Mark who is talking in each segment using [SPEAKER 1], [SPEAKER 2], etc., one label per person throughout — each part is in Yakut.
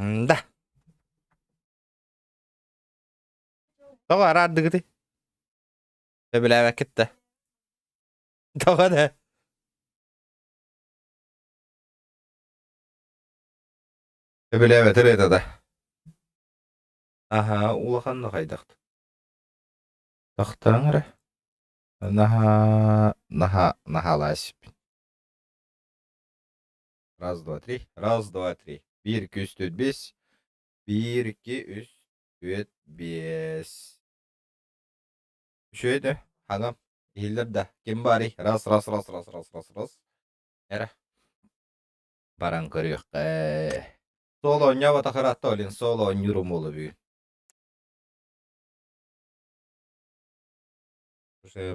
[SPEAKER 1] Да. Тоҕо араардыгытый? Сөбүлээбэккит да. Тоҕо да? Сөбүлээбэтэр это да. Аһаа, улаханна хайдах? Тахтаҥ эрэ. Наһаа, наһаа, наһаалаасиппин. Раз, два, три. Раз, два, три. Биир, икки, үс, түөрт, биэс. Биир, икки, үс, түөрт, биэс. Үчүгэй да? Хаҥам. Иһиллэр да. Ким баарый? Раз, раз, раз, раз, раз, раз, раз. Эрэ. Баран көрүөххэ. Суол оонньооботох ыраатта олин суол оонньуур умулу бүгүн.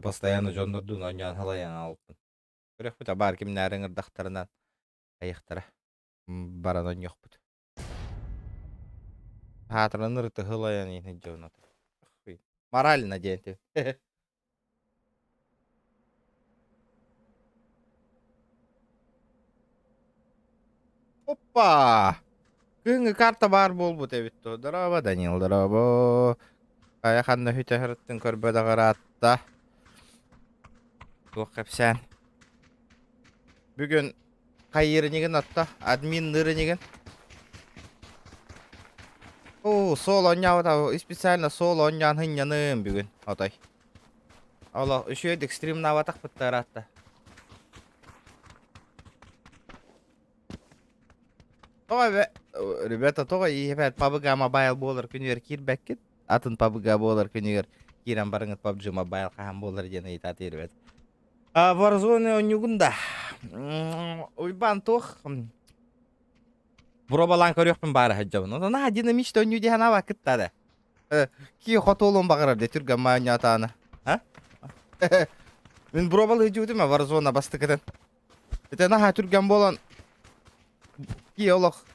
[SPEAKER 1] Постоянно дьоннордуун оонньоон халайан аҕалбыппын. Көрүөхпүт баар кимнээри ыҥырдахтарынан айыахтара. Баран оонньуохпут. Аатыран ырытыһылайан иһин дьоно. Морально диэн. Опа! Кыһыҥҥы карта баар буолбут эбит дуо? Дорообо, Данил, дорообо. Хайа ханна үтэ сырыттын көрбөтөх ыраатта. Туох кэпсээн? Бүгүн хайыырынигин отто? Админныыр инигин? Оо, суол оонньообут специально суол оонньоон сынньаным бүгүн отой. Олох үчүгэйдик стримнаабатахпыт да ыраатта. Тоҕо эбэ, ребята, тоҕо иһэбэт PUBG Mobile буолар күнүгэр киирбэккит? Атын PUBG буолар күнүгэр киирэн барыҥыт PUBG Mobile хаһан буолар диэн ыйытаат ребят. А, Warzone оонньуугун да. Уйбаан туох Буробалаан көрүөхпүн баара сылдьабын. Онон наһаа динамичный оонньуу дии санаабаккыт да. Кии хотуолун баҕарар дии түргэн маанньаатаана. А? Мин буробалыы дьуутум Warzone бастыкытын. Ити наһаа түргэн буолан кии олох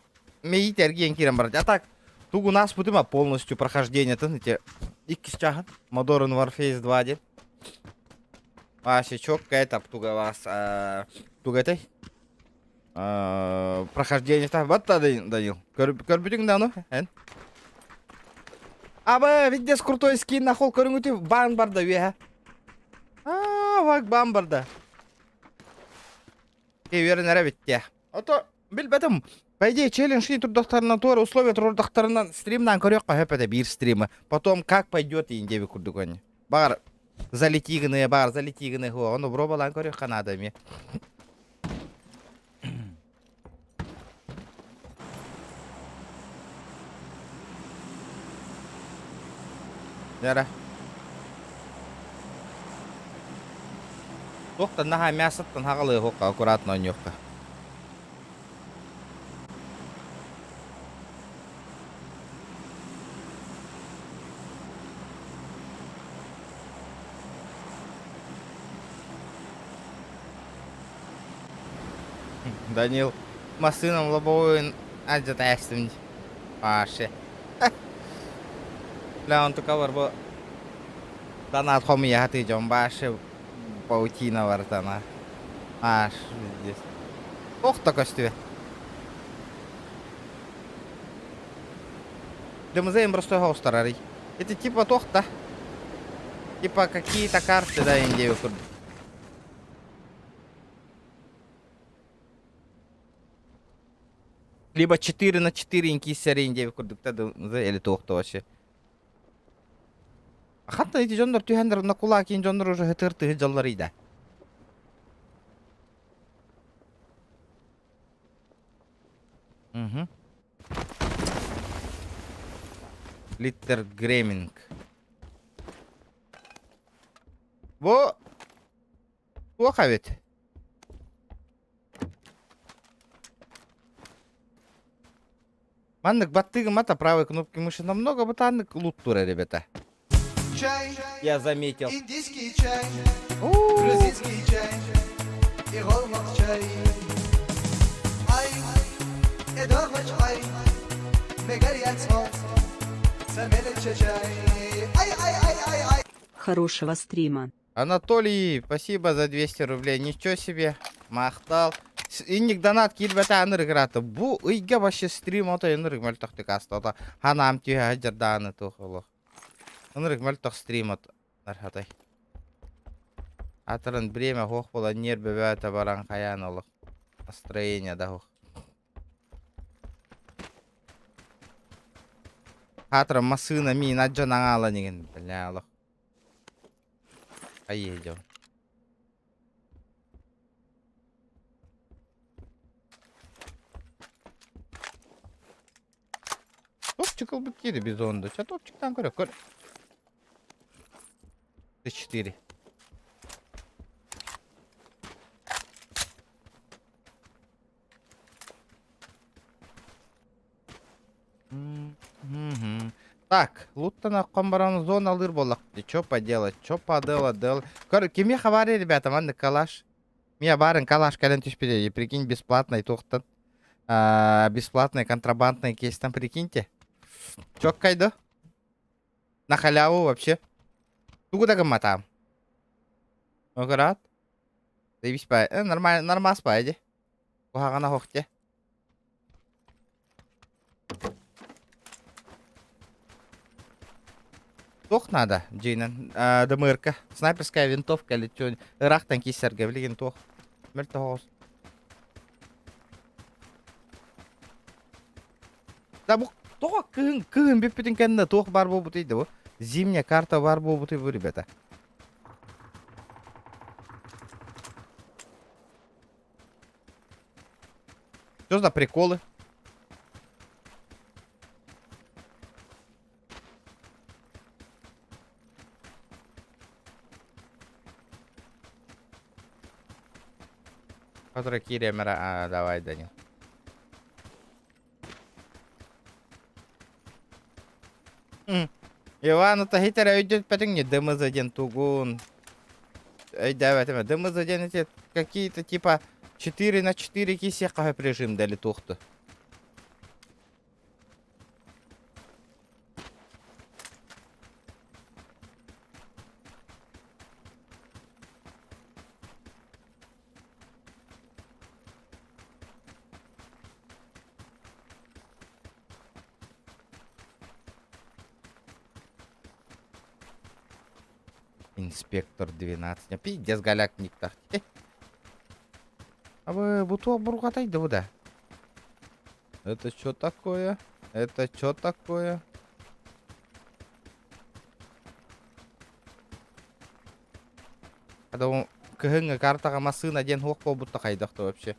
[SPEAKER 1] мэйиит эргийэн киирэн барар. А так тугун ааспытым а полностью прохождениетын ити иккис чааһын Modern Warfare 2 диэн. Вообще четко это туга вас туга этэй прохождение батта Данил. Көрбүтүҥ да ону эн? Аба, видес крутой скин нахол көрүҥүтү баан барда үөһэ. Аа, вак баан барда. Үөрэнэрэ бүттэ. Ото билбэтим. По идее, челлендж турдахтарынан туора условия турдахтарынан стримнан көрүөххэ сөп этэ биир стримы. Потом как пойдет иин диэби курдук они. Баар залети гыны, баар залети гыны ону бробалаан көрүөххэ наада эмиэ. Яра. Туохтан наһаа мясоттан хаҕалыахха, аккуратно оонньуохха. Данил массыынам лобовойун алдьата эстим дии. Вообще. Бля, онтукалар бу донат хомуйа сатыы дьон вообще паутина барытана. Аж здесь. Ох да көстүбэт. ДМЗ простой хоустарарый. Это типа туох-то. Типа какие-то карты, да, индею курдук. Либо 4 на 4 инкиссери индеви курдук да или туох-то вообще. Хатта эти дьоннор түһэннэр онно кулаакин дьоннор уже хытыр тыһы дьоллор да. Угу. Литтер Греминг. Бу туох эбит? Маннык баттыгым ата правой кнопки мыши намного бытааннык луттура, ребята.
[SPEAKER 2] Чай,
[SPEAKER 1] Я заметил.
[SPEAKER 2] индийский чай, грузинский чай и голмак чай. Ай, эдорвач ай, чай. Ай, ай, ай, ай, ай.
[SPEAKER 3] Хорошего стрима.
[SPEAKER 1] Анатолий, спасибо за 200 рублей. Ничего себе. Махтал. Инник донат киирбэтэ анырык ыраатта. Бу ыйга вообще стрим ото ынырык мөлтөхтүк ааста. Ото ханаам түһэ сылдьардааны туох олох. Ынырык мөлтөх стрим от архатай. Атырын время хуох була нервы бөтө баран хайаан олох. Настроение да хуох. Хаатыран массыына миин адьан аҥаалан игин бля олох. Поедем. Топчик ылбыт диэри бизонду. Ча топчиктан көрө көр. Т4. Так, луттан аккан баран зона алыр боллах. Чё поделать, чё поделать, дел. Көр, кимиэхэ баар ребята, маннык калаш. Мия баарын калаш кэлэн түспүтэ, прикинь, бесплатный туохтан. Бесплатный контрабандный кейстан, прикиньте. Чоккай да? На халяву вообще. Тугу да гымматаам. Огорат. Заебись па. Нормально, нормас па, иди. Куһаҕана суох дьэ. Туох наада дьиҥинэн ДМРка снайперская винтовка или чё ыраахтан киирсэргэ билигин туох мөлтөх оҕус. Да бу тоҕо кыһын кыһын бүппүтүн кэннэ туох баар буолбутуй да бу зимняя карта баар буолбутуй бу ребята. Что за приколы? Который Киремера, а, давай, Данил. Иван, это хитер өйдөтпэтиҥ не ДМЗ диэн тугун. Өйдөөбөтүм. ДМЗ диэн эти какие-то типа 4 на 4 киисиэххэ сөп режим дали туохту. Инспектор 12. Пиздец голяк никтах. А вы буту бургатай да да? Это что такое? Это что такое? Когда кыһыҥҥы картаҕа массыына диэн суох буолбут да хайдах да вообще.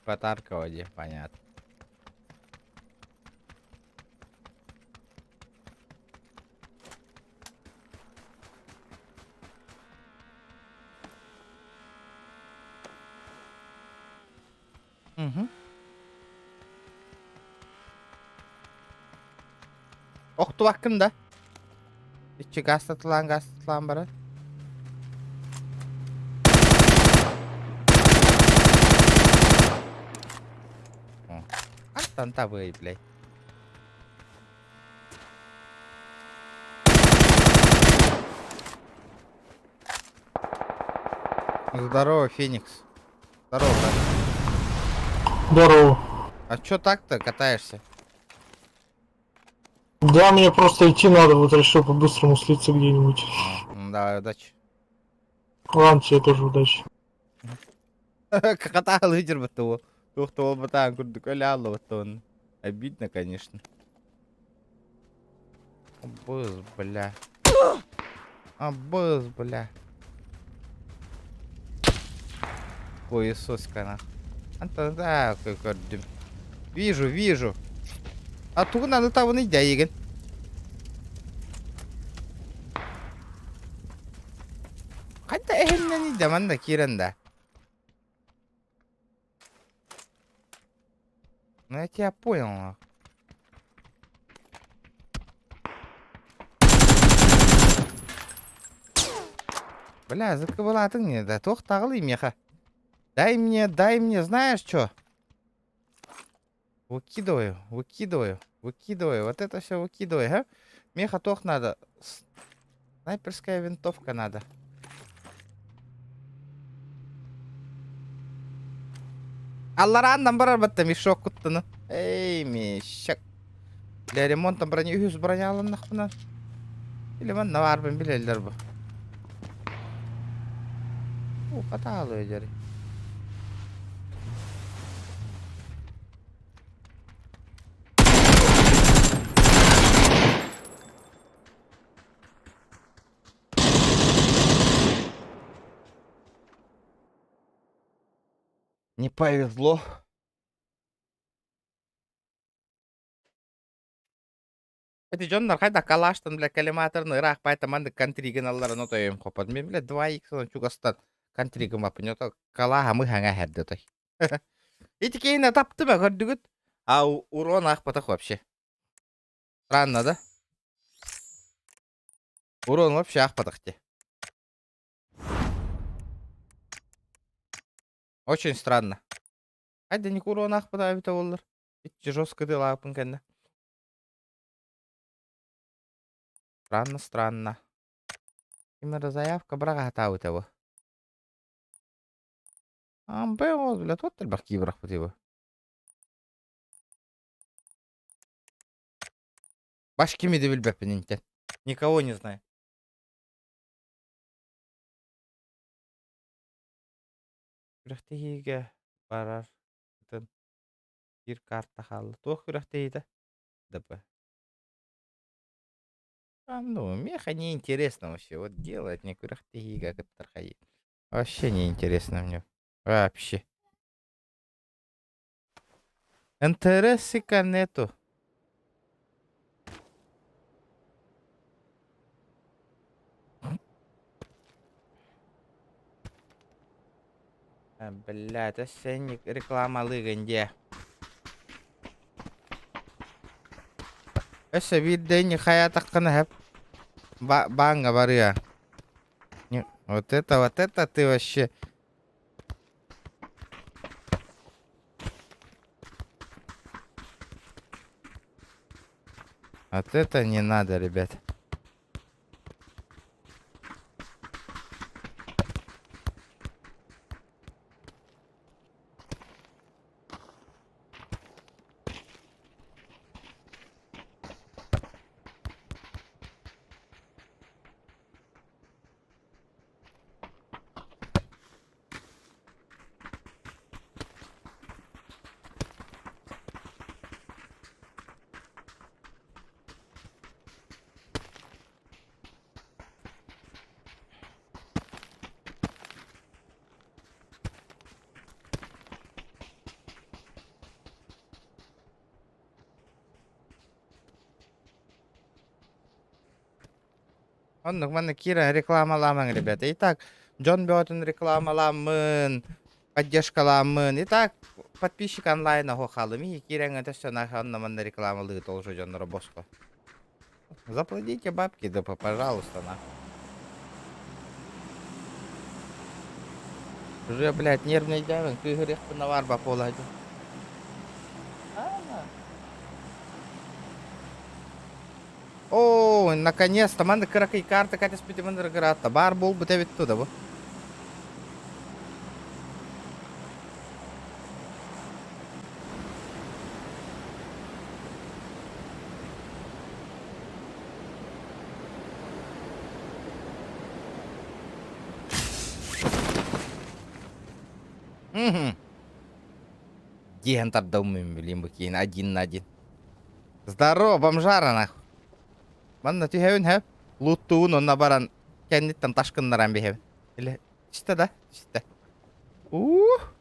[SPEAKER 1] По Таркову, понятно. Мгм. Охтубаккын да? Иччи гаастатылаан гаастатылаан барар. Антан табый, блядь. Здорово, Феникс. Здорово, брат.
[SPEAKER 3] Здорово.
[SPEAKER 1] А чё так-то катаешься?
[SPEAKER 3] Да, мне просто идти надо, вот решил по-быстрому слиться где-нибудь.
[SPEAKER 1] Ну, давай, удачи.
[SPEAKER 3] Ладно, тебе тоже удачи.
[SPEAKER 1] Катаалы дербатого. Туох туолбатаан курдук өлө аллыбаттабын. Обидно, конечно. Абыз, бля. Абыз, бля. Хуесоска нах. Антон да көрдүм. Вижу, вижу. А тугун аны табыный дайыгын. Хайда эһиннен идэ манна киирэн да. Ну я тебя понял. нах. Бля, закабалатыҥ не да туох таҕылый миэхэ. Дай мне, дай мне, знаешь что? Выкидываю, выкидываю, выкидываю. Вот это все выкидывай, а? Миэхэ туох надо? Снайперская винтовка надо. Алларааннан барар батта мешок куттаны. Эй, мешок. Для ремонта брони үһүс броняланнахпына. Или манна баарбын билэллэр бу. Уу, хатаалыы дьэри. Не повезло. Эти дьоннор хайдах калаштан, бля, коллиматорын ыраах баайта маннык контригын алларан отойум хопот. Мен, бля, 2x чугастан контригым апын ото калааһа мыһаҥа эһэрдэ отой. Ити киһини таптым көрдүгүт? А урон аахпатах вообще. Странно, да? Урон вообще аахпатах ти. Очень странно. Хайда не урон аахпата эбитэ буоллар. Иччи жестко дылаапын кэннэ. Странно, странно. Ким эрэ заявка быраҕаһатаабыта бу. Ампе ол, бля, туох элбэх кии бырахпытый бу. Баш кими да билбэппин интэн. Никого не знаю. Күрэхтэһиигэ барар ытын биир карта хаалла. Туох күрэхтэһиитэ? ДП. А ну, меха неинтересно вообще. Вот делать мне күрэхтэһиигэ кыттар хайыы. Вообще неинтересно мне. Вообще. Интересика нету. Блядь, өссө рекламалыыгын диэ. Өссө биирдэ ини хайаатаххына сөп бааҥҥа барыа. Вот это ты вообще Вот это не надо, ребят. Оннук манна киирэн рекламалаамаҥ, ребята. Итак, дьон бөҕөтүн рекламалааммын, поддержкалааммын. Итак, подписчик онлайн оһо хаалым. И киирэҥҥэ өссө онно манна рекламалыы тоже дьонноро босхо. Заплатите бабки, да, пожалуйста, на. Уже, блядь, нервнейдээбин, кыыһырыахпын навар буолааччы. Оо, наконец-то, манна кыракый карта кэтэспитим ынырыгыраатта. Баар буолбут эбит туда бу. Мгм. Диэн тардаммын билим бу киин один на один. Здорово, бомжара нахуй. Манна түһэбин һэ. Луттуун онно баран кэнниттэн ташкыннаран биһэбин. Или чисто да? Чисто. Ух!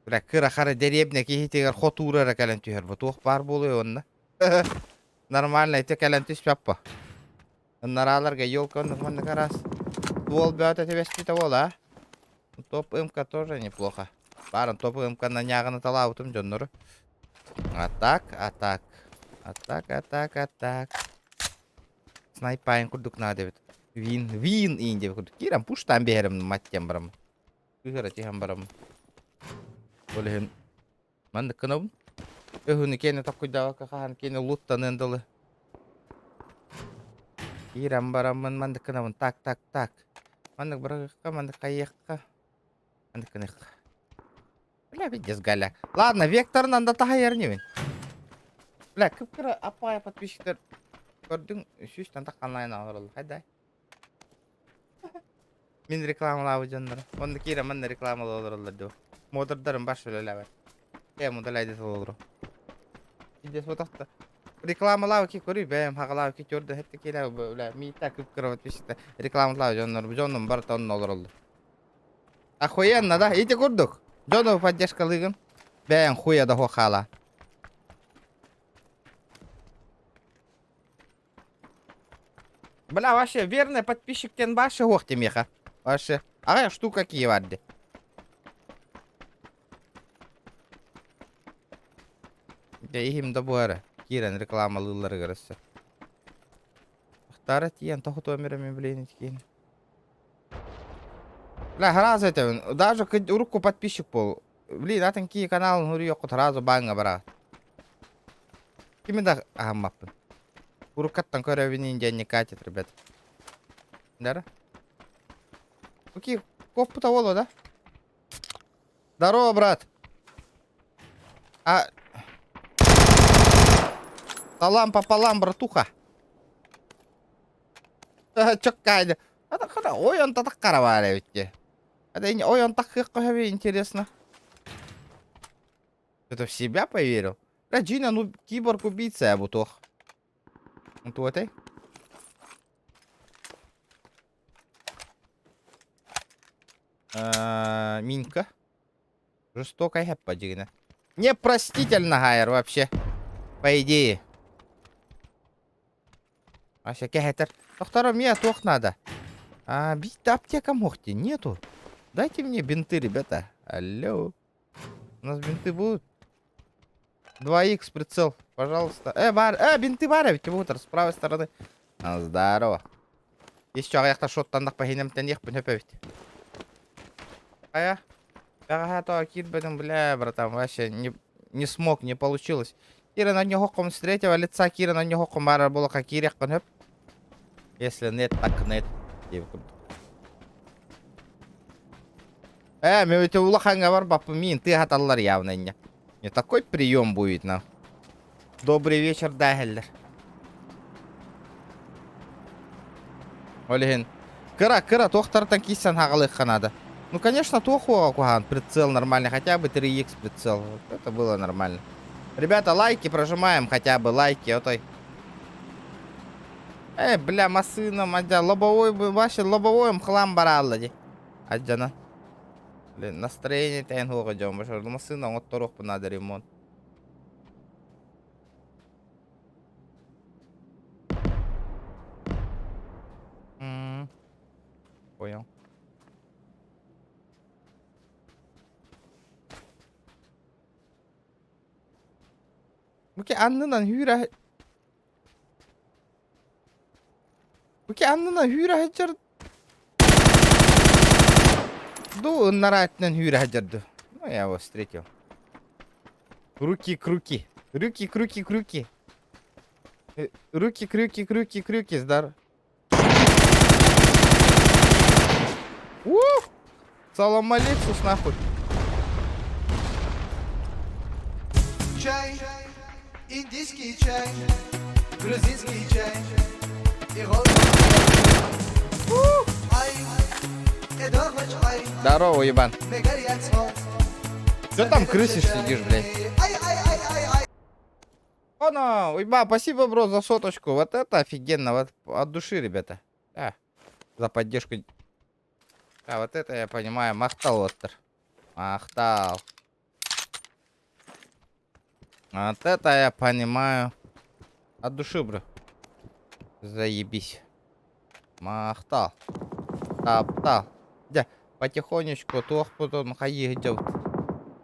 [SPEAKER 1] Бля, кыра хара дэриэбинэ киһитигэр хотуура эрэ кэлэн түһэр бу. Туох баар буолуой онно? Нормально ити кэлэн түспэппэ. Ынарааларга елка оннук маннык араас. Туол бөөтө түбэспитэ буола. Топ МК тоже неплохо. Баарын топ МК-на ньааҕыны талаабытым дьоннору. А так, а так. А так, а так, а так. Снайпайын курдук наада эбит. Вин, вин иин диэбит курдук. Киирэн пуштаан биэрэрим маттем барам. Кыыһыра түһэн барам. Ол иһин маннык гынабын. Өһүнү киэнэ токкуйдаабакка хаһан киэнэ луттаныан дылы. Киирэн бараммын маннык гынабын. Так, так, так. Маннык бырагыахха, маннык хайыахха. Маннык гыныахха. Бля, пиздец, Галя. Ладно, векторынан да таһайар инибин. Бля, кып-кыра аппаҕай подписчиктар көрдүҥ, сүүстэн таххан онлайн олороллор. Хайдай. Мин рекламалаабыт дьоннору. Онно киирэн манна рекламалыы олороллор дуу. Мотордарым баш үлэлээбэт. Э, мудаляйды олору. Пиздец, вот ахта. Рекламалаабы ки көрүй бэйэм хагалаабы ки көрдө хетте киилээ бля миитта кып-кыра подписчиктар рекламалаабы дьоннор дьонум барыта онно олороллор. Охуенно, да? Ити курдук. Дьону поддержкалыыгын. Бэйэҥ хуя да хаала. Бля, вообще, верный подписчиктен башы суох миэхэ. Вообще. Аҕай штука кии барды. Дьэ, иһим да буһара. Киирэн рекламалыылларыгар өссө. Ахтаара тиийэн тоһутуом эрэ мин билигин итикиин. Бля, сразу этэбин. Даже урукку подписчик был. Блин, атын кии каналын хуруйуоххут сразу бааҥҥа бараҕыт. Кими да аһаммаппын. Уруккаттан көрөбүн диэн не катит, ребят. Да? Окей, коппута буолуо да? Здорово, брат. А... Салам пополам, братуха. Чоккайда. Ой, он так караваля ведь. Ой, он так интересно. Это в себя поверил? Бля, Джина, ну киборг-убийца я бутох. Туотай. Минка. Жестокая хэппа дьигинэ. Непростительно хайар вообще. По идее. Вообще кэһэтэр. Доктору мне туох надо. А, бить аптека мохти нету. Дайте мне бинты, ребята. Алло. У нас бинты будут? 2х прицел, пожалуйста. Бар, бинты бар, ведь будут с правой стороны. А, здорово. Еще аяқта шоттандақ пахинемтен ехпін хөпө ведь. А я? Ага, то кирбедим, бля, братан, вообще не смог, не получилось. Кира на него с третьего лица, Кира на него баар буоллаҕына киириэххин сөп. Если нет, так нет. Мен өте улаханга бар бапы мин, ты хаталлар явно не. Не такой прием будет на. Добрый вечер, дэһэллэр. Ол иһин. Кыра, кыра, туохтартан кисэн хагалыхха надо. Ну, конечно, туох куһаҕан, прицел нормальный, хотя бы 3х прицел. Вот это было нормально. Ребята, лайки прожимаем хотя бы, лайки, отой. Бля, массыына, мадя, лобовой, вообще лобовой хлам баралла ди. Аджана. Блин, настроение тэн хуга дьон, башар, массыына оҥотторуох надо ремонт. Понял. Бу аннынан хүүрэ Бу аннынан хүүрэ сылдьар ду ыннараатынан хүүрэ сылдьар ду. Ну, я его встретил. Руки, крюки. Руки, крюки, крюки. Руки, крюки, крюки, крюки, здорово. Ух! Салам алейкум, нахуй.
[SPEAKER 2] Чай, индийский чай, грузинский чай и Ай, ай,
[SPEAKER 1] Здорово, ебан. Что там крысишь сидишь, блядь?
[SPEAKER 2] Ай, ай, ай, ай, ай.
[SPEAKER 1] Оно, уйба, спасибо, бро, за соточку. Вот это офигенно, вот от души, ребята. Да. За поддержку. А вот это я понимаю, махтал оттор. Махтал. Вот это я понимаю. От души, бро. Заебись. Махтал. Таптал. Дьэ, потихонечку туохпутун хайыы сылдьабыт.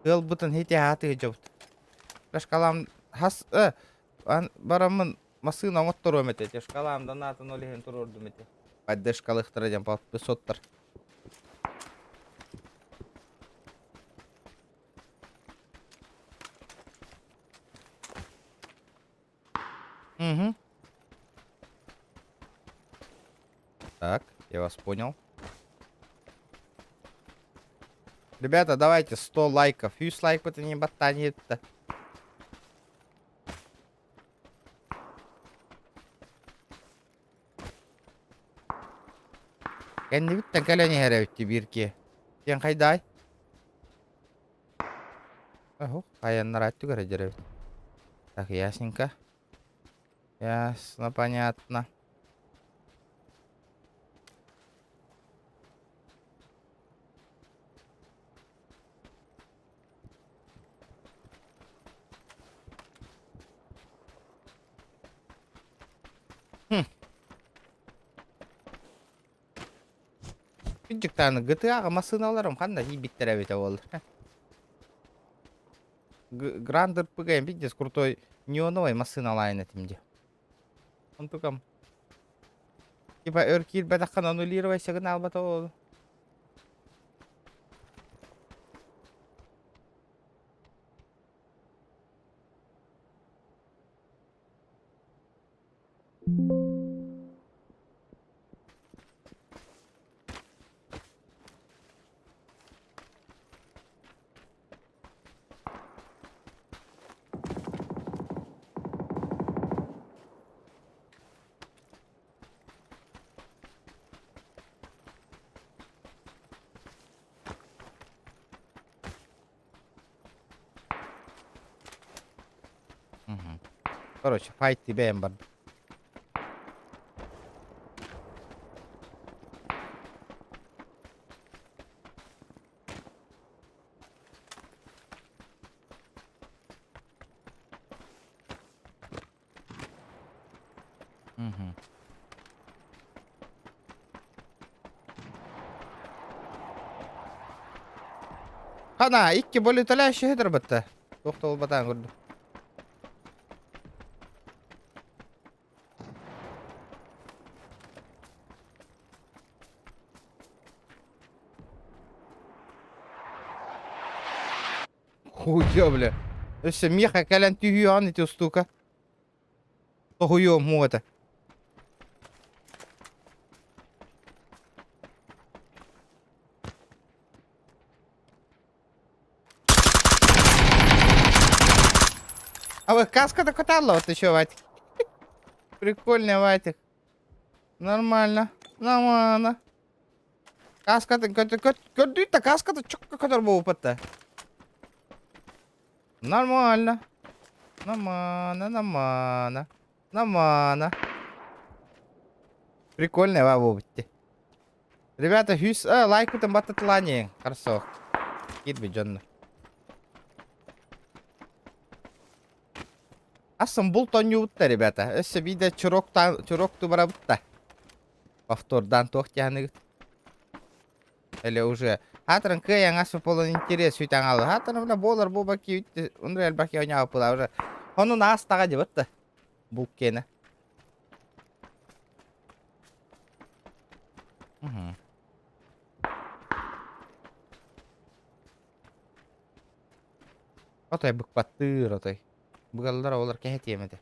[SPEAKER 1] Ыалбытын ити аатыы сылдьабыт. Шкалам хас э, бараммын массыына оҥотторуом этэ. Те шкалам донатын ол иһин туруордум ити. Поддержкалыхтара диэн подписоттар. Угу. Так, я вас понял. Ребята, давайте 100 лайков. Үс лайкпытын не баттаан Кэннибиттэн кэлэн иһэр эбит биир киһи. Диэн хайдаай? Оһох, хайаннарааччы көрөдөр эбит. Так, ясненько. Ясно, понятно. Хм. Күнчүктааны GTA-ҕа массыыналарым ханна тиийбиттэрэ эбитэ буолла. Гранд РПГ пиздец крутой неоновай массыыналаайын этим дии. Онтукам типа өр киирбэтэххин аннулировайся гына албата ол. Короче, файт бэйэм бардым. Мгм. Хана, икки болүтэлээщи сытар Туох да буолбатаҕын көрдүм. Хуйё, бля. Өссө миэхэ кэлэн түһүөҕүн ити устуука. Тоһуйуом муҥ этэ. А вы каска-то катала, вот еще, Ватик. Прикольный Ватик. Нормально. Нормально. Каскатын көрдүүт да каската чокко көтөр буолбут Нормально. Нормально, нормально. Нормально. Прикольный ва буолбут Ребята, хүс лайкутын баттатылаанин. Хорошо. Кирби дьонно. Асан булт оонньуубут ребята. Өссө биирдэ чуроктаан чуроктуу барабыт да. Повтордаан туох диэханыгыт? Или уже Хаатырын кыайан ас полон интерес сүтэн хаалла. Хаатырын бля буолар буолба киибит онно элбэх киһи оонньообуппут уже. Онун аастаҕа дьыбыт да. Булт киэнэ. Мгм. Отой быкпаттыыр отой. Быгаллар олор кэһэтиэм этэ.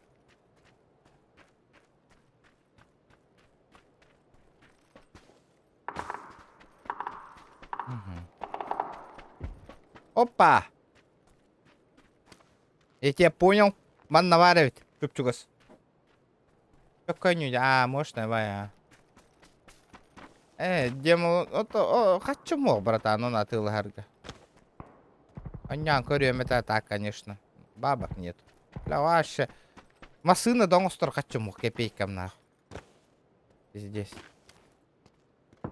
[SPEAKER 1] Опа! Я тебя понял. Манна баар эбит. Чуп-чугас. Көккөннүү аа можно давай аа. Э, демо ото хаччы муох братан он атыылаһарга. Онньоон көрүөм этэ так конечно. Бабок нет. Бля вообще. Массыына да оҥостор хаччы муох копейкам нахуй. Пиздец.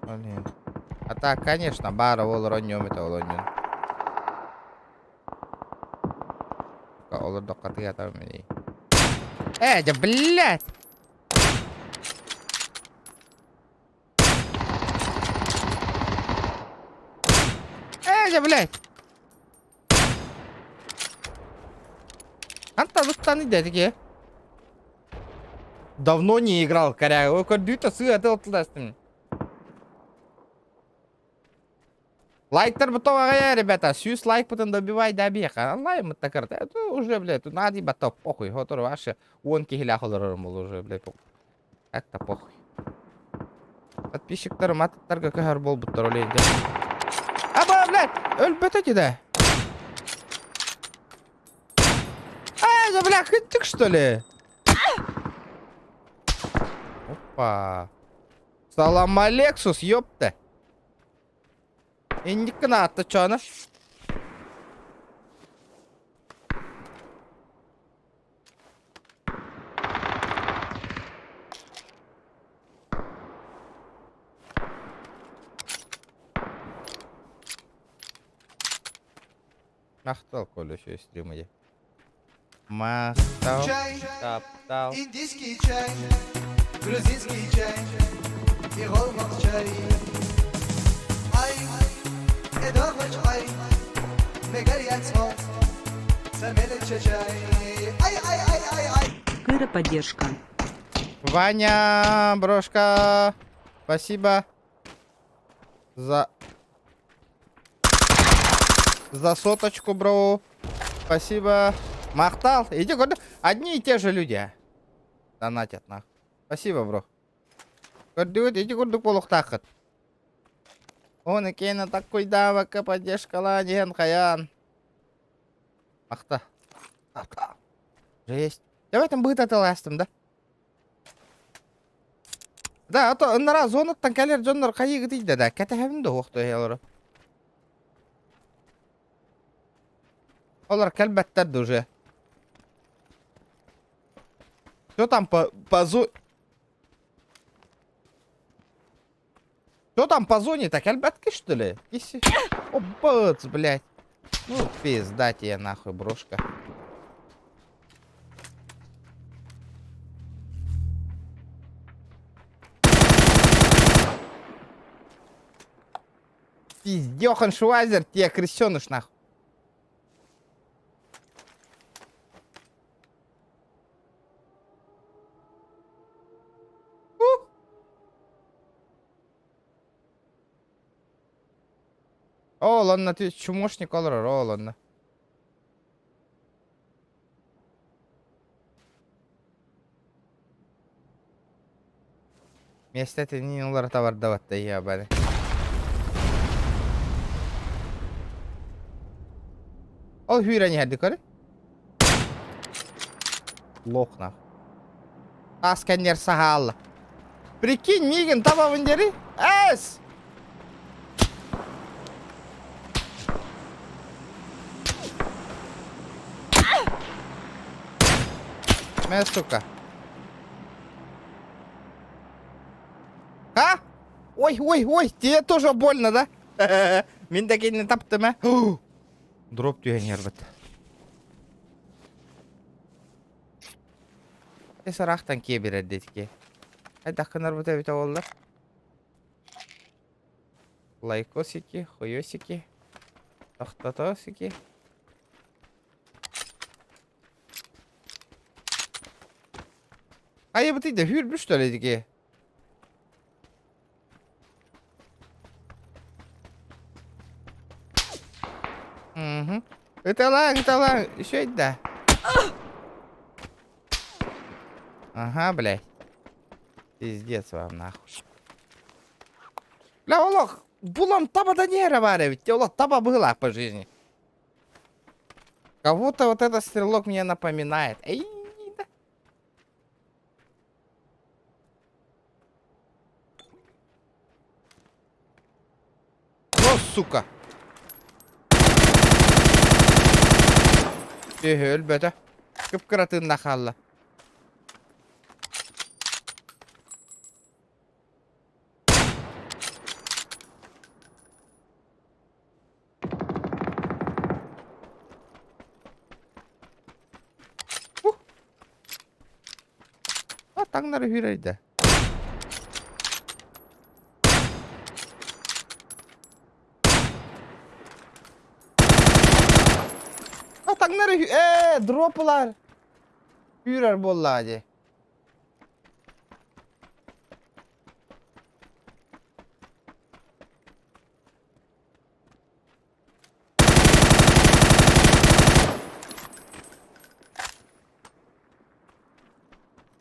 [SPEAKER 1] Ол иһин. А так, конечно, баара ол оронньуом этэ ол онньун. Олордоххо тыатам ини. Э, да блядь! Э, да блядь! Хантан ыттан идэтики? Давно не играл, коряга. Көрдүүтэ сыа тылтыластым. Лайктар бутов аҕай, ребята. 100 лайк потом добивай да беха. Лайк мыттакар. Это уже, блядь, надо ебать, похуй. Хотор ваше. Уон киһилээх олорорум был уже, блядь. Как-то похуй. Подписчиктарым аттарга көһөр буолбуттар ол иһин. Аба, блядь, өлбөтө дии Ай, да, бля, хытчик, что ли? Опа. Салам Алексус, ёпта. Инник гына атта чоно. Махтал, Коля, еще и стрима е. Махтал,
[SPEAKER 2] Чай,
[SPEAKER 1] таптал.
[SPEAKER 2] индийский чай, грузинский чай и голмак чай. Ай, эдорвач ай, мегарьяцмо, самелече чай. Ай, ай, ай, ай, ай.
[SPEAKER 4] Кыра поддержка.
[SPEAKER 1] Ваня, брошка, спасибо за соточку, бро. Спасибо. Махтал. Иди, куда? Одни и те же люди. а. Донатят, нах. Спасибо, бро. Көрдүгүт, ити курдук буолуохтааххыт. Оны кена такой давака поддержкала диэн хайаан. Махта. Жесть. Давай там быта таластым, да? Да, а то ынара зонаттан кэлэр дьоннор хайыгыт да, да, кэтэһэбин да уохто олору. Олар кэлбэттэр да уже. Что там по Что там по зоне так кэлбэтки, что ли? Иси. О, бац, блядь. Ну, пизда тебе нахуй, брошка. Пиздёхан швайзер, тебе крысёныш нахуй. Ух. О, ладно, ты чумошник олорор, о, ладно. Миэстэтин уларыта бардабатта ебаный. Ол hүүрэн иһэрди көрү. Лох нах. Таас кэннер саһаалла. Прикинь, миигин табабын диэри. Эс! Мэ, сука. А? Ой, ой, ой, тебе тоже больно, да? Мин да кинини таптым, э? Дроп түһэн иһэрбит. Сарахтан киэбирэр диэтики. Хайдах гынарбыт эбитэ буоллар. Лайкосики, хуёсики, тохтотосики. Айыбыт да хүрбүш төледики. Угу. Ыталаң, ыталаң, еще да. Ага, блядь. Пиздец вам нахуй. Бля, олох, булам таба да не баар ведь олох таба была по жизни. Кого-то вот этот стрелок мне напоминает. Эй, да. О, сука. Өлбөтө. Кып-кыра хаалла. таҥнары үүрэрдэ. А таҥнары ээ дропулар үүрэр буоллаҕа дии.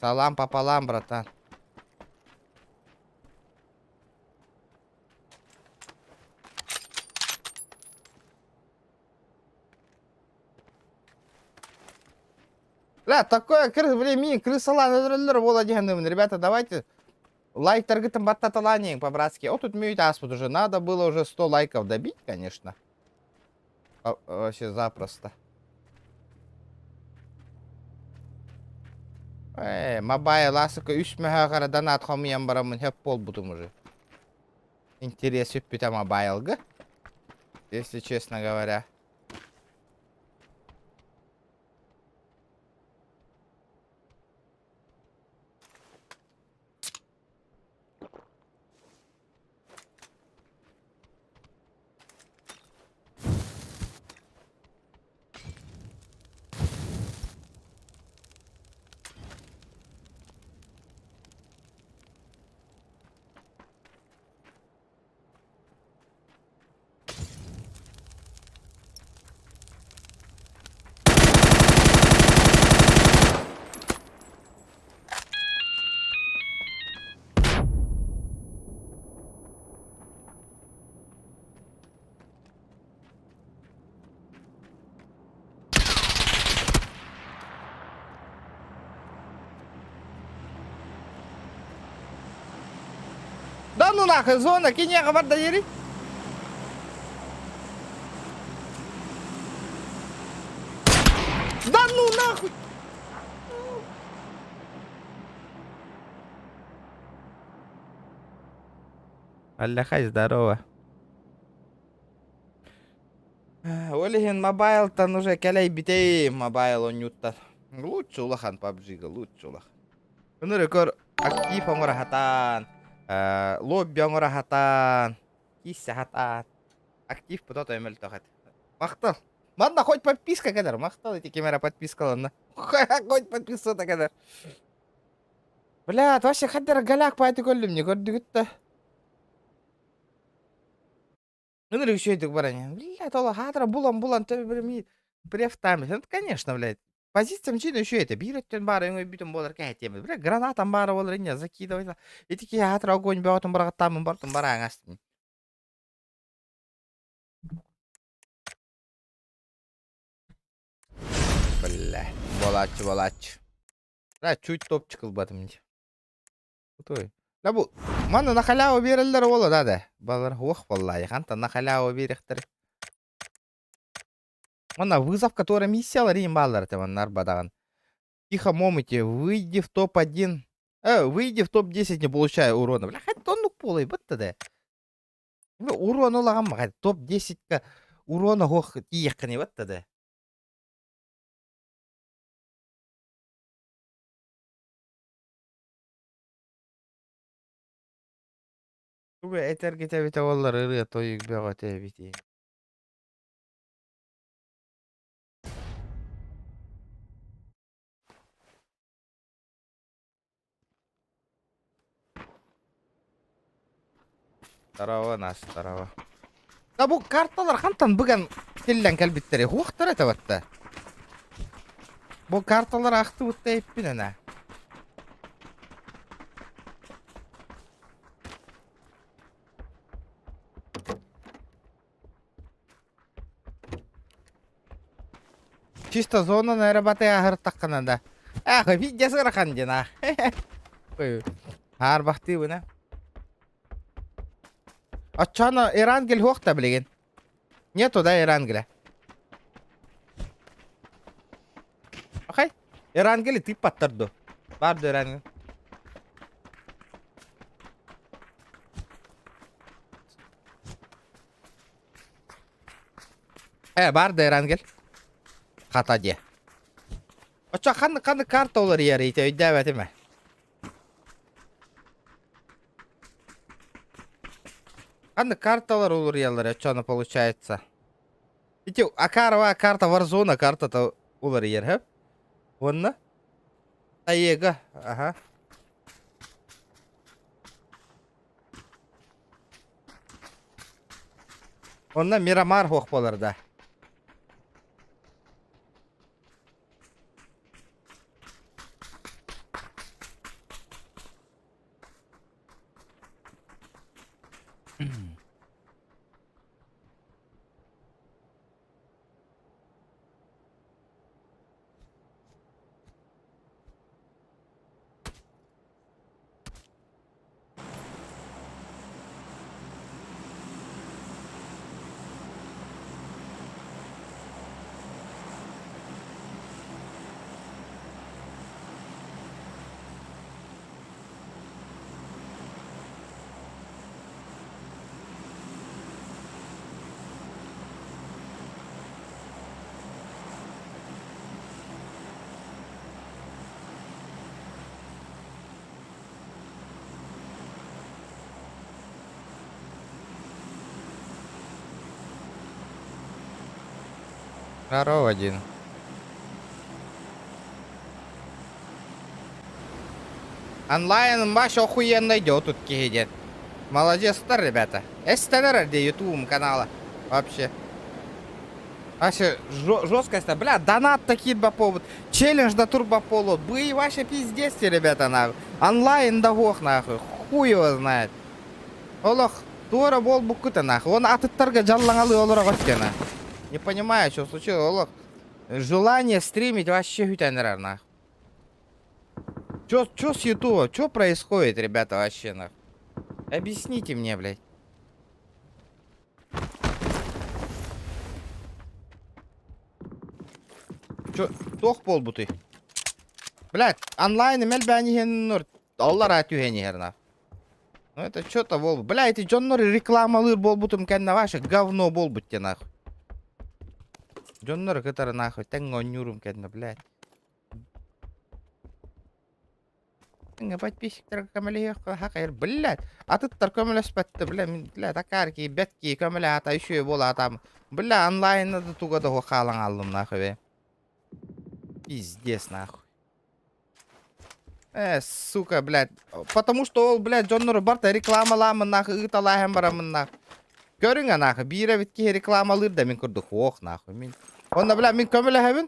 [SPEAKER 1] Салам пополам, братан. Бля, такое крыс, блин, крысалаан өлөрөллөр буола диһэннибин. Ребята, давайте лайктаргытын баттаталаанньыҥ по-братски. О, тут мүөт ааспыт уже. Надо было уже 100 лайков добить, конечно. Вообще запросто. Э, мобайл асыка үс мөһөөх донат хомуйан бараммын хөп буолбутум уже. Интерес сүппүтэ мобайлга. Если честно говоря. Да ну нахуй, зона, киниэхэ барда диэри. Да ну нахуй! Аллахай, здорово. Ол иһин мобайлтан уже кэлэйбитей мобайл оонньууттан. Лучше улахан PUBG-га, лучше улахан. Ыныры көр актив оҥоро сатаан, лобби оҥоро сатаан, кииссе сатаан. Актив путото мөлтөх этэ. Махтал. Манна хоть подписка кэлэр, махтал ити ким эрэ подпискаланна. Хоть подписата кэлэр. Бля, вообще хаддара голяк паати көрдүм не көрдүгүт да. Ынырык үчүгэйдик баран иһэн, блядь, ол хаатыра булан-булан төбө префтами. Ну, конечно, блядь. Позициям чиин үчүгэй этэ. Биир өттүн баара өҥөйбүтүм буолар кэһэтиэм. Бля, гранатам баара буолар инньэ закидывай. Ити киһи хаатыра огонь бөҕөтүн быраҕаттааммын бартым барааҥастын. Бля, буолааччы, буолааччы. Бля, чуть топчик ылбатым дии. Той. Да бу манна на халяву биэрэллэр уола да да. Балар уох буоллаайы хантан на халяву биэриэхтэрэ. Манна вызов, который миссиялар иин бааллар этэ манна арбадаҕын. Тихо момыте, выйди в топ-1. Выйди в топ-10, не получая урона. Бля, хоть оннук буолай бытта да. Урон ылаҕам топ-10-ка урона хуох тиийэххиний батта да. Тугу этэргит эбитэ буоллар ырыа тойук бөҕөтө эбитий. Здорово, нас, здорово. Да бу карталар хантан быган тиллэн кэлбиттэрий? Хуохтар этэ батта. Бу карталар ахтыбытта эппин ана. Чисто зонаны эрэ батыһа да. Ах, видя сырахан диэн а. Хаарбахтыыбын а. Оччоно Ирангель суох да билигин. Нету да Ирангеля. Окей. Ирангели тыыппаттар дуо? Баар дуо Ирангель? Э, баар да Ирангель? Хата диэ. Оччо ханнык ханнык карта уларыйар ити өйдөөбөтүм ээ. Аны карталар уларыйаллар, что получается. Ити Акарова карта Warzone картата уларыйар, хөп? Уонна? Таега, ага. Онно Мирамар хуох буолар да. Здорово, один. Онлайн вообще охуенно идет тут киһи диэн. Молодецтар, ребята. Эстэнэр де ютуб канала. Вообще. Вообще жесткость, бля, донат такие по поводу. Челлендж до турбополу. Бы вообще пиздец, ребята, нахуй. Онлайн да ох, нахуй. Хуй его знает. Олох, туора буолбуккута нахуй. Он атыттарга дьаллаҥалыы олороҕут на. Не понимаю, что случилось, олох. Желание стримить вообще бүтэн эрэр нахуй. Чё с Ютуба? Чё происходит, ребята, вообще нахуй? Объясните мне, блядь. Чё, туох буолбутуй? Блядь, онлайн элбээн иһэн аллараа түһэн иһэр нахуй. Ну это что-то буолбут. Бля, эти дьоннор рекламалыыр буолбутум кэннэ вообще говно буолбут диэн нахуй. Дьоннор кытары нахуй тэҥҥэ оонньуурум кэннэ, блядь. Тэҥҥэ подписчиктарга көмөлөһүөххэ хахайыр, блядь. Атыттар көмөлөспөттө, бля, мин, бля, такаар кии, бэт кии көмөлөһө үчүгэй буолаатам. Бля, онлайнна да туга да хаалан хааллым нахуй, бе. Пиздец нахуй. Э, сука, блядь. Потому что ол, блядь, дьоннору барта рекламалаамын нахуй, ыыталааһын барамын нахуй. Көрүҥ нахуй, биир эбит киһи рекламалыыр да мин курдук ох нахуй мин. Онно, бля, мин көмөлөһөбүн.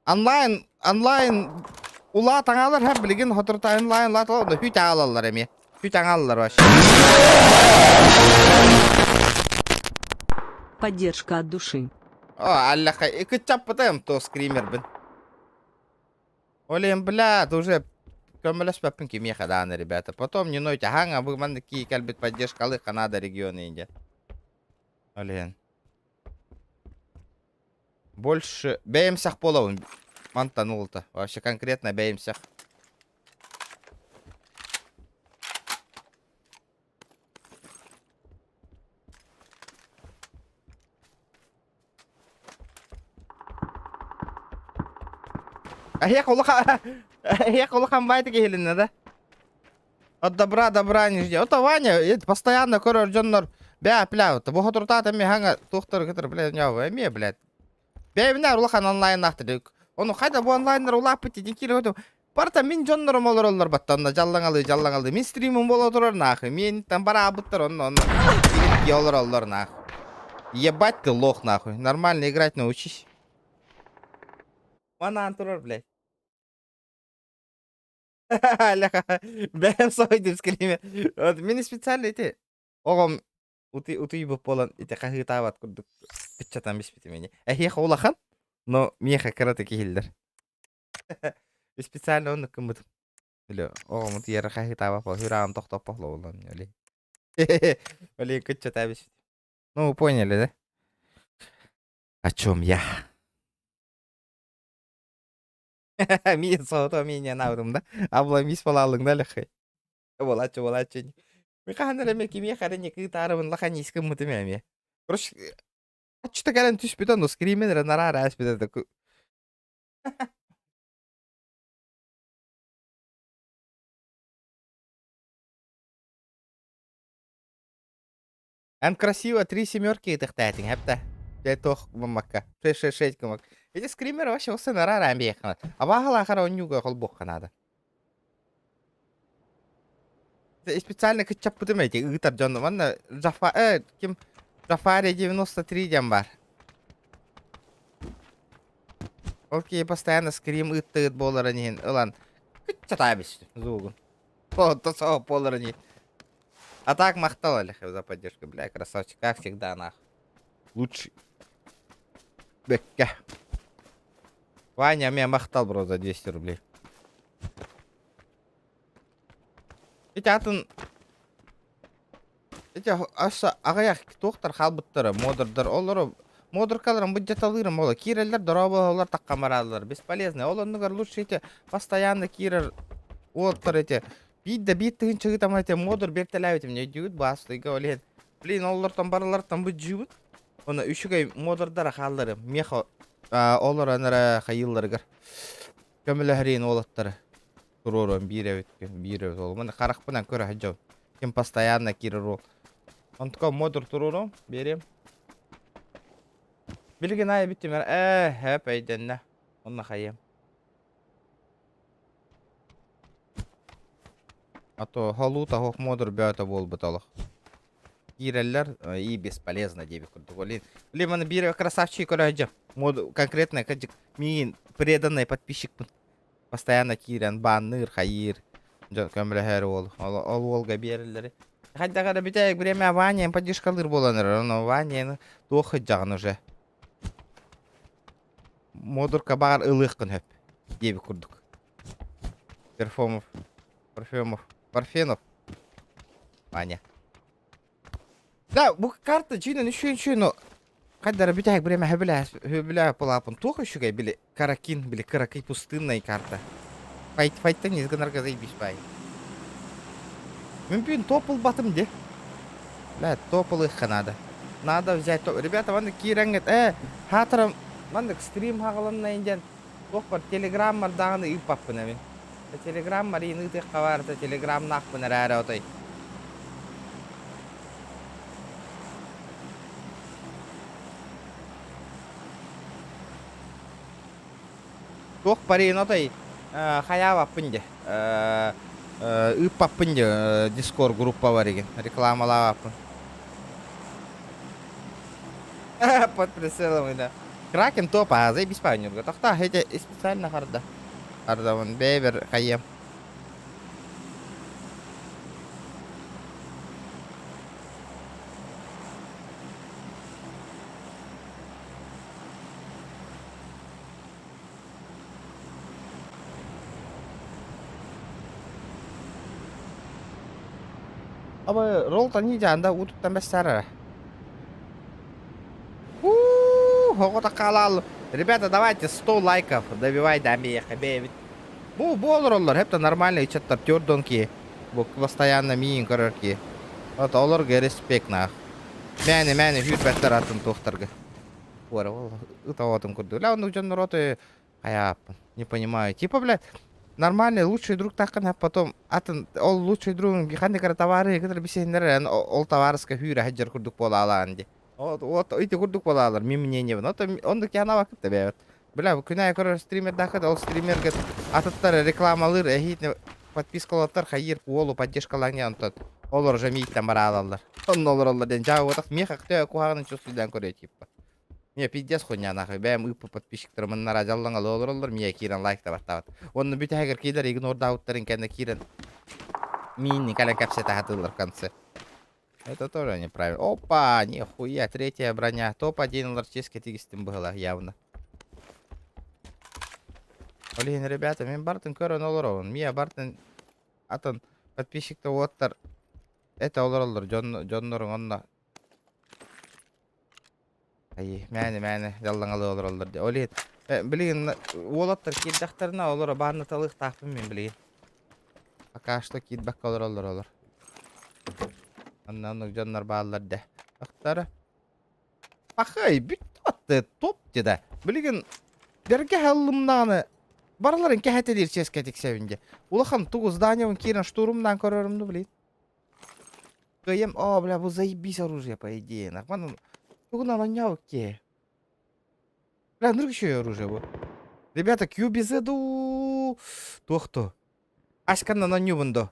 [SPEAKER 1] Онлайн, онлайн улаат аҥаалар һэ билигин соторута онлайн улааталар, онно хүт аалаллар эмиэ. Хүт аҥааллар вообще.
[SPEAKER 4] Поддержка от души.
[SPEAKER 1] О, аллаха, ыкыччаппытым то скримербин. Олен, блядь, уже көмөлөспөппүн кимиэхэ даҕаны, ребята. Потом не нойте, хаҥа бу маннык кии кэлбит поддержкалы Канада региона Индия. Олен. Больше бэйэмсэх буолабын. Мантан улта. Вообще конкретно бэйэмсэх. Эһиэх улахан баайдык иһилиннэ да. От добра добра не жди. Ото Ваня постоянно көрөр дьоннор бээ бля бу хоторутаата эмиэ хаҥа туохтары кытары бля ньоо эмиэ блядь. Бэйэбинээр улахан онлайннаахтар. Ону хайда бу онлайннар улааппыт дии киирэ Барыта мин дьоннорум олороллор баттанна дьаллаҥалыы дьаллаҥалыы мин стримим буола турар нахуй миэниттэн бараабыттар онно онно киирэн олороллор нахуй. Ебать ты лох нахуй нормально играть научись. Манаан турар блядь. Бэйэм соһуйдум скриме. Вот мин специально ити оҕом утуйбут буолан ити хаһыытаабат курдук кыччатан биспитим ини. Эһиэхэ улахан, но миэхэ кыратык иһиллэр. Специально оннук гыммытым. Или оҕом утуйара хаһыытаабат сүрэҕин тохтоппохло Оли. Оли кыччатаа биспитим. Ну, вы поняли, да? О чем я? Мин соҕотох миинэ анаабытым да. Обломись буолаалыҥ да леххэй. Буолааччы, буолааччы. Мин хаһан эрэ эмиэ кимиэхэ эрэ ньыкыытаарыбын лаханьыыс гыммытым эмиэ. Короче, аччыта кэлэн түспүтэ, но скримен эрэ нараар ааспыта да. Эн красиво три семерки ытыктаатыҥ, хэптэ. Дьэ туох гыммакка. Шесть шесть шесть гыммак. Эти скример вообще осы нара биэххэ. Абааһылаахар оонньууга холбуохха наада. Специально кыччаппытым эти ыытар дьон. Манна Джафа ким Джафари 93 диэн бар. Ол киһи постоянно скрим ыыттыгыт буоларын иһин ылан кыччатаа бист звугун. Онто соҕо буоларын иһин. А так махтал Олег за поддержку, бля, красавчик, как всегда, нах. Лучший. Бекке. Ваня, мне махтал, бро, за 200 рублей. Ити атын ити аса аҕыйах туохтар хаалбыттара модердар олору модеркаларын быдьаталыырым ола киирэллэр дорообололор таккамарааллар бесполезно ол оннугар лучше ити постоянно киирэр уолтар ити Биир да биир тыһыынча ыытаммын этэ модуль биэртэлээбитим өйдүүгүт баастыйга ол иһин блин оллортон барылартан быдьыыбыт уонна үчүгэй модурдара хааллары миэхэ олорон эрэ хайыылларыгар көмөлөһөрүн уолаттары туруоруом биир эбит биир эбит ол маны харахпынан көрө сылдьабын ким постоянно киирэр уол онтука модуль туруоруом биэриэм билигин аайы бүттүм ээ һэп өйдөннө онно хайыам А то холуута оһох муодур бөөтө буолбут олох. Киирэллэр и бесполезно диэбит курдук. Блин, блин, маны биир красавчик көрөөдьө. Мод конкретно кырдьык миигин преданный подписчикпын. Постоянно киирэн баанныыр, хайыыр, дьон көмөлөһөр уол. Ол, ол уолга биэрэллэри. Хайдах эрэ бүтэйик время Ваня поддержкалыыр буолан эрэр. Ону Ваняны туох сылдьаҕын уже. Модурка баҕар ылыаххын сөп диэбит курдук. Перфомов, Парфемов, Парфенов. Ваня. Да, бу карта дьиинэн үчүгэй үчүгэй, но хайдара бүтэһик бириэмэ хөбүлээ пылаапын туох үчүгэй били каракин били кыракый пустынная карта. Файт файттан из гынарга заебись бай. Мүмкүн топ ылбатым де. Бля, топ ылыахха надо. Надо взять топ. Ребята, маннык киирэҥҥит, ээ, хаатырам, маннык стрим хаҕаланнайын диэн туох бар телеграммар даҕаны ыыппаппын эбин. Телеграммар иин ыытыахха баарыта телеграмнаахпын эрээри отой. Туох барыын отой хайаабаппын дии. Ыыппаппын дии Дискорд группабар игин рекламалаабаппын. Под прицелом да. Кракен топ а заебись паанньуурга. Тохтоо эти специально харда. Хардабын бэйбэр хайыам. Абы ролл тани жаанда утуттан бэссаарара. Оҕото хаалаал. Ребята, давайте 100 лайков добивай дамиэхэ бэйэбит. Бу бу олороллор, хепте нормальный ычаттар төрдөн ки. Бу постоянно миин көрөр ки. Вот олорго респект нах. Мэне мэне хүүрбэттэр атын туохтарга. Уора ол ыт оҕотун курдук. Бля, оннук дьон норуоту хайааппын. Не понимаю. Типа, бля, нормальный лучший друг таххын а потом атын ол лучший другун ханнык эрэ товары кытары билсиһиннэр ол товарыска хүүрэ сылдьар курдук буолаалаан дии. Вот, вот ити курдук буолаалар мин мнениебин. Вот оннук киһи кытта бэйэбит. Бля, күн аайы көрөр стримердаахыт ол стримергэ атыттар рекламалыыр эһиитин подпискалаттар хайыыр уолу поддержкалаан онтон олор уже мииттэн бараалаллар. Онно олороллор диэн дьаабытах миэхэ төһө куһаҕанын чувствуйдаан көрүө типа. Миэ пиздец хуйня нахуй бэйэм ыыппыт подписчиктарым мыннара дьаллаҥалы олороллор миэ киирэн лайк да баттаабат. Уонна бүтэһигэр киилэр игнордаабыттарын кэннэ киирэн миинни кэлэн кэпсэтэ сатыыллар в конце. Это тоже неправильно. Опа, нихуя, третья броня. Топ-1 ылар честь тигистим быһыла явно. Ол иһин, ребята, мин бартын көрөн олоробун. Мия бартын атын подписчикта уоттар это олороллор дьон дьонноруҥ онно Айыы, мээни мээни дьаллаҥалыы олороллор дии. Ол иһин билигин уолаттар киирдэхтэринэ олоро бааннаталыахтаахпын мин билигин. Пока что киирбэккэ олороллор олор. Онно оннук дьоннор бааллар дэ. Ахтара. Пахай, бүттэ топ деді. Билигин бэргэһэ ыллымнааны барыларын кэһэтэлиир чиэскэ тиксэбин дии. Улахан тугу зданиябын киирэн штурмнаан көрөрүм ду билигин. Кыайым, о, бля, бу заебись оружие, по идее. Нормально. Тугунан оонньообут Бля, ну еще оружие бу. Ребята, QBZ ду туох то. Аськаннан оонньуубун до.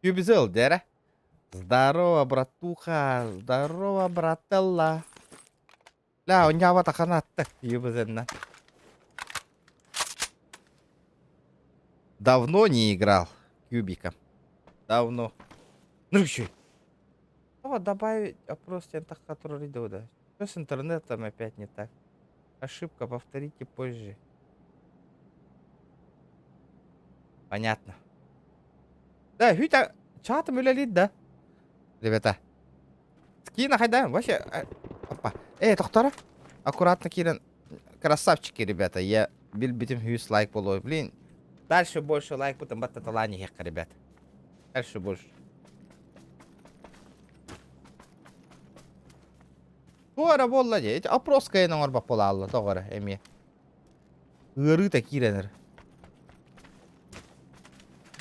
[SPEAKER 1] QBZ дэрэ. Здорово, братуха. Здорово, брателла. Бля, оонньообот аканаатта QBZ-нан. Давно не играл кубиком. Давно. Ну еще. Вот добавить опрос тентах, который да. Что с интернетом опять не так? Ошибка, повторите позже. Понятно. Да, хүта чатым үлэлиир да. Ребята. Скина хайда вообще. Опа. Эй, тохтора. Аккуратно киирэн. Красавчики, ребята. Я билбитим сүүс лайк буолуо. Блин. Дальше больше лайк бутын баттаталаан иһиэххэ, ребят. Дальше больше. Туора буолла дии. Ити опрос кыайан оҥорбот буолаалла тоҕо эрэ эмиэ. Ыарыыта киирэн эрэ.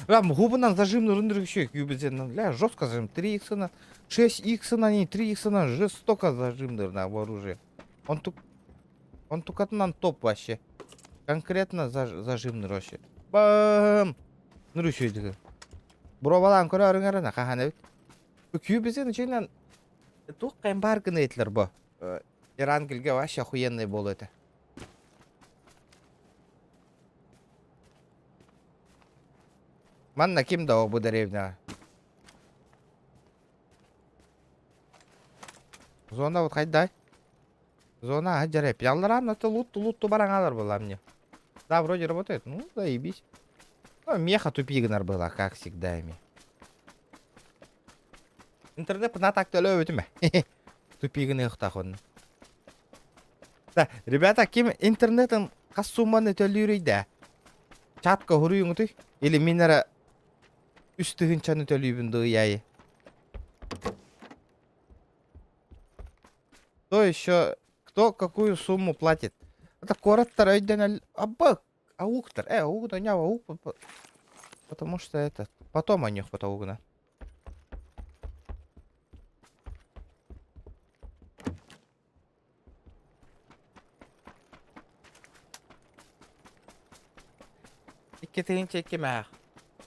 [SPEAKER 1] Бля, губынан зажимный рындырык күүбүзеннэн. Бля, жестко зажим. 3 х на 6 х на не 3 х на жестоко зажимный на оружие. Он тук он тукатынан топ вообще. Конкретно зажимный вообще. Бам! Нұры үчүгэй. Бробалаан көрөөрүҥ эрэ хаһан эбит. Күүбүзен үчүгүнэн туох кайын баар гына этилэр бу. Ирангельге вообще охуенный буолуо этэ. Манна ким да бу деревняҕа? Зона вот хайдай. Зона аһа дьэрэп. Яллараан это лут лут бараҥалар была мне. Да, вроде работает. Ну, заебись. Ну, меха тупи гынар была, как всегда ими. Интернет на так төлөөбүтүм ээ. Тупи гыныахтаах онно. Да, ребята, ким интернетин хас сумманы төлүүрүй да? Чатка хуруйуҥутуй? Или мин эрэ үс тыһыынчаны төлүүбүн дуу ыйаайы? Кто еще, кто какую сумму платит? Это куораттар өйдөнөл абба ауктар. Э, аук да аук потому что это потом о них потаугна. Икки тыһыынча икки мээх.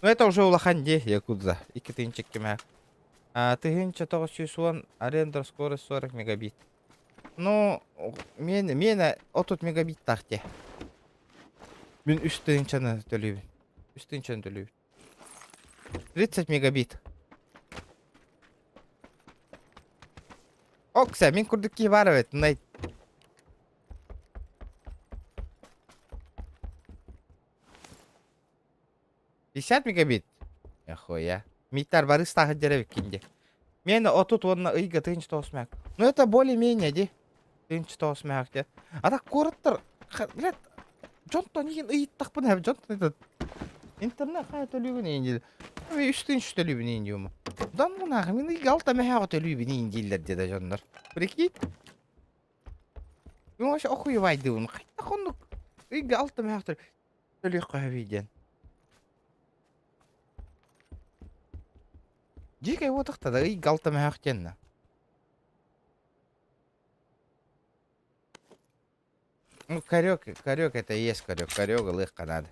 [SPEAKER 1] Ну это уже улахан дии, Якудза. Икки тыһыынча икки мээх. А, 1910 аренда скорость 40 мегабит. Ну, мен, миэнэ 30 мегабиттаах дии. Мин үс тыһыынчаны төлүүбүн. Үс тыһыынчаны төлүүбүн. 30 мегабит. Окса, мин курдук киһи баар эбит. Най... 50 мегабит. Охуя. Миттар барыстаах дьэрэ эбиккин дии. Миэнэ 30 уонна ыйга тыһыынча тоҕус мэк. Ну это более-менее дии. Тыһыынча тоҕус мэк дии. А так куораттар, блядь, дьонтон иһин ыйыттахпына дьонтон этот интернет хайа төлүүбүн иһин диир. Үс тыһыынча төлүүбүн иһин диим. Да ну нахуй, мин ыйга алта мэһээҕэ төлүүбүн иһин дииллэр диэтэ дьоннор. Прикинь? Мин вообще охуевайдыыбын. Хайдах оннук ыйга алта мэһээх төлүөххэ сөбүй диэн. Дьиикэй буотахта да ыйга алта мөһөөх диэн Ну, корёк, корёк это и есть корёк. Корёк ылыахха наада.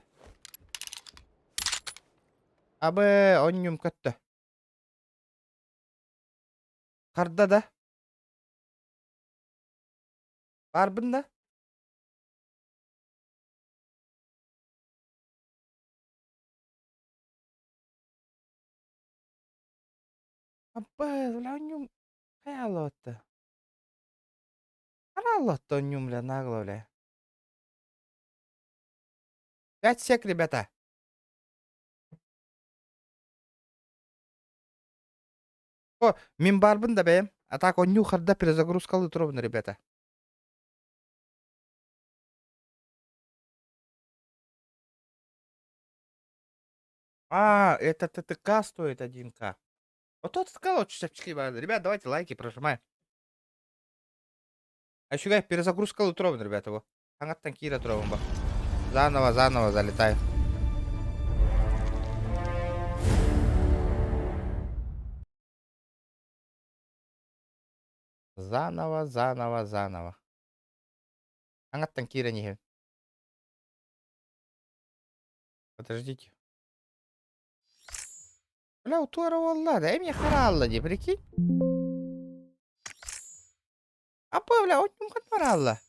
[SPEAKER 1] Абы, онньум көттө. Харда да? Баарбын да? Абы, онньум хайа Аллотто онньум, бля, нагло, бля. 5 сек, ребята. О, мин баарбын да бэйэм. А так онньуу харда перезагрузкалыы туробун, ребята. А, это ТТК стоит 1К. Вот тот сказал, что Ребят, давайте лайки прожимаем. Үчүгэй перезагрузкалыы туруобун, ребята, бу. Хаҥаттан киирэ туруобун бу. Заново, заново залетаю. Заново, заново, заново. Хаҥаттан киирэн иһэбин. Подождите. Бля, утуора буолла да, эмиэ хараалла дии, прикинь. Апа, бля, отнюм хараалла.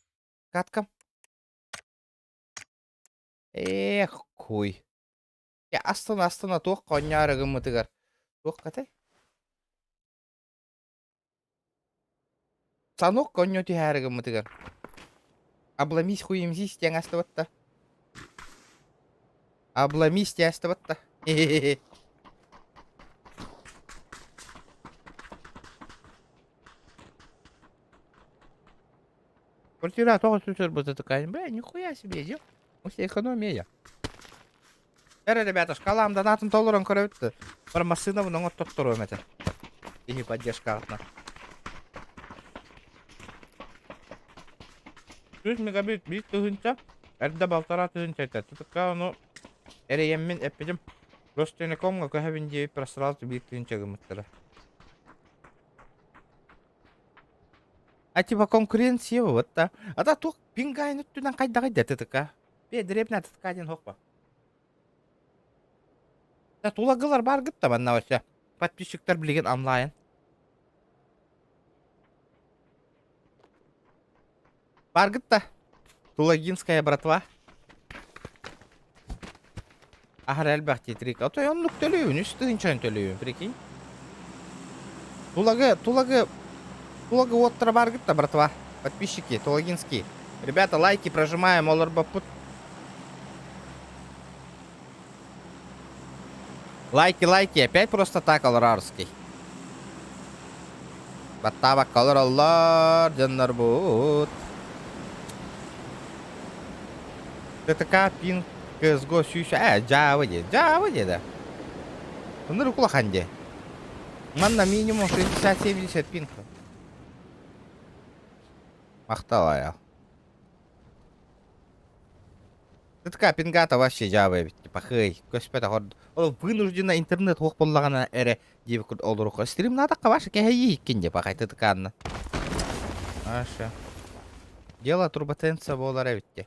[SPEAKER 1] Каткам. Эх, куй. Я астына астына туох конньоору гыммытыгар. Туох катай? Санок конньо түһээри гыммытыгар. Обломись хуемзись диэн астыбатта. Обломись диэн астыбатта. Квартира тоҕо сүтэр такая, бля, нихуя себе, дел. Осы экономия. Эрэ, ребята, шкалам донатын толорон көрөбүт. Бар массыынабын оҥоттотторуом этэ. Киһи поддержкаҕытына. 100 мегабит биир тыһыынча, эрдэ балтараа тыһыынча этэ. Тутукка ону эрэйэммин эппитим. Ростелекомҥа көһөбүн диэбит просрал биир тыһыынча гыммыттара. А типа конкуренция вот да. А да туох пингайын өттүнэн хайдаҕый да ТТК? Бе дребнэ ТТК диэн суох Да тулагылар бааргыт да манна вообще. Подписчиктар билигин онлайн. Бааргыт да. Тулагинская братва. Аһар элбэх титрик. А то оннук төлүүбүн, үс тыһыынчан төлүүбүн, прикинь. Тулагы, Тулагы, Тулагы уоттара бааргыт да, братва. Подписчики, Тулагинские. Ребята, лайки прожимаем, олорбоппут. Лайки, лайки, опять просто так олорарский. Баттаабакка олороллор, дьоннорбут. ТТК пин CSGO сүүс ээ дьаабы дии дьаабы дии да ынырык улахан дии манна минимум 60-70 пинг махтал айал ТТК пингата вообще дьаабы эбит типа хый көспөтөх ол вынужденно интернет суох буоллаҕына эрэ диэбит олоруха стримнаатахха ваша кэһэйии иккин диэ пахай ТТК-анна Аша дело турботенция буолар эбит дии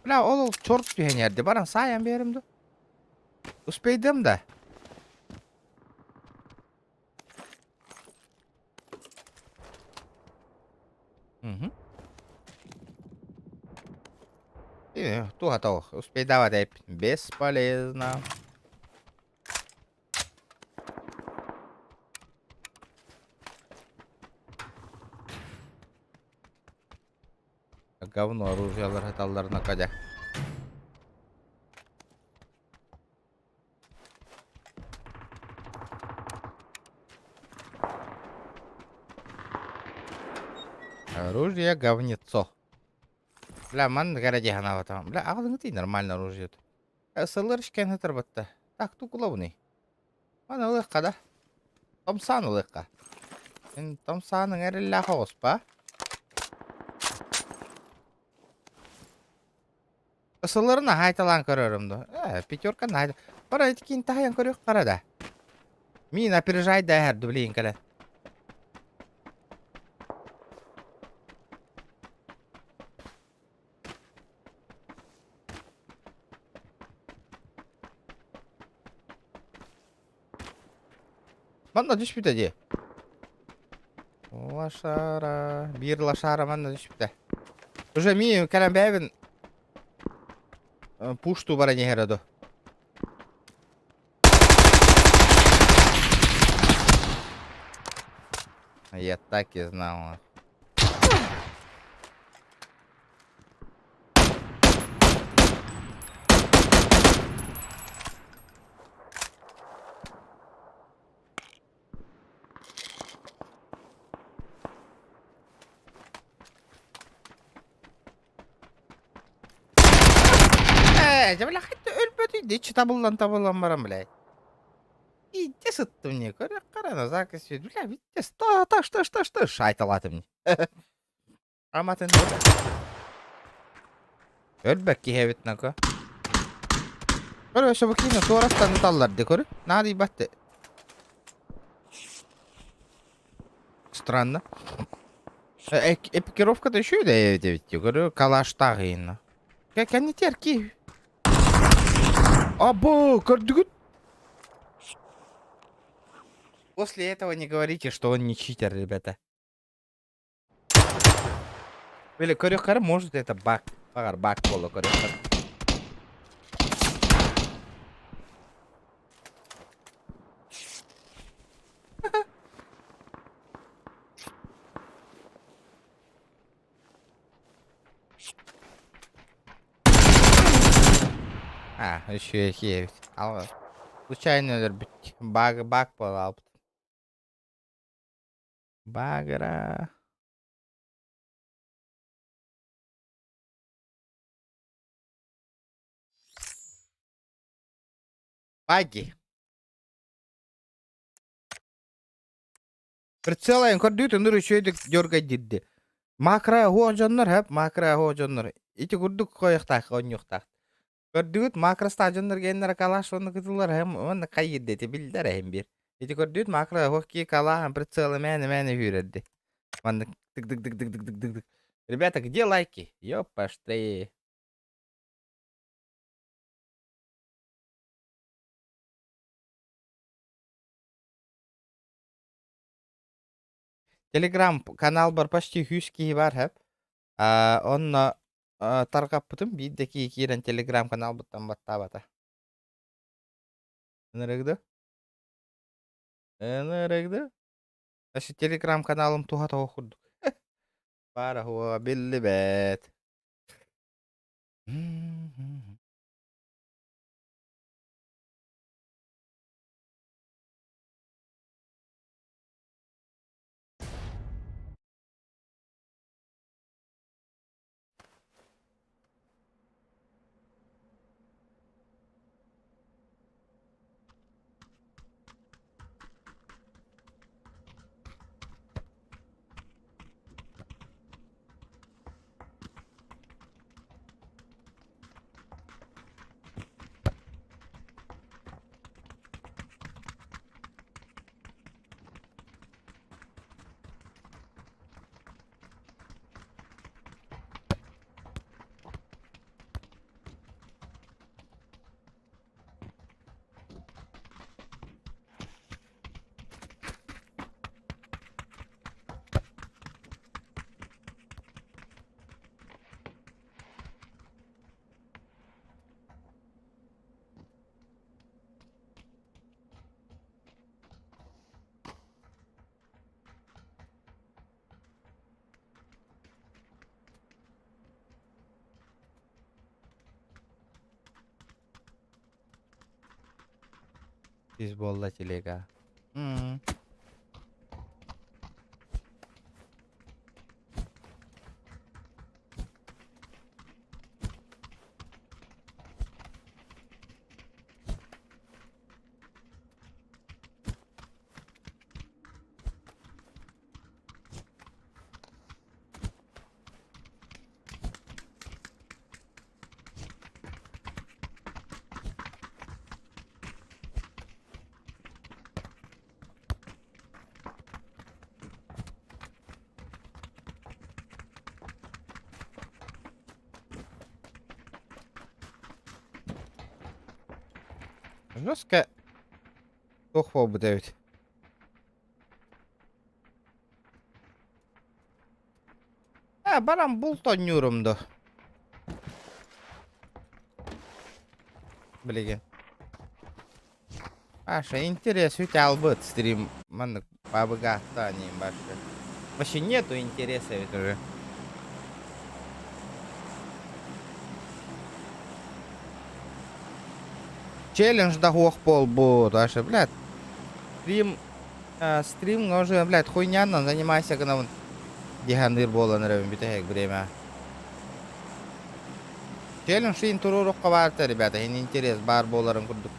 [SPEAKER 1] Бля, ол чорт түһэн эрди. Баран саайан биэрим ду. Успейдым да. Угу. Туга тоох. Успейдават Бесполезно. Говно оружиялар сыталларына кадя. Оружие говнецо. Бля, ман гаражи ханавата. Бля, аҕалыҥытый нормально оружие. Сыллар ишкен хытырбатта. Так, тукулабыный. Маны ылыахха да. Томсаан ылыахха. Эн томсааныҥ эрэллээх оҕуспа. Сылларын аһайталаан көрөрүм да. Э, пятерка наһаа. Бара итикин таһайан көрүөх хара да. Мин опережай да эһэрди билигин кэлэн. Манна түспүтэ дии. Лошара. Биир лошара манна түспүтэ. Уже мин кэлэн бэйэбин пушту баран иһэрэ до. Я так и знал. Ээ, дьэ бля, хатта өлбөтүй, иччи табыллан табыллан баран, блядь. Иитэ. сыттым не көрө карана заказ бля битте ста та что что что шайталатым Аматын Өлбөк киһи эбит нако. Көрө өссө бу киһини туораттан ыталлар ди көрү. Наадыйбат Странно. Экипировката еще да эбит көрү калаштаах иһин. Кэннитер ки. Або, көрдүгүт? После этого не говорите, что он не читер, ребята. Били көрүөххэ может это баг. Баҕар баг буолла көрүөххэ. А, еще эбит. Ал случайно өлөрбүт. Баг баг буола албыт. Багра. Баги. Прицелайын көрдүүт өнөр үчүгэйдик дергай диирди. Макро оһуох дьоннор хөп, макро оһуох дьоннор. Ити курдук хойохтаах онньуохтаах. Көрдүгүт макростаах дьоннор геннэр калаш уонна кытыллар эһэм уонна хайыырды ити биллэр эһим биир. Ити көрдүгүт макро оһуох кии калааһын прицелы мээнэ мээнэ үүрэрди. Маннык тык тык тык тык тык тык тык. Ребята, где лайки? Ёпашты. Телеграм каналбар почти 100 киһи баар һэп. Онно тарҕаппытым биир да киһи киирэн телеграм каналбыттан баттаабата. Ынырыгды? Ынырыгды? Значит, телеграм каналым туһа тоҕо курдук. Баара хуа биллибэт. Из буолла телега. М. Жестко туох буолбут эбит. Э, баран булт оонньуурум дуо? Билигин. Паша, интерес үтэ стрим маннык бабыгааттаан башы. Вообще нету интереса ведь уже. Челлендж да суох буолбут, Аша, блядь. Стрим, стрим уже, блядь, хуйнянан занимайся гынабын. Диһаныыр буолан эрэбин бүтэһик время. Челлендж иин туруорукка баарта, ребята, иһин интерес баар буоларын курдук.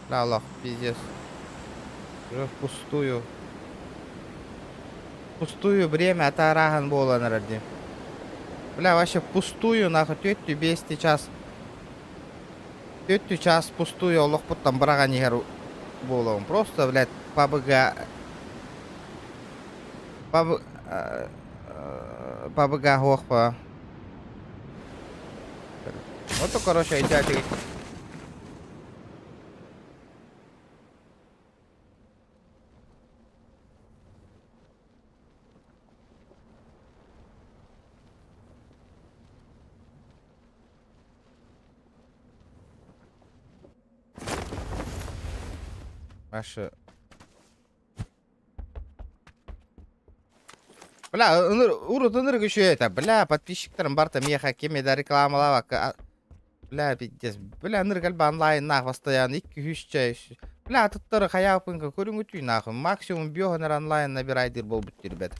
[SPEAKER 1] Бля, пиздец. Уже впустую. Пустую время атаараһын буолан эрэр дии. Бля, вообще пустую нахуй түөттүү биэсти час. Түөттүү час пустую олохпуттан быраҕан иһэр буолуом. Просто, блядь, ПБГ... ПБ... ПБГ хуохпа. Вот, короче, өйдөөтүгүт. Маша. Бля, урут ынырык үчүгэй этэ. Бля, подписчиктарым барыта миэхэ кими да рекламалаабакка Бля, пиздец. Бля, ынырык элбэх онлайннаах постоянно икки-үс чай. Бля, атыттары хайааппынка көрүҥүтүй нахуй. Максимум биоһон эрэ онлайн набирайдыыр буолбут ребят.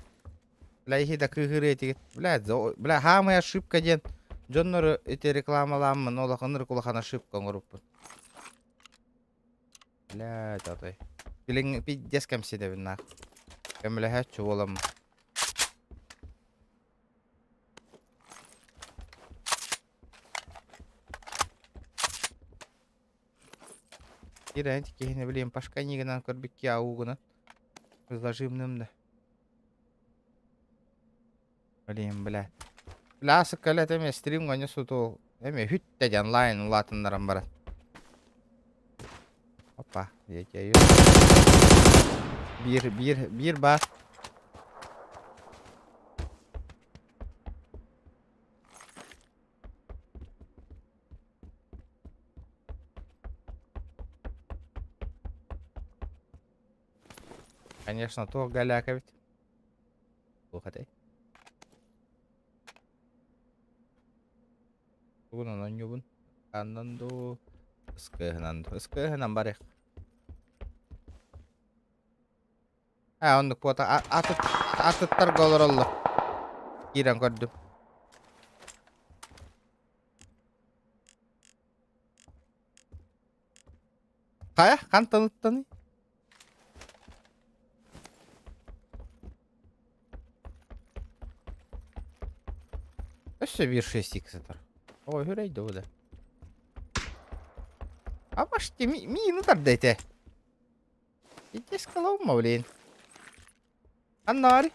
[SPEAKER 1] Бля, иһи да кыыһырыы этигит. Бля, бля, хаамай ошибка диэн дьоннору ити рекламалааммын олох ынырык улахан ошибка оҥоруппун. Бля, татай. Билиҥ пиздец кэмсидэбин нах. Көмөлөһөөччү буоламмын. Киирэн киһини билиэн пашканигынан көрбүккэ аугунан зажимным да. Блин, бля. Бля, сыккалет эме стрим гоня суту. Эме хүттэ дьан онлайн улаатыннаран баран. Опа, я тебя Биир, биир, биир баар. Конечно, туох голяк эбит. Туох этэй? Тугунан оонньуубун? Аннан дуу, ыскыаһынан дуу. Ыскыаһынан барыах. Аа, оннук буота атыттарга олороллор. Киирэн көрдүм. Хайа, хантан ыттаный? Өссө биир 6 сытар. Ой, үрэй да. А башти миин ытарда этэ. Итис кылаума, блин. Аннары.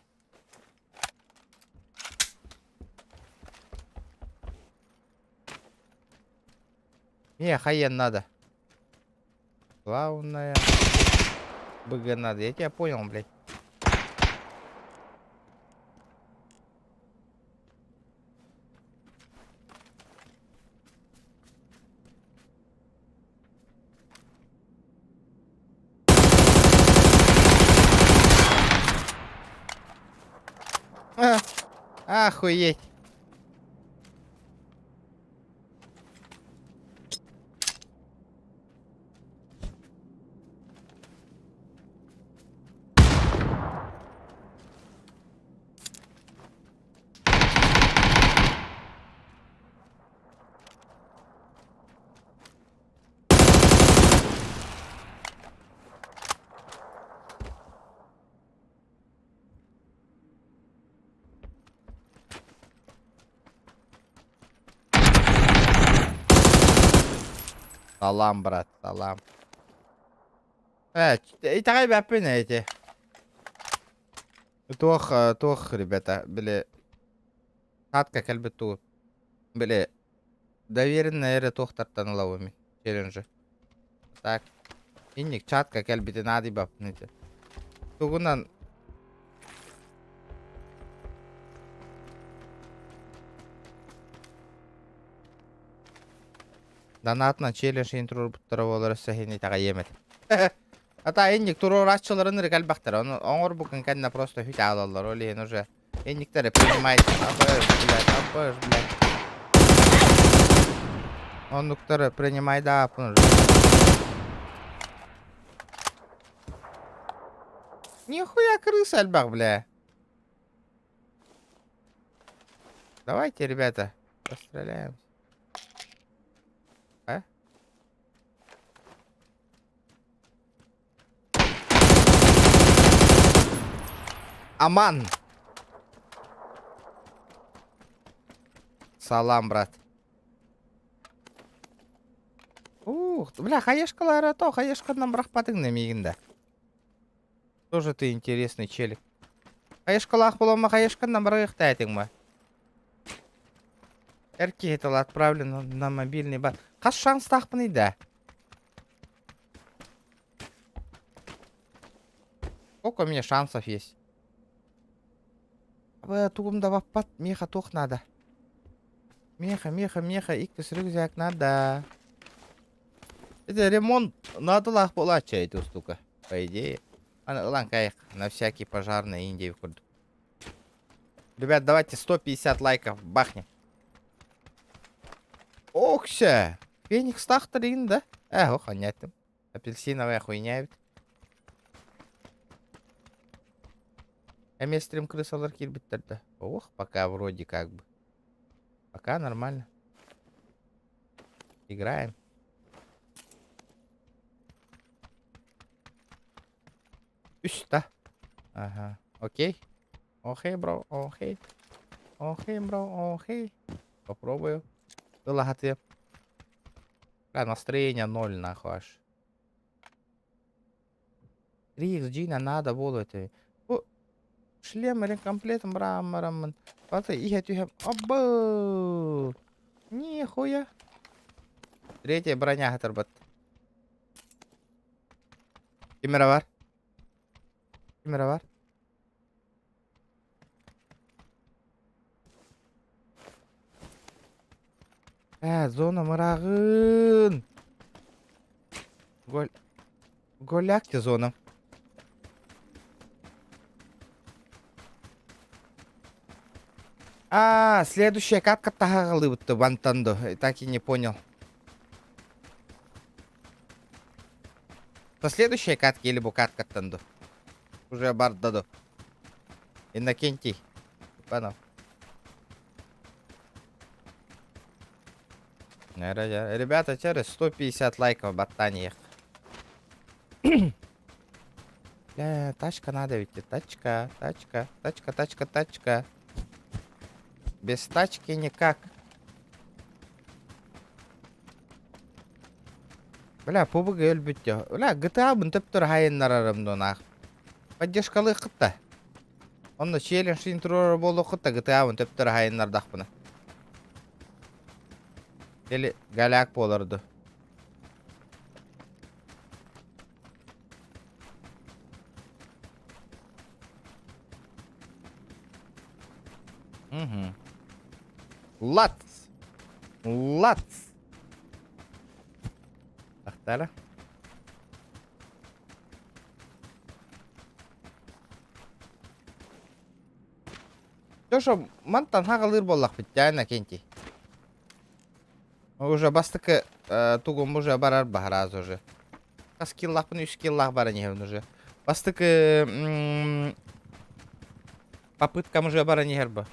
[SPEAKER 1] Не, хайен надо. Главное... БГ надо. Я тебя понял, блядь. А, охуеть. Салам, брат, салам. Э, итэҕэйбэппин эти. Туох, туох, ребята, били, хатка кэлбит тугу. Били, Доверенная эрэ туохтартан ылабын челленджи. Так. Инник чатка кэлбитин аадыйбаппын ити. Тугунан Донатынан челлендж туруорбуттара буолар өссө иһин итэҕэйиэм этэ. Ата инник туруорааччыларын эрэ кэлбэхтэр. Ону оҥорбуккун кэннэ просто хүт аалаллар. Ол иһин уже Инниктары принимайте. Апш, блядь, апш, блядь. Оннуктары принимай да апын уже. Нихуя крыса элбэх, бля. Давайте, ребята, постреляемся. А? Аман! Салам, брат. Ух, бля, хаешкалара то, хаешканан бырахпатыҥ да миигин да. Тоже ты интересный челик. Хаешкалаах буолама хаешканнан бырахыахтаа этиҥ ма? Эр киһи тыла отправлен на мобильный бар. Хас шанстаахпыный да? Сколько у меня шансов есть? Тугум да баппат, миэхэ туох надо? Меха, меха, меха, иккис рюкзак надо. Это ремонт наадалаах буолааччы эти штука, по идее. Аны ылан кайык, на всякий пожарный Индии курдук. Ребят, давайте 150 лайков бахнем. Окся! Феникс тахтарин, да? Э, ох, анньаттым. Апельсиновая хуйня эбит. Эмиэ стрим крысалар киирбиттэр да. Ох, пока вроде как бы. Пока нормально. Играем. Үс да. Ага. Окей. Окей, бро, окей. Окей, бро, окей. Попробую. Ылаһатыам. Бля, настроение ноль нахуй аж. 3XG надо было это. Бу шлем или комплектом брамараммын. Бата иһэ түһэм. Абы! Нихуя. Третья броня хатырбат. Кимера бар? Кимера бар? Ээ, зона мырааҕын. Голь... Голякте зона. А, следующая катка таһаҕалыыбытты бантан Так и не понял. Со следующей катки или бу каткаттан ду? Уже барда ду. Иннокентий. Степанов. Ребята, через 150 лайков баттаниях. Бля, тачка надо ведь. Тачка, тачка, тачка, тачка, тачка. Без тачки никак. Бля, PUBG өлбүт дьэ. Бля, GTA-бын төптөр хайыннарарым дунаах. Поддержкалыаххыт да. Онно челлендж интро буолуоххут да GTA-бын төптөр хайыннардахпына. Или голяк буолар ду. Угу. Лац! Лац! Тахтара. Тоша мантан хагалыр буоллахпыт даа Иннокентий. Уже бастакы тугум уже барар баһараас уже. Хас киллаахпын үс киллаах баран иһэбин уже. Бастакы попыткам уже баран иһэр бу.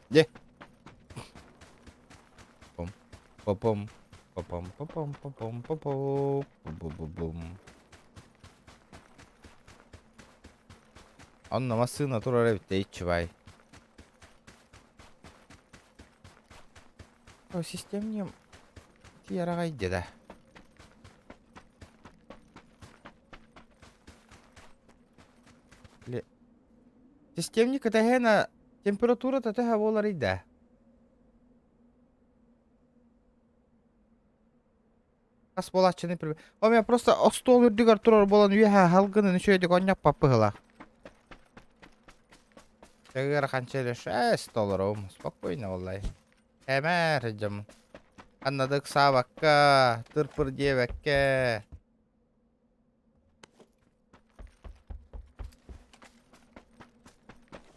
[SPEAKER 1] Де. Пом, попом, попом, попом, попом, попом, бу-бу-бум. Онно массыына турар эбит тэйиччи баай. О, системнем тиэрэҕэй да. Системник кэтэһээнэ температурата төһө буоларый да? Хас буолааччыны О, мен просто остуол үрдүгэр турар буолан үөһэ халгынын үчүгэйдик онньоппот быһыылаах. Ыарахан через шесть толорум. Спокойно буоллай. Эмээр дьом. Аннадык саабакка, тырпыр диэбэккэ.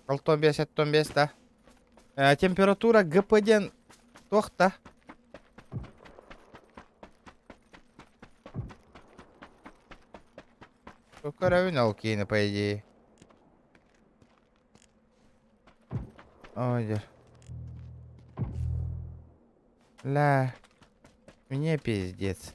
[SPEAKER 1] Алтон бес, аттон бес да. Температура ГП диэн туох да? Көрөбүн ол киини по идее. Ой, дьэ. Ля. Мне пиздец.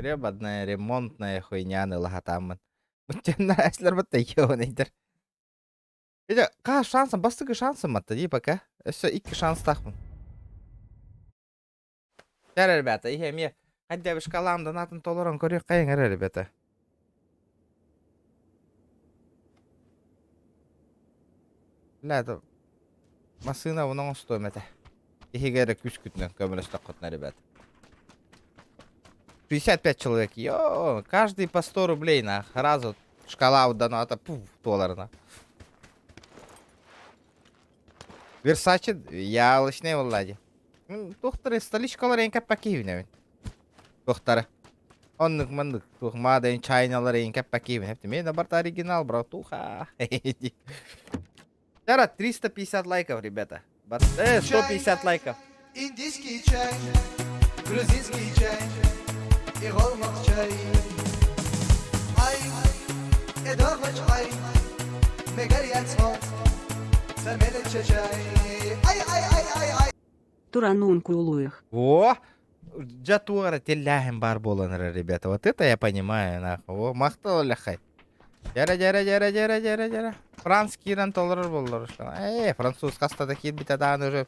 [SPEAKER 1] Гребаная ремонтная хуйняны ылаһатааммын. Бутчанна эслэр батта йоонайдар. Ити хаа шансым бастакы шансым матта дии пока. Өссө икки шанстаахпын. Чэ ребята, иһэ эмиэ хайда шкалам донатын толорон көрүөххэйиҥ эрэ ребята. Бля, это массыына ону оҥостуом этэ. Иһигэр эрэ күүскүтүнэн көмөлөстөххүтүнэ, ребят. 55 человек, йо, каждый по 100 рублей на сразу шкала доната, пуф, туоларына. Версачи ялочный буолла дии. Туохтары столичкалар эҥин кэппэккиһибин эбит. Туохтары. Оннук маннык туох Made in China-лар эҥин кэппэккиһибин эбит. Мен барыта оригинал, братуха. Тара 350 лайков, ребята. 150 лайков.
[SPEAKER 2] Индийский чай, грузинский чай и голмак чай. Ай, эдорвач ай, мегарьяцмо, чай. Ай, ай, ай, ай, ай.
[SPEAKER 4] Туранун кулуих.
[SPEAKER 1] О! Дьэ туох эрэ тиллээһин баар буолан эрэр, ребята. Вот это я понимаю, нахуй. О, махтал ляхай. Дьэрэ, дьэрэ, дьэрэ, дьэрэ, дьэрэ, дьэрэ. Франц киирэн толорор буоллар. Э, француз хаста да киирбитэ даҕаны уже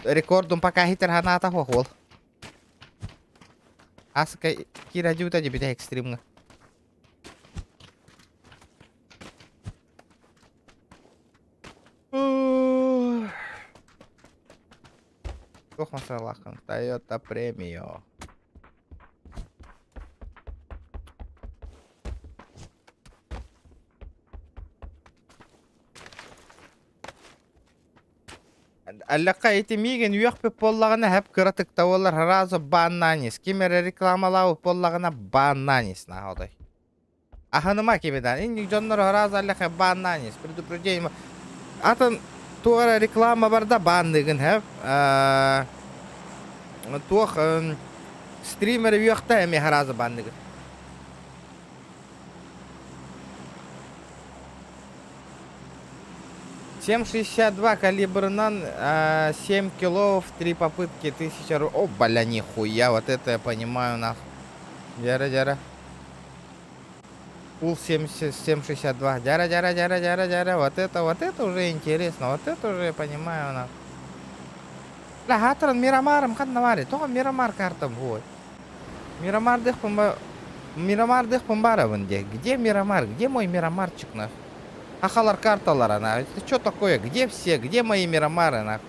[SPEAKER 1] рекордун пока хитер ханаата суох уол. Аска киирэ дьута дебите экстримҥа. Туох масалааххын? Toyota Premio. Аллахха ити миигин үөхпүт буоллаҕына хэп кыратык да буоллар сразу баннанис. Ким эрэ рекламалаабыт буоллаҕына баннанис нахуй. Аһыныма кимидан. Инник дьоннор сразу аллахха баннанис. Предупреждение. Атын туох эрэ реклама барда банныгын хэп. Туох стример үөхтэ эмиэ сразу банныгын. 7,62 калибрынан 7 кило в 3 попытки 1000 рублей. О, бля, нихуя, вот это я понимаю, нах. Дяра, дяра. Пул 7,62. Дяра, дяра, дяра, дяра, дяра. Вот это уже интересно. Вот это уже я понимаю, нах. Бля, хатран Мирамаром ханна баарый? Тоҕо Мирамар картам буой? Мирамардыхпын Мирамардыхпын барабын де. Где Мирамар? Где мой Мирамарчик, нах? Сахалар карталара, нах. Это что такое? Где все? Где мои Мирамары, нах?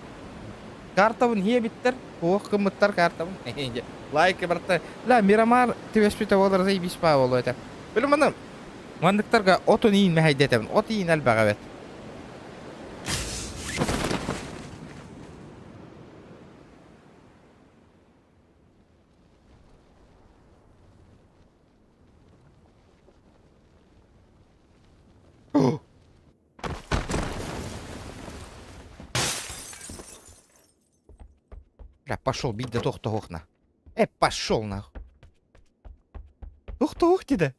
[SPEAKER 1] Картабын хиэбиттэр. Туох гыммыттар картабын. Лайк барта. Ла Мирамар түбэспитэ буолар заебись баа буолуо этэ. Билим маны манныктарга отун иин мэһэйдэтэбин. От иин элбэх эбит. Бля, пошел бить да тохтоһуохна. Э, пошел нахуй. Тохтоһуох диде.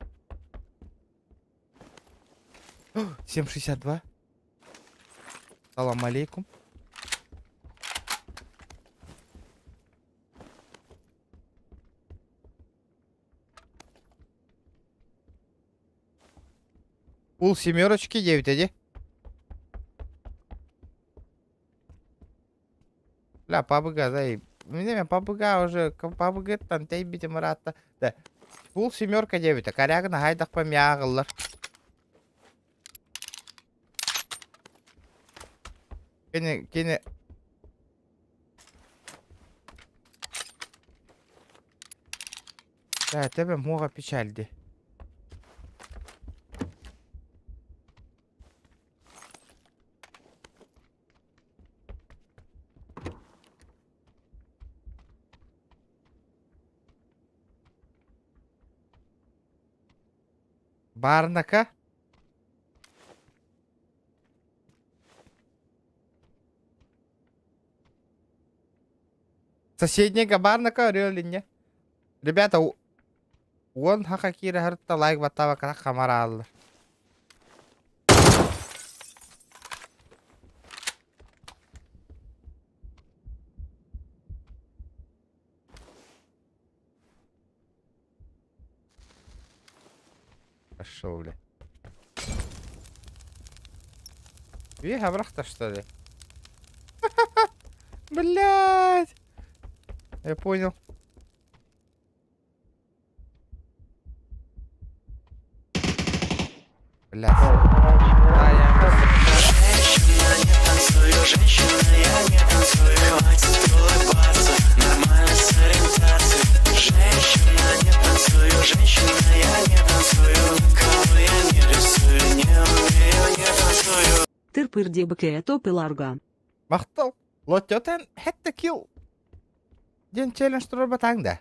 [SPEAKER 1] 7,62. Салам алейкум. Пул семерочки 9 эди. Бля, пабыга, зай. Меня пабыга уже, пабыгыттан тэйбитим ыраатта. Да. Пул семерка диэбитэ. Корягына хайдахпа миааҕыллар. Кини, кини... Да, тебе муха печаль ди. Барнака? Соседнего Барнака орел Ребята, уон хака киирэ сырытта лайк баттаабакка хамарааллар. Пошел, бля. Үөһэ бырахта, что ли? Блядь! Я понял. Блядь. Да, я...
[SPEAKER 4] Тырпыр диэбэкэ топиларга.
[SPEAKER 1] Махтал. Лоттетен хэтте килл. Диэн челлендж туруорбатаҥ да.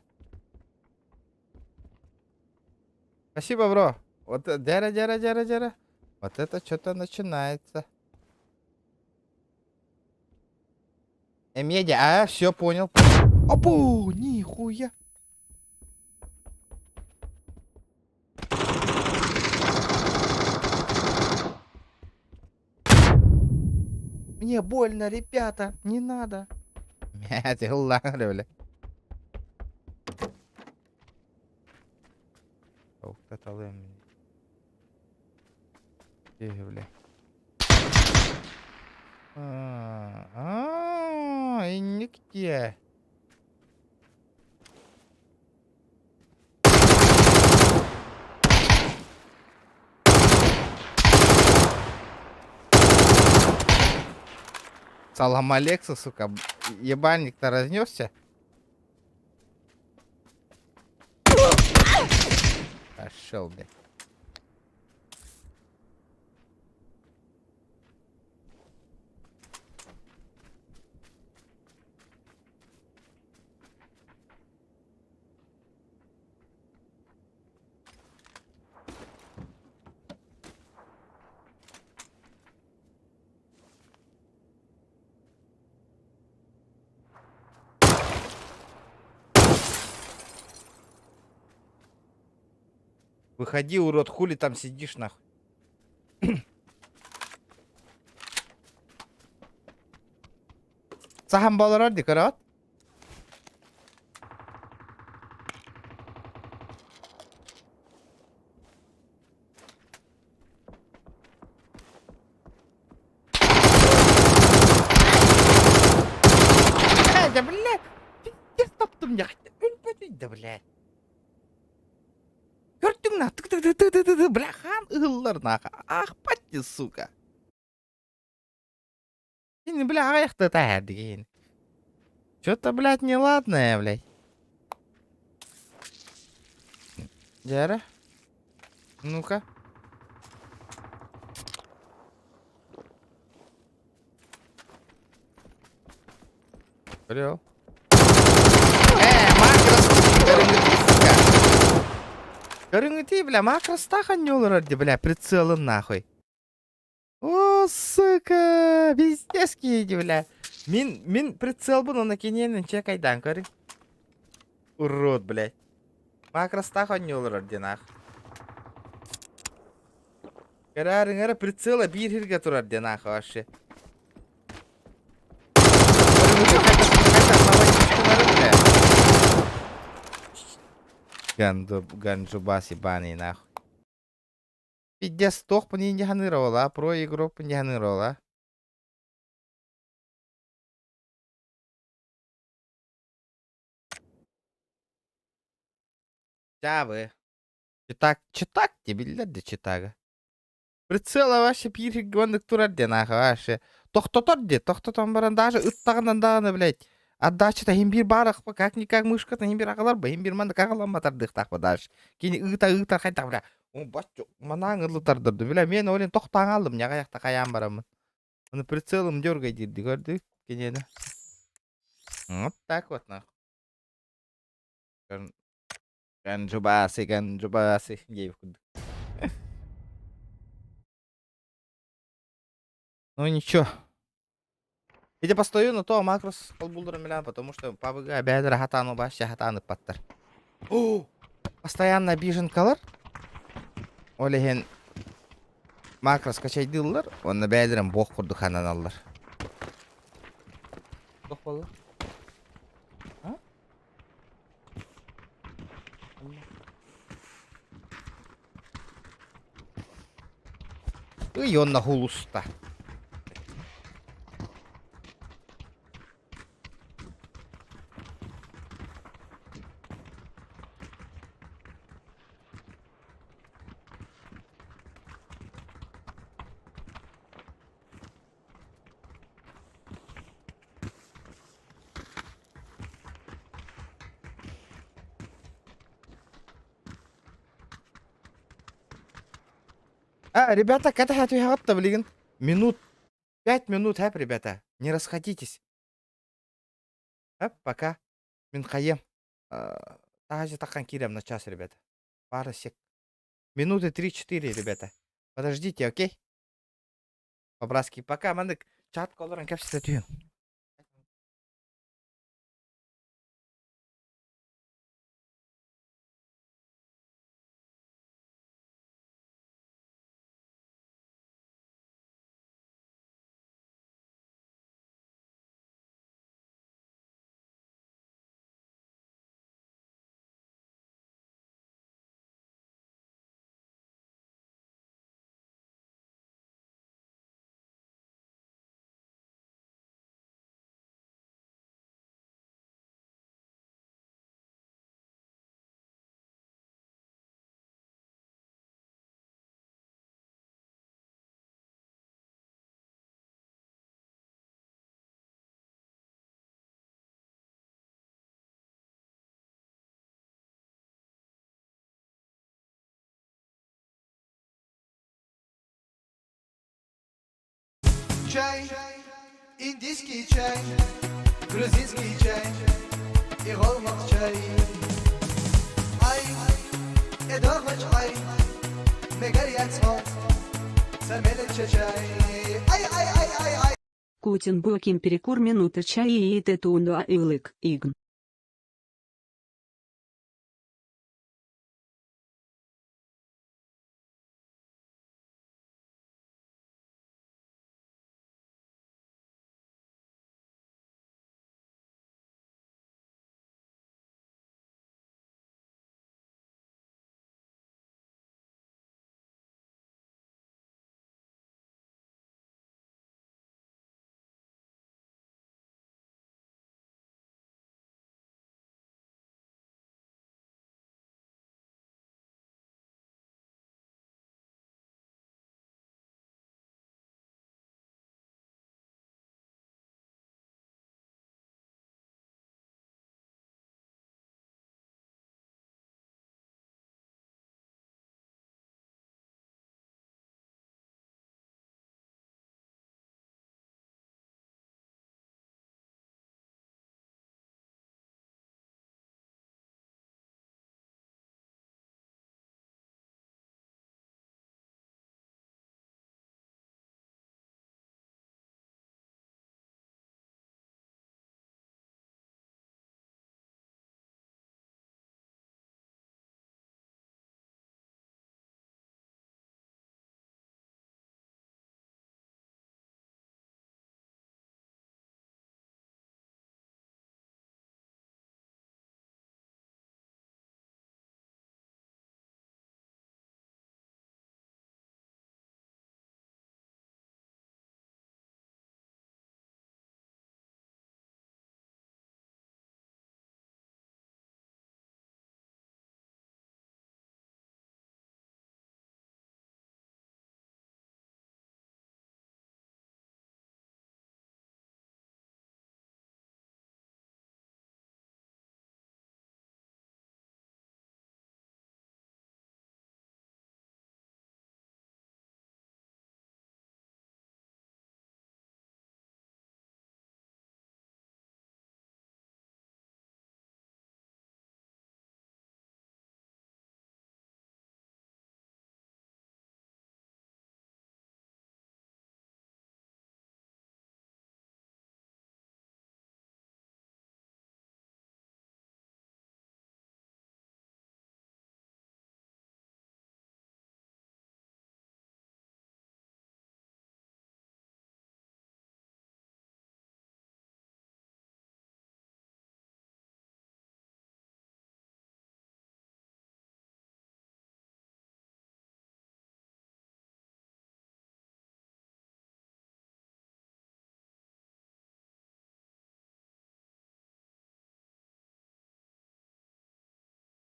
[SPEAKER 1] Спасибо, бро. Вот дяра, дяра, дяра, дяра. Вот это что-то начинается. Эмедя, а, все понял. Опу, нихуя. Мне больно, ребята, не надо. Мять, бля. Бля. А, инникте. Салам Алекса, сука. Ебальник-то разнесся. Пошел, блядь. Выходи, урод, хули там сидишь, нахуй. Сахан болорор ди көрөт. Да, блядь, пиздец таптым я. Өлбөтүй да, блядь. Көрдүң на, тык тык тык тык тык тык, бля, хан ыһыллар нахуй. Ах, патти, сука. Кини, бля, аҕыйахта таһаардыгин. Что-то, блядь, неладное, блядь. Дьэрэ. Ну-ка. Орел. Э, макрос, көрүҥүтүй, сука. Көрүҥүтүй, бля, макростаах анньолорор ди, бля, прицелын нахуй. О, сука, пиздец киһи, бля. Мин, мин прицелбын оны киниэнин чекайдаан көрүҥ. Урод, блядь. Макростаах анньолорор ди нах. Көрөөрүҥ эрэ прицела биир сиргэ турар ди нах вообще. Көрүҥүтүй хайдах хайдах наводчиктары, бля. Ганду, ганджубас ебаный нахуй. Пиздец, туохпун иин дьаһаныыр ола, про игрокпун дьаһаныыр ола. Чаабы. Читак, читак дии биллэр да читага. Прицела вообще биир сиргэ оннук турар диэн аха вообще. Тохтотор дии, тохтотон баран даже ыттаҕынан даҕаны, блядь, отдачата иһин биир баарахпа, как-никак мышката иһин биир аҕалар иһин биир маннык аҕаламмат тардыахтаахпа даже. Кини ыыта-ыыта хайдах, бля, бачча манаан ылытардырды, бля, мен олен тохтоон хааллым, ньаҕайахта хайаан бараммын. Аны прицелым дергай диирди көрдүк киниэнэ. Вот так вот нахуй. Ганджубасы, ганджубасы диэбит курдук. Ну ничего. Ити постою на то макрос холбуулларын билэн, потому что пабыга бэйэлэрэ хатаан вообще хатаан ыппаттар. О, постоянно обиженкалар. Ол иһин макрос качайдыыллар, уонна бэйэлэрин буох курдук хананаллар. Туох буолла? А? Ый онно хулуста. А, ребята, кэтэһэ түһэҕит да билигин минут, 5 минут, хэп, ребята, не расходитесь. Хэп, пока. Мин хайыам. Таһа таххан киирем на час, ребята. Пара сек. Минуты 3-4, ребята. Подождите, окей? По-братски, пока маннык чат олорон кэпсэтэ түһүҥ.
[SPEAKER 2] Чай, индийский чай, грузинский чай и голмак чай. Ай, эдорвач ай, мегарьяцмо, чай. Ай, ай, ай, ай, ай.
[SPEAKER 4] Кутин боким перекур минута чай и тетунуа илык игн.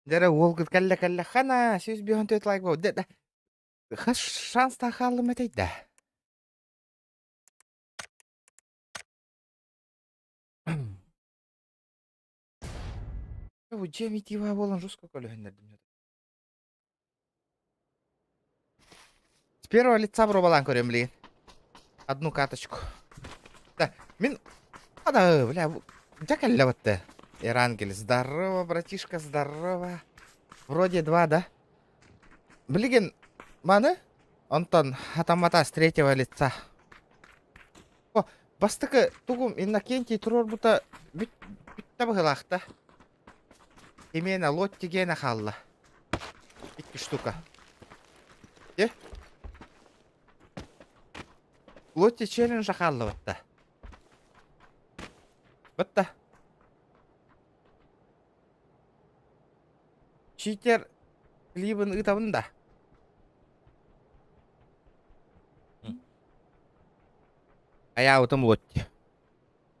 [SPEAKER 1] Дьэ уолгут кэллэ кэллэ хана 154 лайк буол. Дэ хас шанс хааллым этэй да. Бу дьиэм итиибаа буолан жестко көлөһүннэрдим. С первого лица пробалаан көрөм билигин. Одну карточку. Да, мин... А да, бля, дьэ кэллэ батта. Эрангель, здорово, братишка, здорово. Вроде два, да? Билигин маны, онтон хатаммата с третьего лица. О, бастакы тугум Иннокентий туруорбута бүт бүттэ быһыылаах да. Именно Лотти гена хаалла. Икки штука. Де? Лотти челленджа хаалла батта. Батта. Читер клибын ыытабын да. Айаабытым Лотти.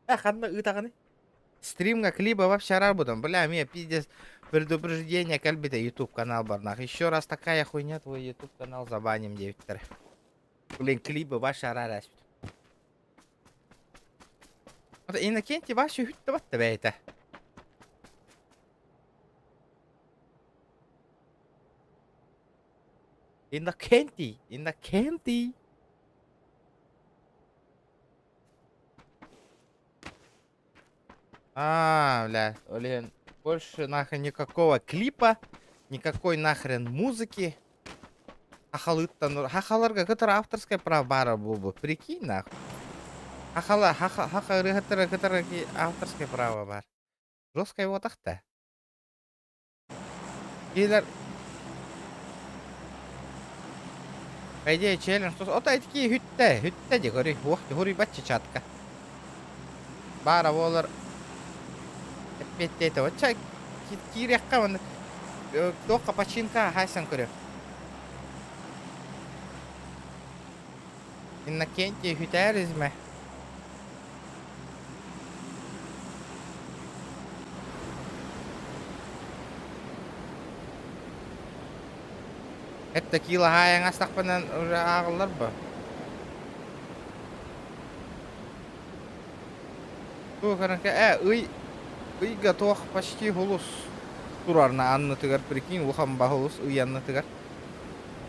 [SPEAKER 1] Э, ханна ыытаҕыный? Стримҥа клиба вообще араарбытым. Бля, мне пиздец предупреждение кэлбитэ YouTube канал барнах. Еще раз такая хуйня, твой YouTube канал забаним диэбиттэрэ. Блин, клибы вообще араар Иннокентий вообще үһүттэ батта бэйэтэ. Иннокентий, Иннокентий. А, бля, блин, больше нахрен никакого клипа, никакой нахрен музыки. Хахалыттан, хахаларга кытары авторское право баара буолбут. Прикинь, нахуй. Хахала, хаха, хаха ырыһыттара кытары авторское право бар. Жесткая буотах-та. Киилэр По идее, челлендж тус ото итики хүттэ, хүттэ дии көрүй, уох хуруйбат чачатка. Баара буолар эппиэттээтэ очча киириэххэ уонна туохха починка хаайсан көрүө. Иннокентий хүтээризмэ. Это килоһаайаҥ астахпынан уже ааҕыллар бо. Туох эрэ э ый ыйга туох почти хулус турарна аннытыгар прикинь улахан баһылус ый аннытыгар.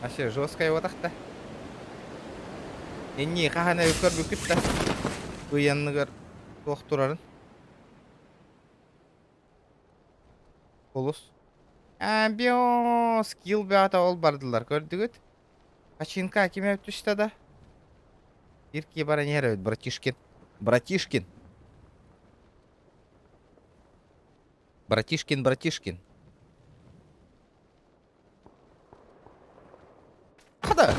[SPEAKER 1] Вообще жесткая буотахта. Иннии хаһан эбит көрбүккүт да ый анныгар туох турарын. Олус. Био скилл бөҕөтө ол бардылар көрдүгүт? Починка ким эбит түстэ да? Ирки баран иһэр эбит братишкин. Братишкин. Братишкин, братишкин. Хада!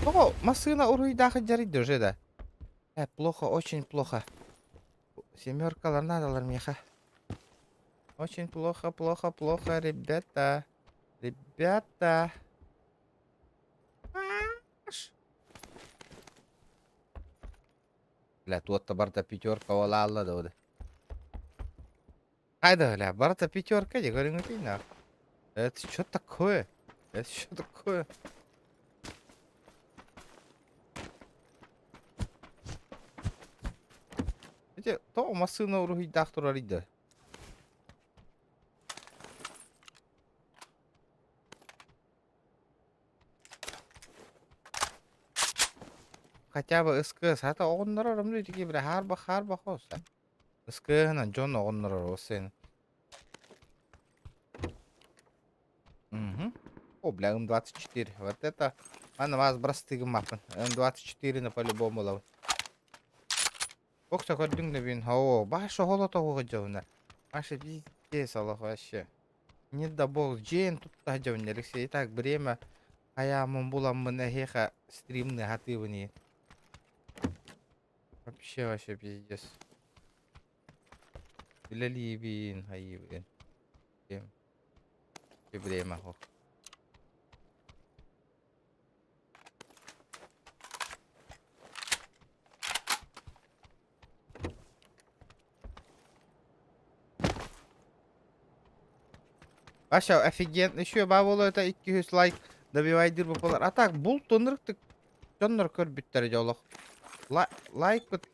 [SPEAKER 1] Тоҕо массыына уруйдаах дьарыйда уже да? Плохо, очень плохо. Семеркалар надалар миэхэ. Очень плохо, плохо, плохо, ребята. Ребята. Бля, туотта барда пятерка олаалла да ода. Хайда, бля, барда пятерка, я говорю, ну нах. Это что такое? Это что такое? Ити тоҕо массыына уруһуйдаах турар да? Хотя бы СКС, хата оҕоннорор омну итики бile хаарба хаарба хоса. СКС-нан дьон оҕоннорор осын. Угу. О, бля, М24. Вот это... Аны вас брастыгым маппын. М24 на по-любому лабын. Бокса көрдүҥ да бин. О, баш оһоло тоҕуга дьоһуна. Маша пиздец олох вообще. Не да бог, дьиэн тутта дьоһун Алексей. Так, время хайаамын буламмын эһиэхэ стримны хатыыбын иин. Вообще, вообще пиздец. Үлэлиибин, хайыыбын. Время хох. Вообще офигенно. Еще баа это 200 лайк добивайдыр буолар. А так булт ынырыктык дьоннор көрбүттэрэ дьэ олох. Лайкпыт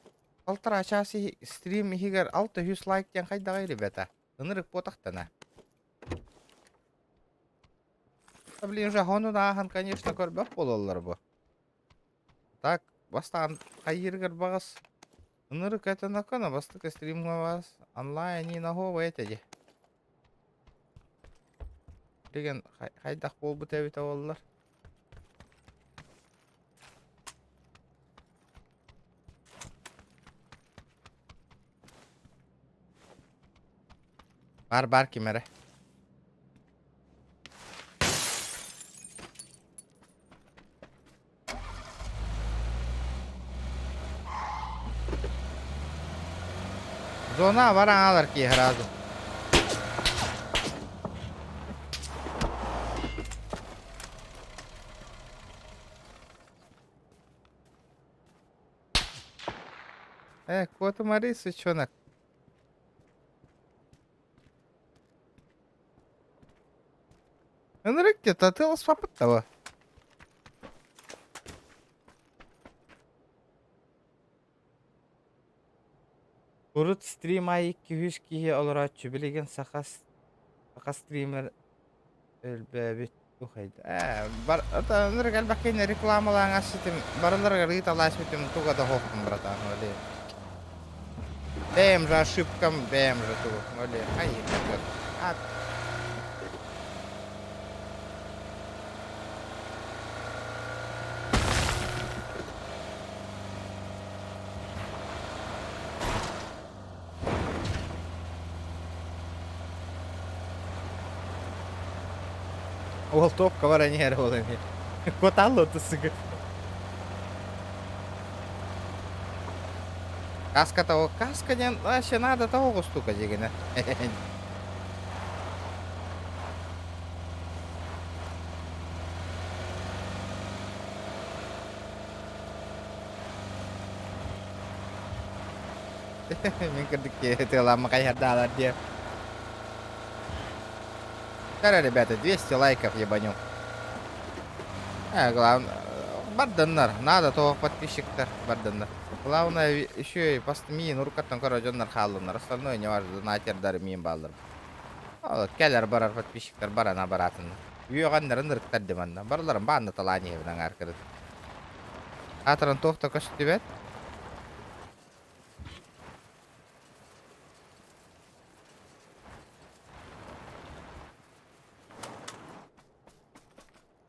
[SPEAKER 1] полтора час стрим иһигэр 600 лайк диэн хайдаҕый ребята? Ынырык буотахтана. Блин, уже хонун ааһан, конечно, көрбөх буолаллар бу. Так, бастаан хайыырыгар баҕас ынырык этэн акана бастакы стримҥа бас онлайн и наһуоба этэ дии. Билигин хайдах буолбут эбитэ буоллар. Бар бар ким эрэ. Зона баран аалар киһи сразу. Э, куотумари, сучонок. Ынырык где-то ты ласпапыттава. Урут стрим аайы 200 киһи олорооччу, билигин саха саха стример өлбөөбүт тухайда. Ээ, бар ата ынырык элбэх киһини рекламалаан ассытым, барыларыгар ыыталаасбытым туга да хоһум братан, оле. Бэйэм же ошибкам, бэйэм же тугу, оле, хайы, а Уол топка бар они эрэ ол эми. Куотаалла тысыгы. Каска того, каска диэн вообще надо того гостука дегенэ. Мин кырдык тыаламма хайһардаалар диэ. Кара, ребята, 200 лайков ебаню. Главное, барданнар, надо того подписчиктар барданнар. Главное, еще и пост миин уруккаттан көрө дьоннор хааллыннар. Остальное не важно, донатердар миин бааллар. Кэлэр барар подписчиктар барана бараатыннар. Үөҕэннэрин ырыктар диманна. Барыларын баанна талаан иһэбин аҥаар кырыт. Аатыран туох да көстүбэт.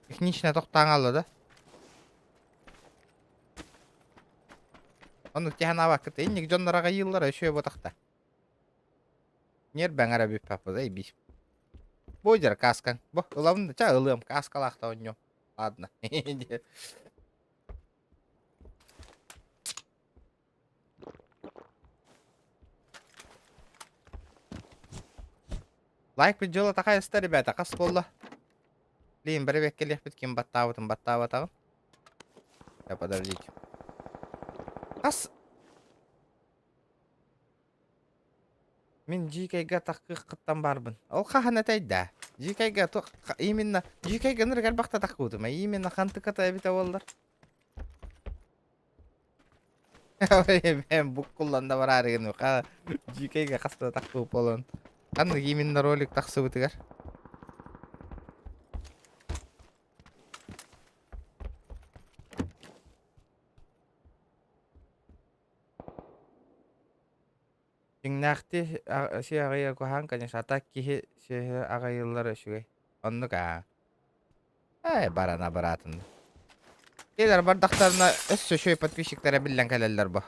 [SPEAKER 1] Техничная тохтаан хаалла да? Оннук тиһэн аабаккыт инник дьоннор аҕайыыллара үчүгэй буотахта. Ньиэрбэҥ эрэ бүппэппит эй бис. Бу дьэр кааскаҥ. Бу ылабын да ча ылыам кааскалаахта оонньуом. Ладно. Лайк дьыала такайыста, ребята, хас буолла? Блин, бэрэбиэккэлиэхпит ким баттаабытын баттаабатаҕын. Я подождите. Хас Мин дьиикэйгэ таккыаххыттан баарбын. Ол хаһан этэй да? Дьиикэйгэ именно дьиикэйгэ ынырык элбэхтэ таккыбытым. Именно хантыката эбитэ буоллар. Бэйэм буккуллан да бараары гынным. Дьиикэйгэ хаста да тахсыбыт буолан. Ханнык именно ролик тахсыбытыгар? Дьиҥнээхтии си аҕыйа куһаҕан, конечно, а так киһи сүөһү аҕыйыллара үчүгэй. Оннук аа. Ээ, барана бараатын. Кинилэр бардахтарына өссө үчүгэй подписчиктара биллэн кэлэллэр бу.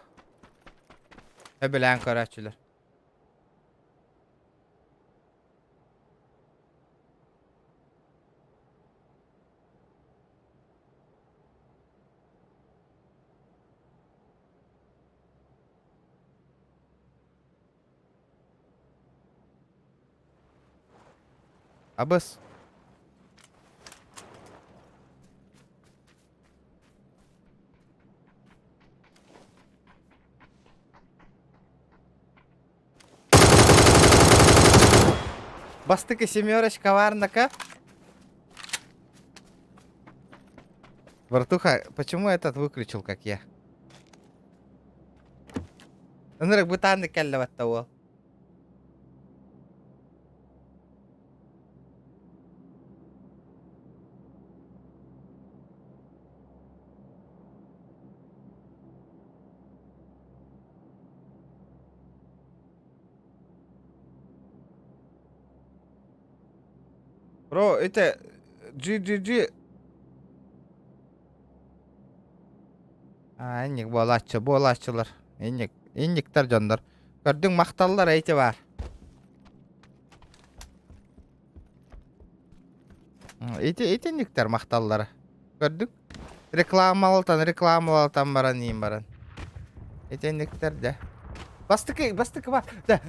[SPEAKER 1] Өбүлээн көрөөччүлэр. Абыс. Бастакы семерочка варнака. Братуха, почему этот выключил, как я? Ынырык бытааннык кэллэ батта уол. Бро, это GGG. А, инник буолааччы, буолааччылар. Инник, инниктэр дьоннор. Көрдүҥ махталлар эти бар. Ити итинниктэр махталлара. Көрдүҥ? Рекламалатан, рекламалатан баран иин баран. Итинниктэр дэ. Бастакы, бастакы бар. Да.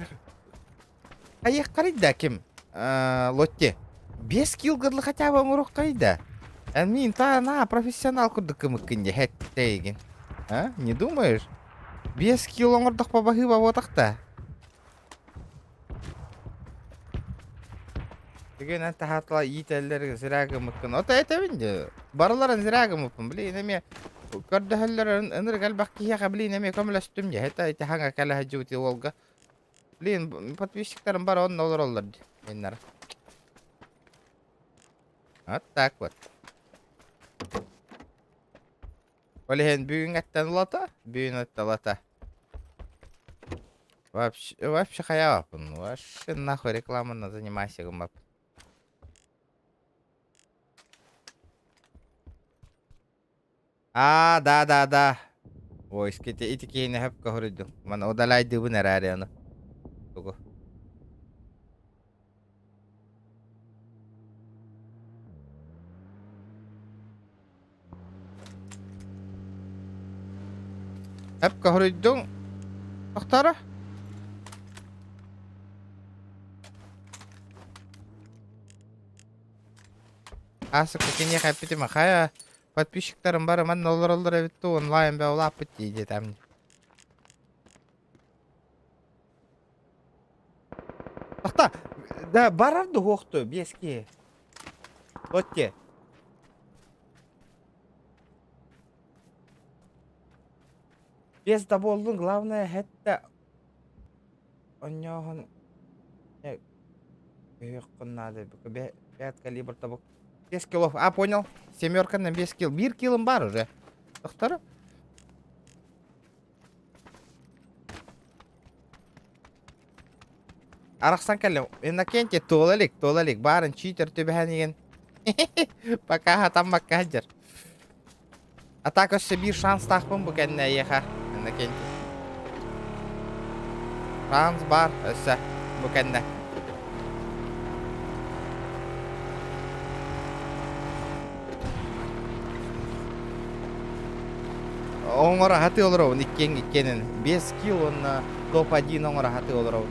[SPEAKER 1] Хайыаххарый да ким? Лотти. 5 килл гырлы хотя бы оҥоруоххай да. Эн мин та на профессионал курдук кымыккын дьэ хэттейгин. А? Не думаешь? 5 килл оҥордохпо баһыыба буотахта. Бүгүн эн таһаатала иитэллэр зря гыммыккын. Ото этэбин дии. Барыларын зря гыммыппын. Блин, эмиэ көрдөһөллөр ынырык элбэх киһиэхэ блин эмиэ көмөлөстүм дии. Это ити хаҥа кэлэ сылдьыбыт уолга. Блин, подписчиктарым бары онно олороллор дии. Иннара. Вот так вот. Ол иһин бүгүҥҥэттэн улата, бүгүн атталата. Вообще, вообще хайаабаппын. Вообще нахуй рекламаны занимайся гыммаппын. Аа, да, да, да. Ой, ити ити киһини хөпкө хоруйдум. Мана удаляйдыыбын эрээри ону. Тугу? Эп хоруйдуҥ тохтооро. Аасыкка киниэхэ эппитим хайа подписчиктарым бары манна олороллор эбит дуу онлайн бэ улааппыт дии диэтэм. Тохто да барар дуһуохту биэски. Отте. Без да буоллун, главное хэтте онньооһун өйөххүн наада пять калибр тобук. 5 килов. А, понял. Семерка на 5 килл. Бир киллым бар уже. Тохтор. Арахсан кэллим. Иннокентий туола илик, туола илик. Баарын читер түбэһэн иһин. Пока хатаммакка сылдьар. А так өссө биир шанстаахпын бу кэннэ эйиэхэ, Иннокентий. Шанс баар өссө бу кэннэ. Оҥоро сатыы олоробун иккиэн иккиэнин. 5 килл уонна топ-1 оҥоро сатыы олоробун.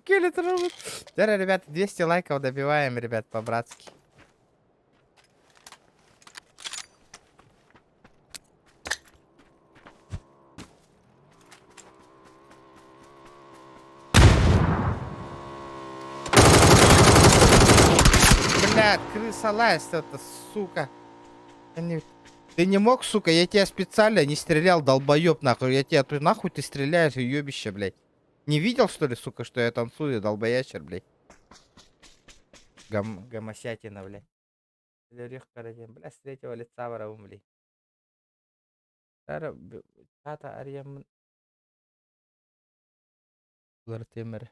[SPEAKER 1] Кили Теперь, ребят, 200 лайков добиваем, ребят, по-братски. Блядь, крыса лазит, это, сука. Ты не мог, сука, я тебя специально не стрелял, долбоеб, нахуй. Я тебя, ты нахуй ты стреляешь, уебище, блядь. Не видел, что ли, сука, что я танцую, долбоящер, блядь? Гам, гомосятина, блядь. Бля, с третьего лица воровым, блядь. Ара чаата арыйаммын уларытыам эрэ.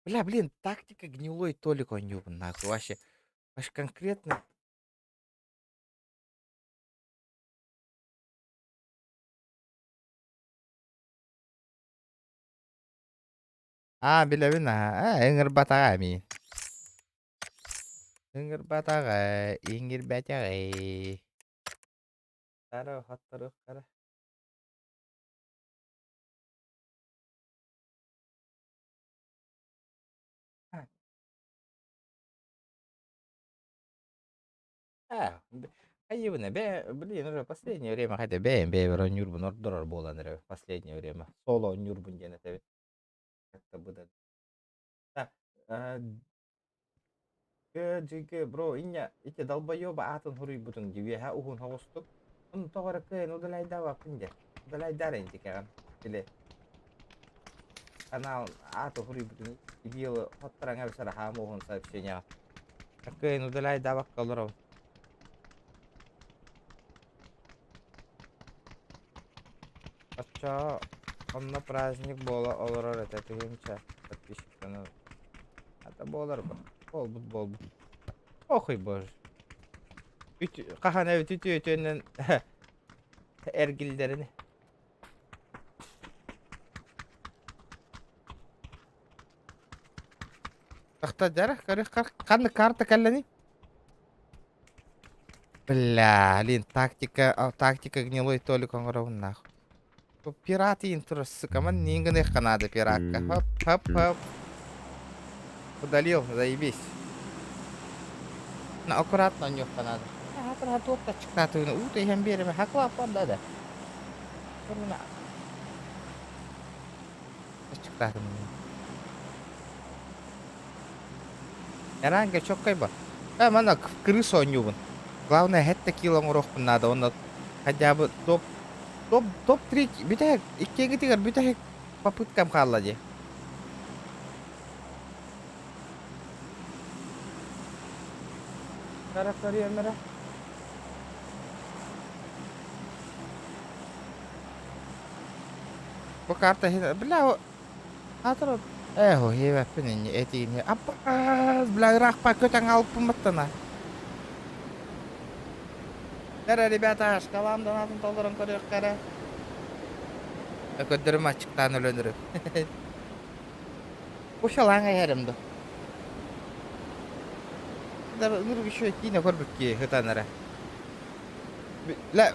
[SPEAKER 1] Бля, блин, тактика гнилой Толик оонньуубун нахуй вообще. Аж конкретно Аа, билэбин аа, ыҥырбатаҕа эмиэ. Ыҥырбатаҕа, иҥирбэтэҕэ. Тара хотторуохтара. Аа, хайыбына бэ, блин, уже последнее время хотя бэйэм бэйэбэр оонньуурбун ордорор буолан эрэ последнее время. Соло оонньуурбун диэн этэбин. Как-то быдан. Так, Дьигэ, бро, инньэ ити долбоеба аатын суруйбутуҥ дии үөһэ уһун соҕустук. Ону тоҕо эрэ кыайан удаляйдаабаппын дьэ. Удаляйдаар интикэҕин. Или канал ааты суруйбутун дебилы хоттораҥ эбэтэр хаам уһун сообщениеҕа. Кыайан удаляйдаабакка олоробун. Оччоҕо онно праздник буола олорор этэ тыһыынча подписчиктанар. Ата буолар бу. Буолбут буолбут. Охуй боже. Үт хаһан эбит үтүө үтүөннэн эргиллэрин. Тахта дьара көрү ханнык карта кэллэний? Бля, блин, тактика, тактика гнилой Толик оҥоробун нахуй. Пират иин турар, сука, ман нин гыныахха наада пиратка. Хоп, хоп, хоп. Удалил, заебись. На, аккуратно нюхка надо. Ага, туох тачыктаатыгына уу иһэн биэримэ, хаклааппан да да. Тачыктаатым. Эранга чоккай ба. Э, мана крыса оонньуубун. Главное, хэттэ кило оҥоруохпун наада уонна хотя бы топ топ топ 3 бүтэһик иккиэгитигэр бүтэһик попыткам хаалла дии. Кара көрүөм эрэ. Бу карта бля Аатыр Ээ, иэбэппин инньэ этиини аппаас, бля ыраахпа көтөн хаалбыппын баттана. Эрэ, ребята, шкалам донатын толорон көрүөххэ эрэ. Көрдөрүм аччыктаан өлөнөрүм. Кушалаан иһэрим да. Да ынырык еще киинэ көрбүт киһи эрэ. Бля,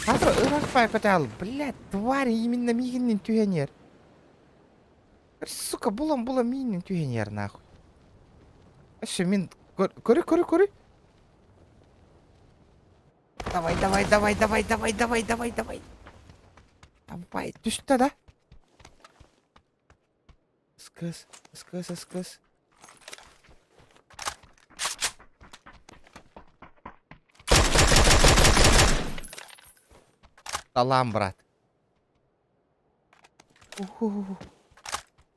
[SPEAKER 1] хатыр ыраахпа көтө бля, тварь именно миигиннин түһэн иһэр. Сука, булан-булан миинин түһэн иһэр нахуй. Өссө мин көрү көрү көрү. Давай, давай, давай, давай, давай, давай, давай, давай. Давай, түстэ да? Скыс, скыс, скыс. Салам, брат.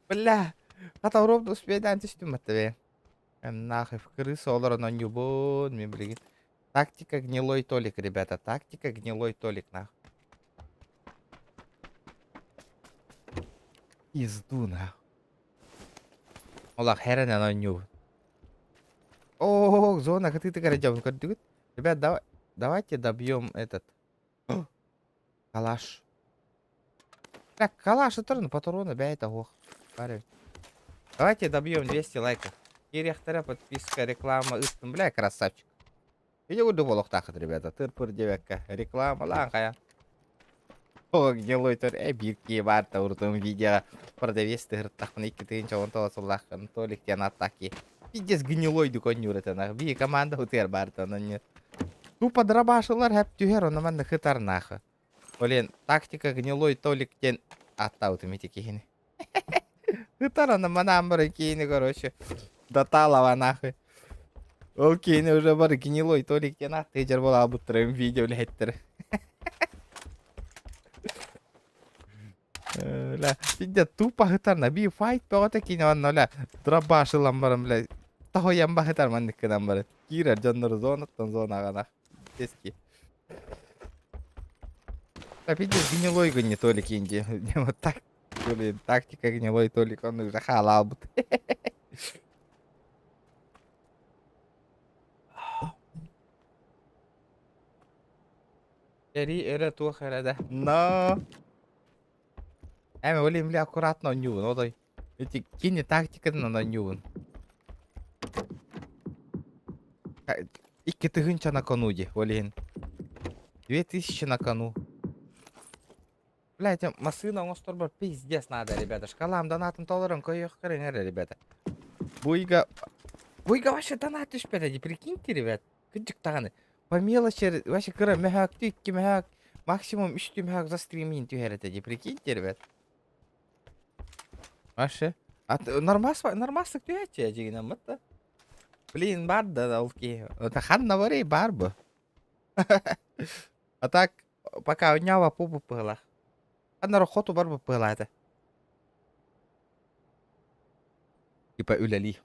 [SPEAKER 1] Бля, хата ровно успедаан түстүм баттабе. Нахуй, крыса олорон оонньуубун, мен билигин. Тактика гнилой Толик, ребята, тактика гнилой Толик, нахуй. Пизду, нахуй. Олох хэрэнэн оонньуубун. О, зона кытыытыгар дьон көрдүгүт? Ребят, давай, давайте добьем этот калаш. Так, калаш турун, патроны бэйэтэ суох. Бар эбит. Давайте добьем 200 лайков. Киириэхтэрэ подписка, реклама ыыттым, бля, красавчик. Видео курдук буолуохтааххыт, ребята. Тыр-пыр диэбэккэ. Рекламалаан хайа. О, гнилой тор, э, биир киһи баар да урутум видеоҕа продавец тыһыртахпына 2019 сыллааххын Толик диэн ааттаах киһи. Пиздец гнилойдук оонньуур этэ Биир команда утуйар баарта онон Тупо дробашылар хэп түһэр, ону манна кытар нахуй. Блин, тактика гнилой Толик диэн ааттаабытым ити киһини. Ытар аны манаан баран киһини, короче, доталова нахуй. Ол киһини уже бары гнилой Толик диэн ааттыы дьэр буолаабыттара видео үлэһиттэрэ. Бля, пиздец, тупо ытар на би файт бөҕөтө кини онно, бля, дробаш ылан баран, бля. Тоһуйан баһытар маннык гынан баран. Киирэр дьоннору зонаттан зонаҕа анах. Тески. Да пиздец, гнилой гыне Толик инди. Вот так, блин, тактика гнилой Толик, он уже халал бут. Эри эрэ туох эрэ да. Но. Эми олим бля аккуратно оонньуубун отой. Ити кини тактикатын оонньуубун. 2000 на кону ди, ол иһин. 2000 на кону. Блядь, массыына оҥосторбор пиздец надо, ребята. Шкалам донатын толорон көрүөх көрүҥ эрэ, ребята. Буйга... Буйга вообще донат түспэтэ ди, прикиньте, ребят. Кырдьык даҕаны. По мелочи, вообще кыра мөһөөктүү, икки мөһөөк, максимум үс түмөһөөк за стримин түһэр этэ ди, прикиньте, ребят. Вообще. А нормас, нормастык түһээччи дьигинэн да. Блин, бар да ол киһи. Это ханна барый бар бу. А так, пока уньаава пу быһылах. Ханна хоту бар быһылаата. Типа үлэлии.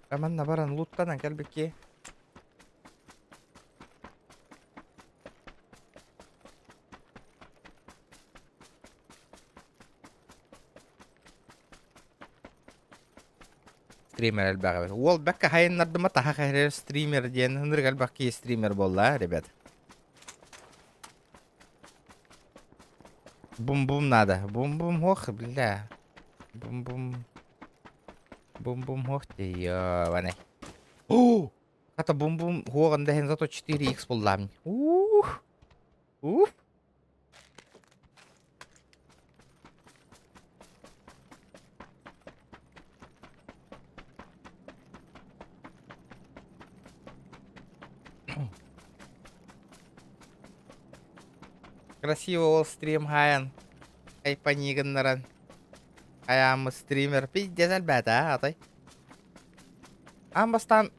[SPEAKER 1] Манна баран луттанан кэлбикки. Стример элбэх эбит. Уол бэккэ хайыннардыма таһа хэрэр стример диэн ынырык элбэх киһи стример буолла, ребят. Бум-бум надо. Бум-бум ох, бля. Бум-бум. Бум-бум ох ты, ёбаный. О! Хата бум-бум хуоҕан дэһин зато 4x буллаам. Ух! Уф! Красиво ол стрим хаайан айпании гыннаран айааммыт стример пиздец элбээтэ аа атай. Аан бастаан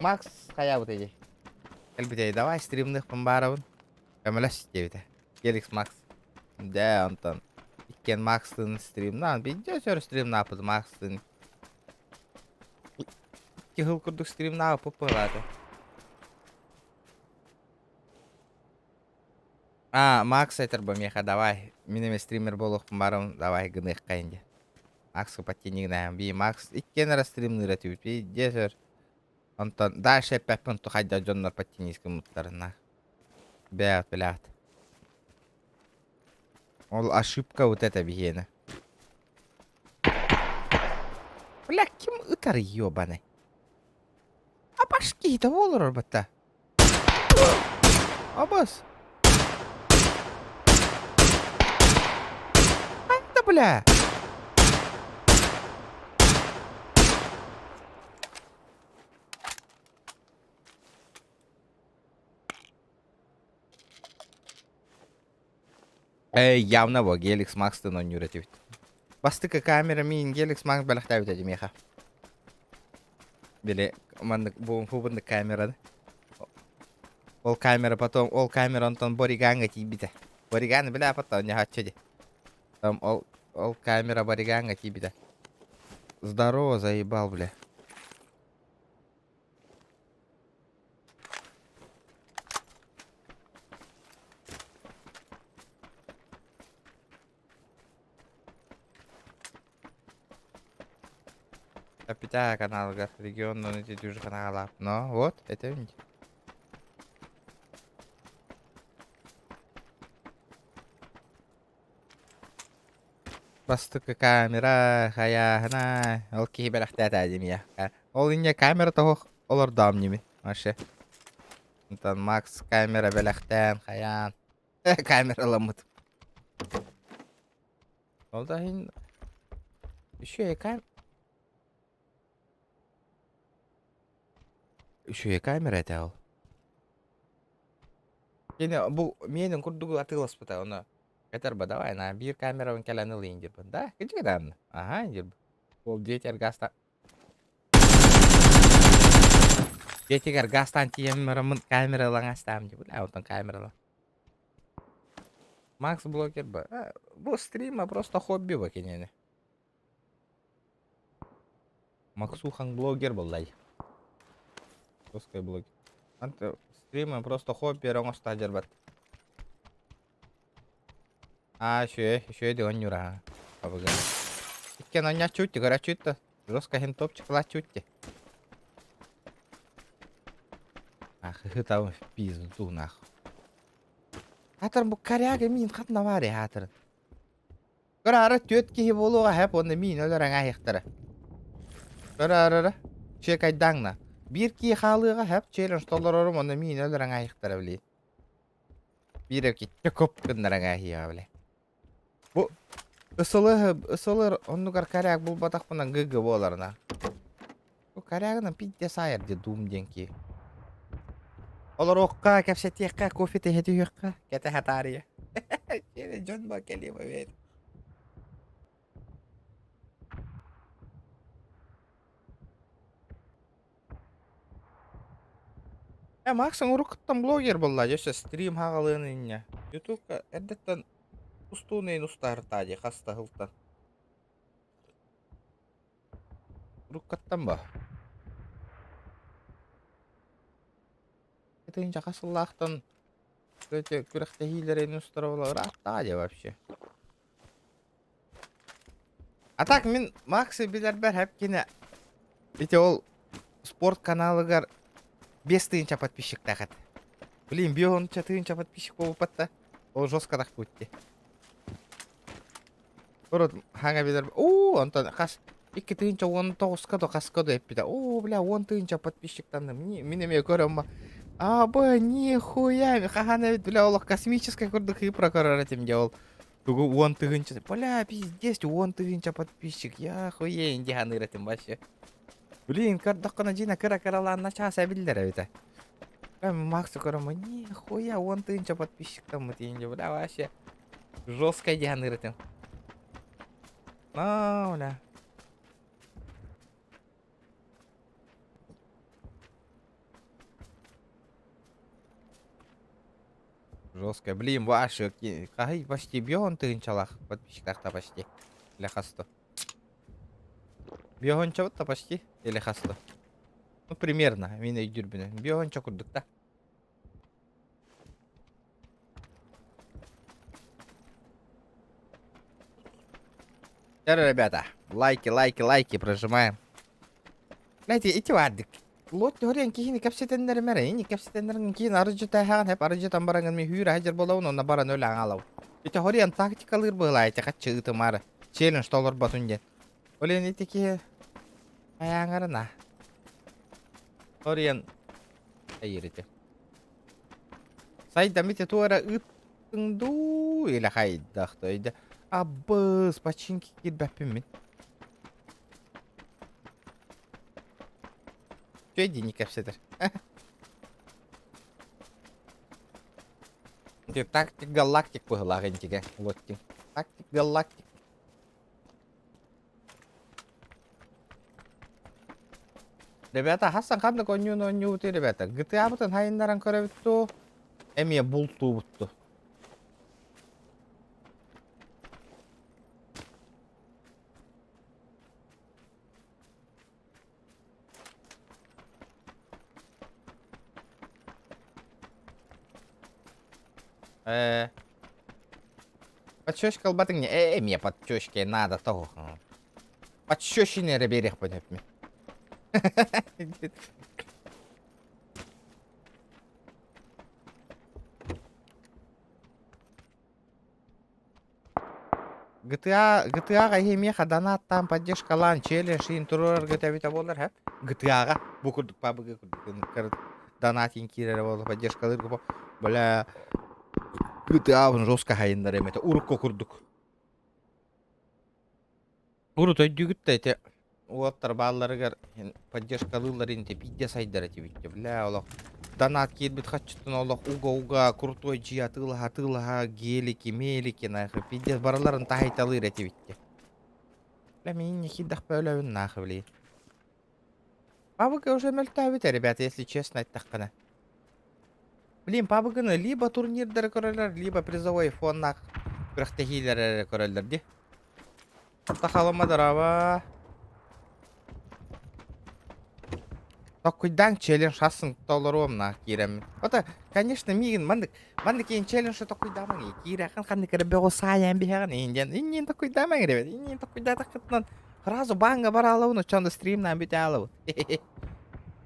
[SPEAKER 1] Макс хайаабыт ди. Кэлбитэй давай стримныахпын баарабын. Көмөлөс диэбитэ. Геликс Макс. Дэ онтон иккиэн Макстын стримнаан пиздец өр стримнааппыт Макстын. Икки сыл курдук стримнаабыппыт быһалаата. А, Макс этэр бу миэхэ давай, мин эмиэ стример буолуохпун баарым, давай гыныаххайын диэн. Макска подтяни Би Макс иккиэн эрэ стримныыр этибит, пиздец өр. Онтон дальше эппэппин хайдах дьоннор подтянись гыммыттарына. Бэт, блядь. Ол ошибка вот это биһиэнэ. Бля, ким ытар ёбаный? А башки-то олорор батта. Абас. Да бля. Эй, явно бо Геликс Макстын оонньуур этибит. Бастакы камера миин Геликс Макс бэлэхтээбит этим миэхэ. Били маннык бу бу камераны. Ол камера потом ол камера онтон Бориганга тиийбитэ. Бориганы билэ потом ньаһаччы ди. Там ол ол камера Бориганга тиийбитэ. Здорово, заебал, бля. Капитаа каналыгар регионнун ити түж каналаап. Но вот, это Бастакы камера хайааһына ол киһи бэлэхтээтэ димия. Ол инньэ камера тоһох олордоом ньими вообще. Онтон Макс камера бэлэхтээн хайаан камераламмыт. Ол да иһин үчүгэй кам үчүгэй камера этэ ол. Кини бу миэнин курдугу атыыласпыта ону Этэр давай на биир камерабын кэлэн ылыйын диирбин да кичи даҕаны аһаа диирбин ол дьиэ гаста Дьиэтигэр газтаан тиийэн бараммын камера ылан астаам дии, бля, онтон камера ылан. Макс блогер ба. Бу стрима просто хобби ба кинини. Максухан блогер буоллай. Русский блогер. Анты стрима просто хобби эрэ оҥосто дьарбат. Аа, үчүгэй, үчүгэй да оонньуур аһа. Абыгын. Иккиэн оонньооччубут дии, көрөөччүбүт да. Жестко иһин топчик ылааччыбыт дии. Ах, ыһытабын в пизду нахуй. Аатырын бу коряга миин хатна баар ээ аатырын. Көрө түөрт киһи буолуоҕа хэп уонна миин өлөр аҥаайыахтара. Көрө ара чекайдааҥна. Биир киһи хаалыаҕа хэп челлендж толорорум уонна миин өлөр аҥаайыахтара блин. Биир киччэ коп гыннаран ааһыаҕа бile. Бу ысылы ысылыр оннугар коряк булбатахпына ГГ буоларына. Бу корягынан пиздец саайар дии Doom диэн киһи. Олоруохха, кэпсэтиэххэ, кофе тэһэ түһүөххэ, кэтэһэ таарыйа. Дьон ба кэлиэ бэйэтэ. Э, Макс уруккуттан блогер буолла, дьэ стрим хаҕалыан инньэ. Ютубка эрдэттэн устуунайын устаарытаа дии хас да сылтан. Уруккаттан ба. Итинчэ хас сыллаахтан күрэхтэһиилэрин устара ырааттаа дии вообще. А так мин Максы билэрбэр хэп кини ити ол спорт каналыгар 5000 подписчиктаах этэ. Блин, 50 тыһыынча подписчик буолбуппат да, ол жестко тахпыт дии. Урут хаҥа билэр уу онтон хас 2019-ка да хаска да эппитэ. Оо, бля, 10 тыһыынча подписчиктанным. Мин эмиэ көрөм А, б, нихуя, хаһан эбит, бля, олох космическай курдук хыпра көрөр этим дьэ ол. Тугу 10 тыһыынча, бля, пиздец, 10 тыһыынча подписчик, я охуею дии саныыр этим вообще. Блин, көрдөххүнэ дьиҥэ кыра-кыралаан начаас эбиллэр эбитэ. Макса көрөм, нихуя, 10 тыһыынча подписчиктаммыт диэн, бля, вообще жестко дии саныыр этим. А, бля. Жестко. Блин, ваши хаһый почти 50 тыһыынчалаах подписчиктаахта почти. Или хасто. Биэһуонча почти или хасто. Ну, примерно, мин өйдүүрбүнэн. Биэһуонча курдук да. Ребята, лайки, лайки, лайки прожимаем. Знаете, ити баардык. Лот түһэрэн киһини кэпсэтэннэрим эрэ, ини кэпсэтэннэрин киин арыдьы тааһаҕын хэп арыдьытан бараҥын ми хүүрэ хадьыр болабын онно баран өлө аҥалабын. Ити хориан тактикалыыр быһылаа ити хаччы ыытымаары. Челлендж толорботун диэн. Ол иһин ити киһи айааҥарына. Хориан айыр ити. Сайдам ити туора ыыттыҥ дуу или хайдах да Аббыс, починки киирбэппин мин. Үчүгэй дии кэпсэтэр. Ити тактик галактик быһылаах интигэ лоттин. Тактик галактик. Ребята, хасан ханнык оонньууну оонньуубутуй, ребята? GTA-бытын хайыннаран көрөбүт дуу? Эмиэ бултуубут дуу? Э, Подщечка ылбатыҥ не? Э, эмиэ подщечка надо того. Подщечины эрэ биэриэхпин сөп мин. GTA GTA-ҕа эһи миэхэ донаттаан поддержкалаан челлендж иһин туруораргыт эбитэ буоллар һэ GTA-ҕа бу курдук PUBG курдук донатин киирэрэ буолла поддержкалыырга бля GTA-бын жестко хайыннар эмэтэ урукку курдук Урут өйдүүгүт да ити уолаттар баалларыгар поддержкалыыллар инти биирдэ сайдар этибит бля олох донат киирбит хаччытын олох уга-уга крутой дьиэ атыылаһа атыылаһа гелики мелики нахуй пиздец барыларын таһайталыыр этибит бля мин не киирдэхпэ өлөбүн нахуй блин. Пабыка уже мөлтөөбүтэ, ребята, если честно эттэххинэ. Блин, пабыгыны либо турнирдары көрөлөр, либо призовой фоннаах күрэхтэһиилэр эрэ көрөллөр дии. Тахалама дорова. Токкуйдаан челлендж хасын толоруом на киирэммин. Ото, конечно, миигин маннык маннык иин челлендж токкуйдаамаҥ и киирэхин ханнык эрэ бөҕү саайан биһэҕин иин диэн инниин токкуйдаамаҥ ребят инниин токкуйдаатаххытынан сразу бааҥҥа бараалабын оччоон да стримнаан бүтэ аалабын.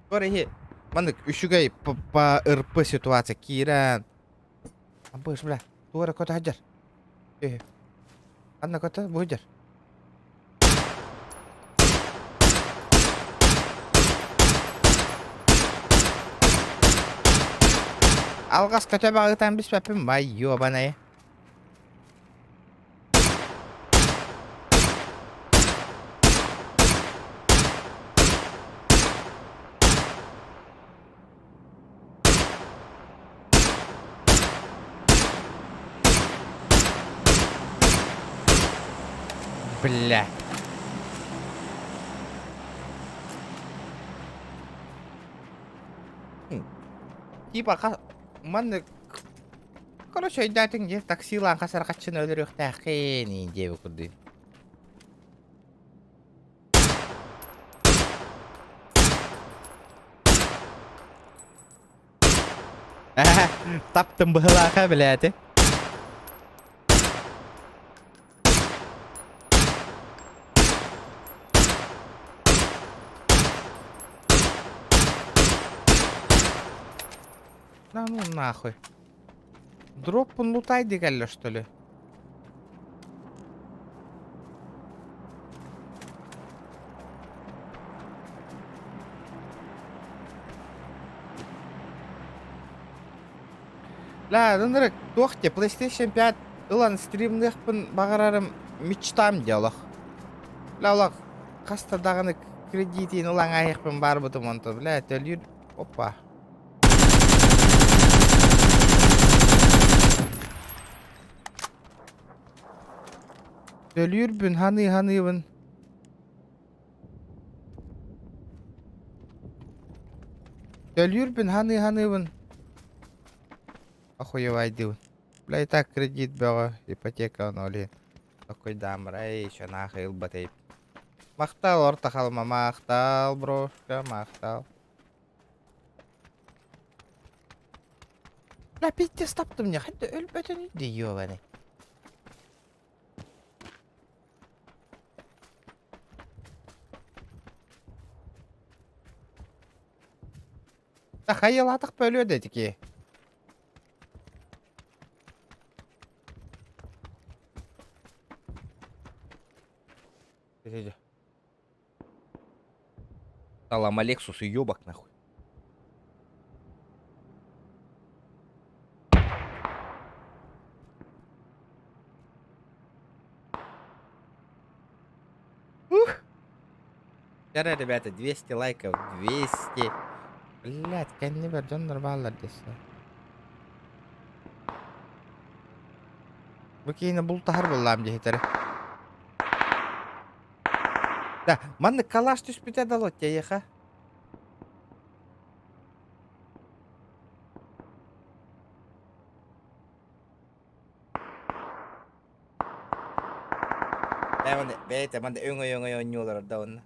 [SPEAKER 1] Кор иһи маннык үчүгэй по РП ситуация киирэн Абыш, бля, туора көтө сылдьар. Э, Анна көтө бу сылдьар. Алҕас көтө баҕытан биспэппин бай ёбанай. Бля. Типа маннык короче өйдөөтүҥ дии таксилаан хас эрэ хаччыны өлөрүөхтээххин диэбит курдук. Таптым быһылааха билээти. Да ну нахуй. Дроппун лутай дигеллер что ли? Ла, ынырык, туох те, PlayStation 5 ылан стримныахпын баҕарарым мечтам дии олох. Бля, олох хаста даҕаны кредитин ылан аайыахпын баарбытым онтон, бля, төлүүр, опа. Төлүүрбүн ханыы-ханыыбын. Төлүүрбүн ханыы-ханыыбын. Охуевайдыыбын. Бля, и так кредит бөҕө, ипотека ону ол иһин. Токкуйдаамырай, еще нахуй ылбатый. Махтал, орто халыма, махтал, брошка, махтал. Бля, пиздец таптым мне, хоть өлбөтөн дии ёбаный. Да хайалаатах бөлүө да итики. Салам Алексус и ёбок нахуй. Ух! Вчера, ребята, 200 лайков, 200. Блять, кэннибэр дьоннор бааллар дессе. Бу киинэ бултаһар буоллаам диэхитэрэ. Да, маннык калаш түспүтэ дало эйиэхэ. Бэйэтэ манна өҥөй-өҥөй оонньуу олорор да онно.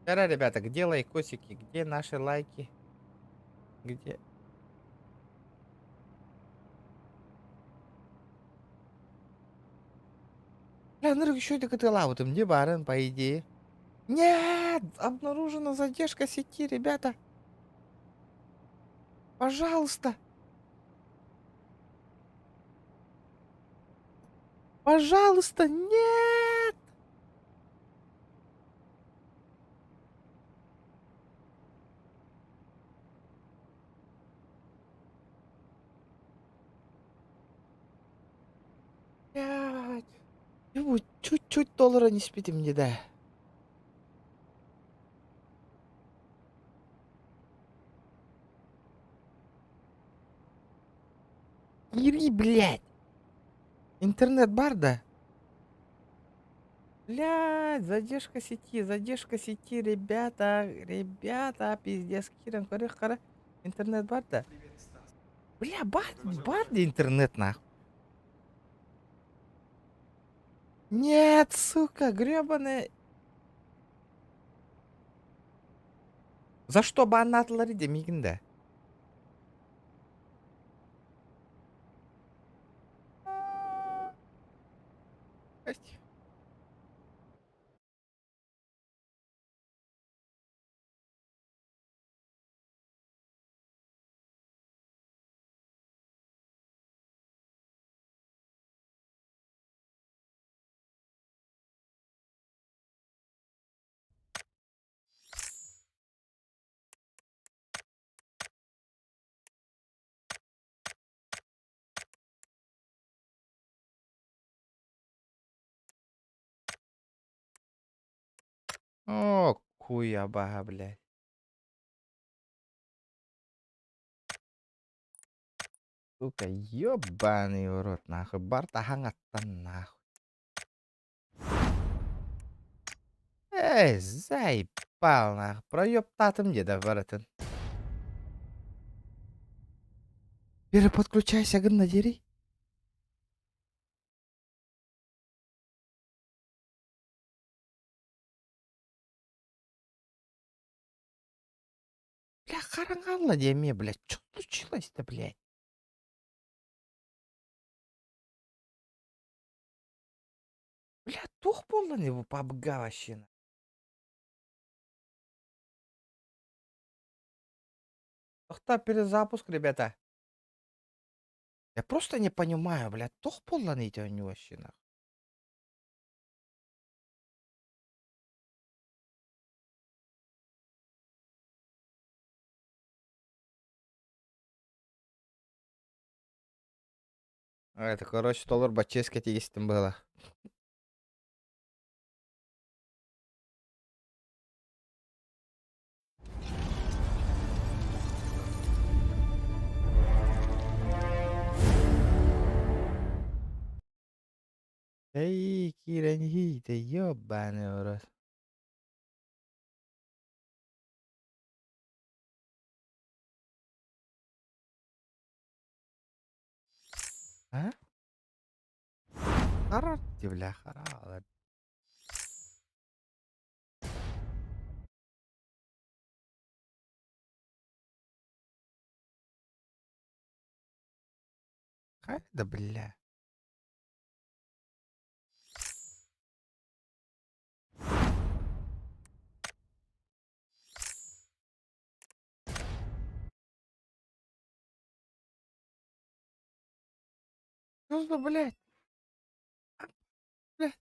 [SPEAKER 1] Вчера, ребята, где лайкосики, где наши лайки? Где? Бля, ну еще это кытылаабытым не барын, по идее. Нет, обнаружена задержка сети, ребята. Пожалуйста. Пожалуйста, нет! Блядь. Ебу, чуть-чуть доллара не спите мне, да. Ири, блядь. Интернет бар да? Блядь, задержка сети, задержка сети, ребята, ребята, пиздец, киирэн көрүөх-хара. Интернет бар да? Бля, бар, бар да интернет нахуй. Нет, сука, гребаная. За что баннаатылар иде миигин да? Оо, куй абаһа, блядь. Сука, ёбаный в рот, нахуй. Бар таһаҥаттан, нахуй. Эй, заебал, нахуй. Проёбтаатым дии барытын. Переподключайся гынна диэри. Бля, хараҥаалла диэ эмиэ, блядь, что случилось-то, блядь? Бля, туох буолла ини бу PUBG вообще? Тохтоо перезапуск, ребята. Я просто не понимаю, блядь, туох буолла ити оонньуу вообще нахуй? Это, короче, толор баччиэскэ тигистим быһыылаах. Эй, киирэн иһиитэ, ёбаный в рот. А? Харар бля, харалар. Хайда, бля. Что за, блядь? А, бля.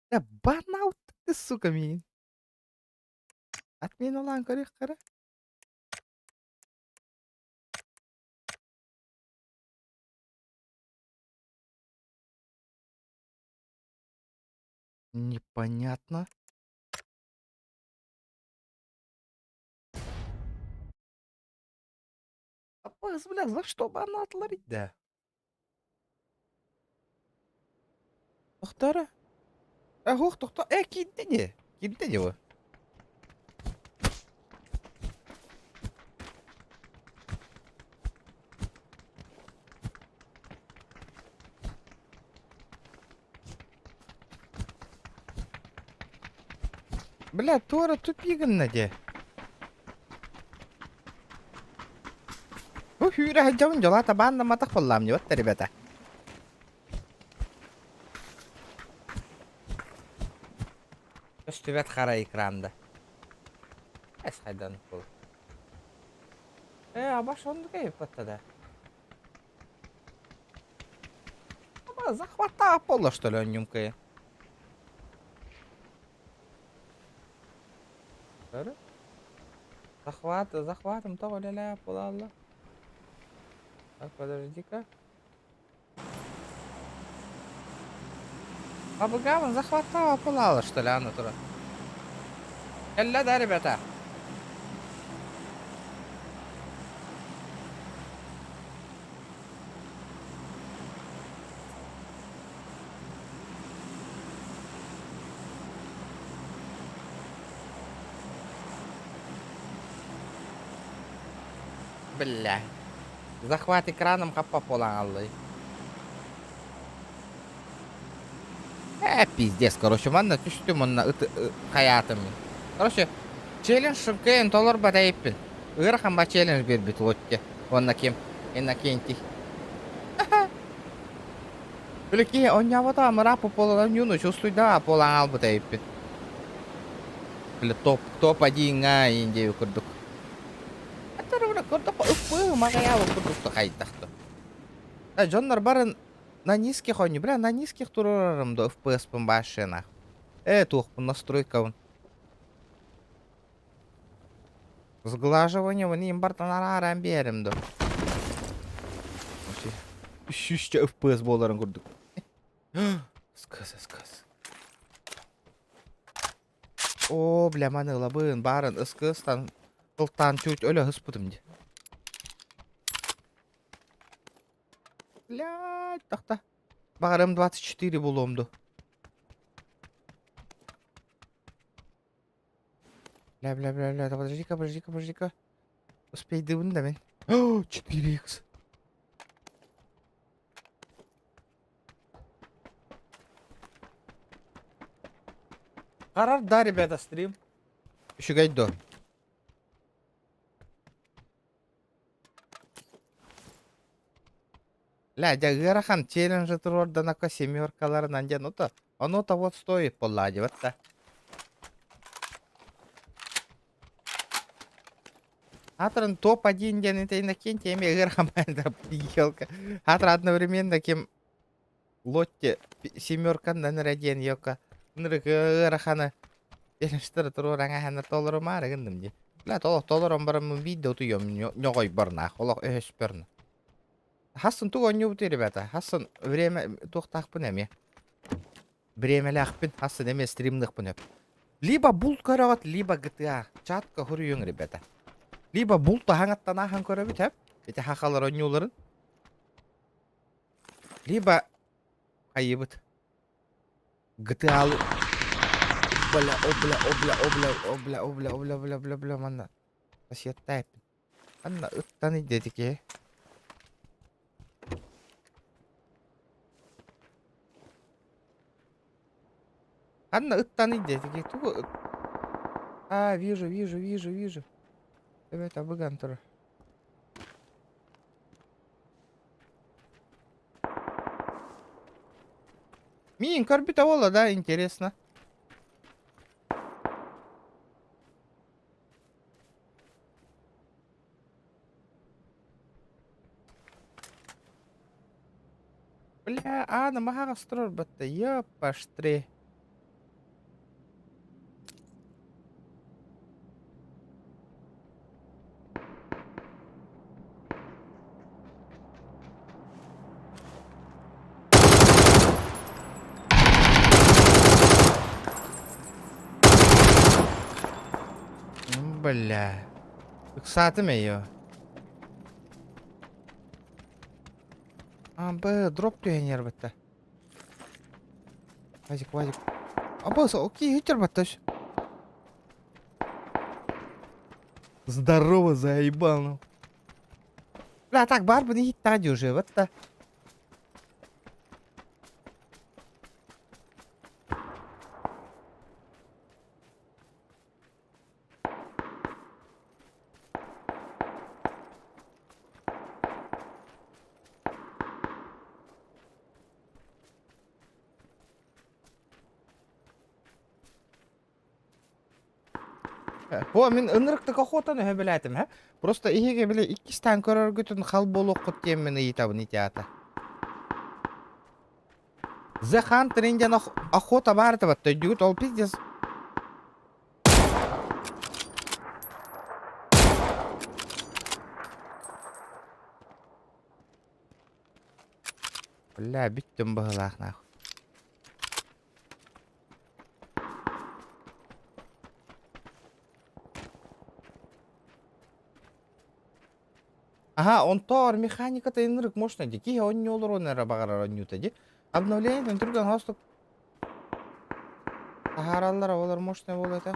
[SPEAKER 1] Да банал ты, сука, миигин. Отмена көрүөх көрө. Непонятно. Аппаас, бля, за что баннаатылар да? Тохтоо Э, ух, тохтоо. Э, киирдэ дии. Киирдэ дии бу. Бля, туора тупи гынна дии. Бу сүүрэ сылдьабын дьолаата бааннамматах буоллаҕым дии, вот ребята. Көстүбэт хара экранда. Эс хайдан был. Э, абаш оннук эбиппат да. Аба захваттаах буолла что ли онньумкайы? Көрө. Захват, захватом тоҕо үлэлээх буолалла? Так, подожди-ка. Абыгабын захваттаах буолалла что ли аны туран? Кэллэ да, ребята? Бля. Захват экраном хаппа буолан аллай. Э, пиздец, короче, манна түстүм, онно ыт хайаатым. Короче, челлендж кыайан толорбот эйиппин. Ыарахан ба челлендж биэрбит Лотте. Уонна ким? Иннокентий. Били киһи онньообото амыраах буолан ньууну чувствуйда буолан аалбыт эбиппин. Били топ топ одиҥҥа иин диэбит курдук. Ыкпыы маҕайаабыт курдук хайдах да. Дьоннор барын на низких оонньуу. Бля, на низких туруорарым да FPS-пын баашшыанах. Э, туохпун настройкабын. Сглаживание импортан арааран биэрим да. Сүүсчэ FPS буоларын курдук. Сказ, сказ. О, бля, маны ылабын, баарын ыскыстан тылтаан чуть өлө ыспытым дии. Блядь, тахта. Баҕарым 24 буолуом ду. Бля, бля, бля, бля, да подожди-ка, подожди-ка, подожди-ка. Успейдыбын да мин. О, 4х. Харар да, ребята, стрим. Үчүгэй дуо? Ля, дьэ ыарахан челленджи туруорданака семеркаларынан диэн ото ону того стоит буоллаа дебат да. Атран топ-1 диэн это Иннокентий эмиэ ыарахан да елка. Атра одновременно ким Лотте семерканнан эрэ диэн елка ынырык ыараханы челленджтары туруораҥ аһанар толорумаары гынным дии. Бля, толох толорон бараммын биирдэ утуйуом ньоҕойбор олох өһөспөр Хассын тугу оонньуубутуй, ребята? Хассын время туохтаахпын эмиэ. Бириэмэлээхпин, хассын эмиэ стримныахпын өп. Либо булт көрөҕүт, либо GTA. Чатка хуруйуҥ, ребята. Либо булт аһаҥаттан ааһан көрөбүт, эп. Ити хахалар оонньууларын. Либо хайыбыт. GTA Бля, о, бля, о, бля, о, бля, о, бля, о, бля, о, бля, бля, бля, бля, манна. Сиэттээппин. Анна ыттан идэтики. Анна ыттан идэтики. Тугу А, вижу, вижу, вижу, вижу. Evet, абыган турар. Миин көрбүтэ буолла да, интересно. Бля, аана маһаҕас турар батта, ёпаштри. Бля. Ыксаатым её. А, Б, дроп түһэн ярбатта. Вазик, Вазик. Абы, окей, хитер батташ. Здорово, заебал. ну. Бля, так, барбын иһиттэҕэ уже, вот та. О, мин ынырыктык охотаны сөбүлээтим, һэ? Просто иһигэ били иккистээн көрөргүтүн хал буолуоххут диэммин ыйытабын ити аата. The Hunter диэн охота баар этэ батта өйдүүгүт ол пиздец. Бля, бүттүм быһылаах нахуй. Аха, онтоор механиката ынырык мощно дии. Киһи оонньуу олоруон эрэ баҕарар оонньуута дии. Обновлениетын түргэн хостук таһаараллара олор мощный буолуо этэ.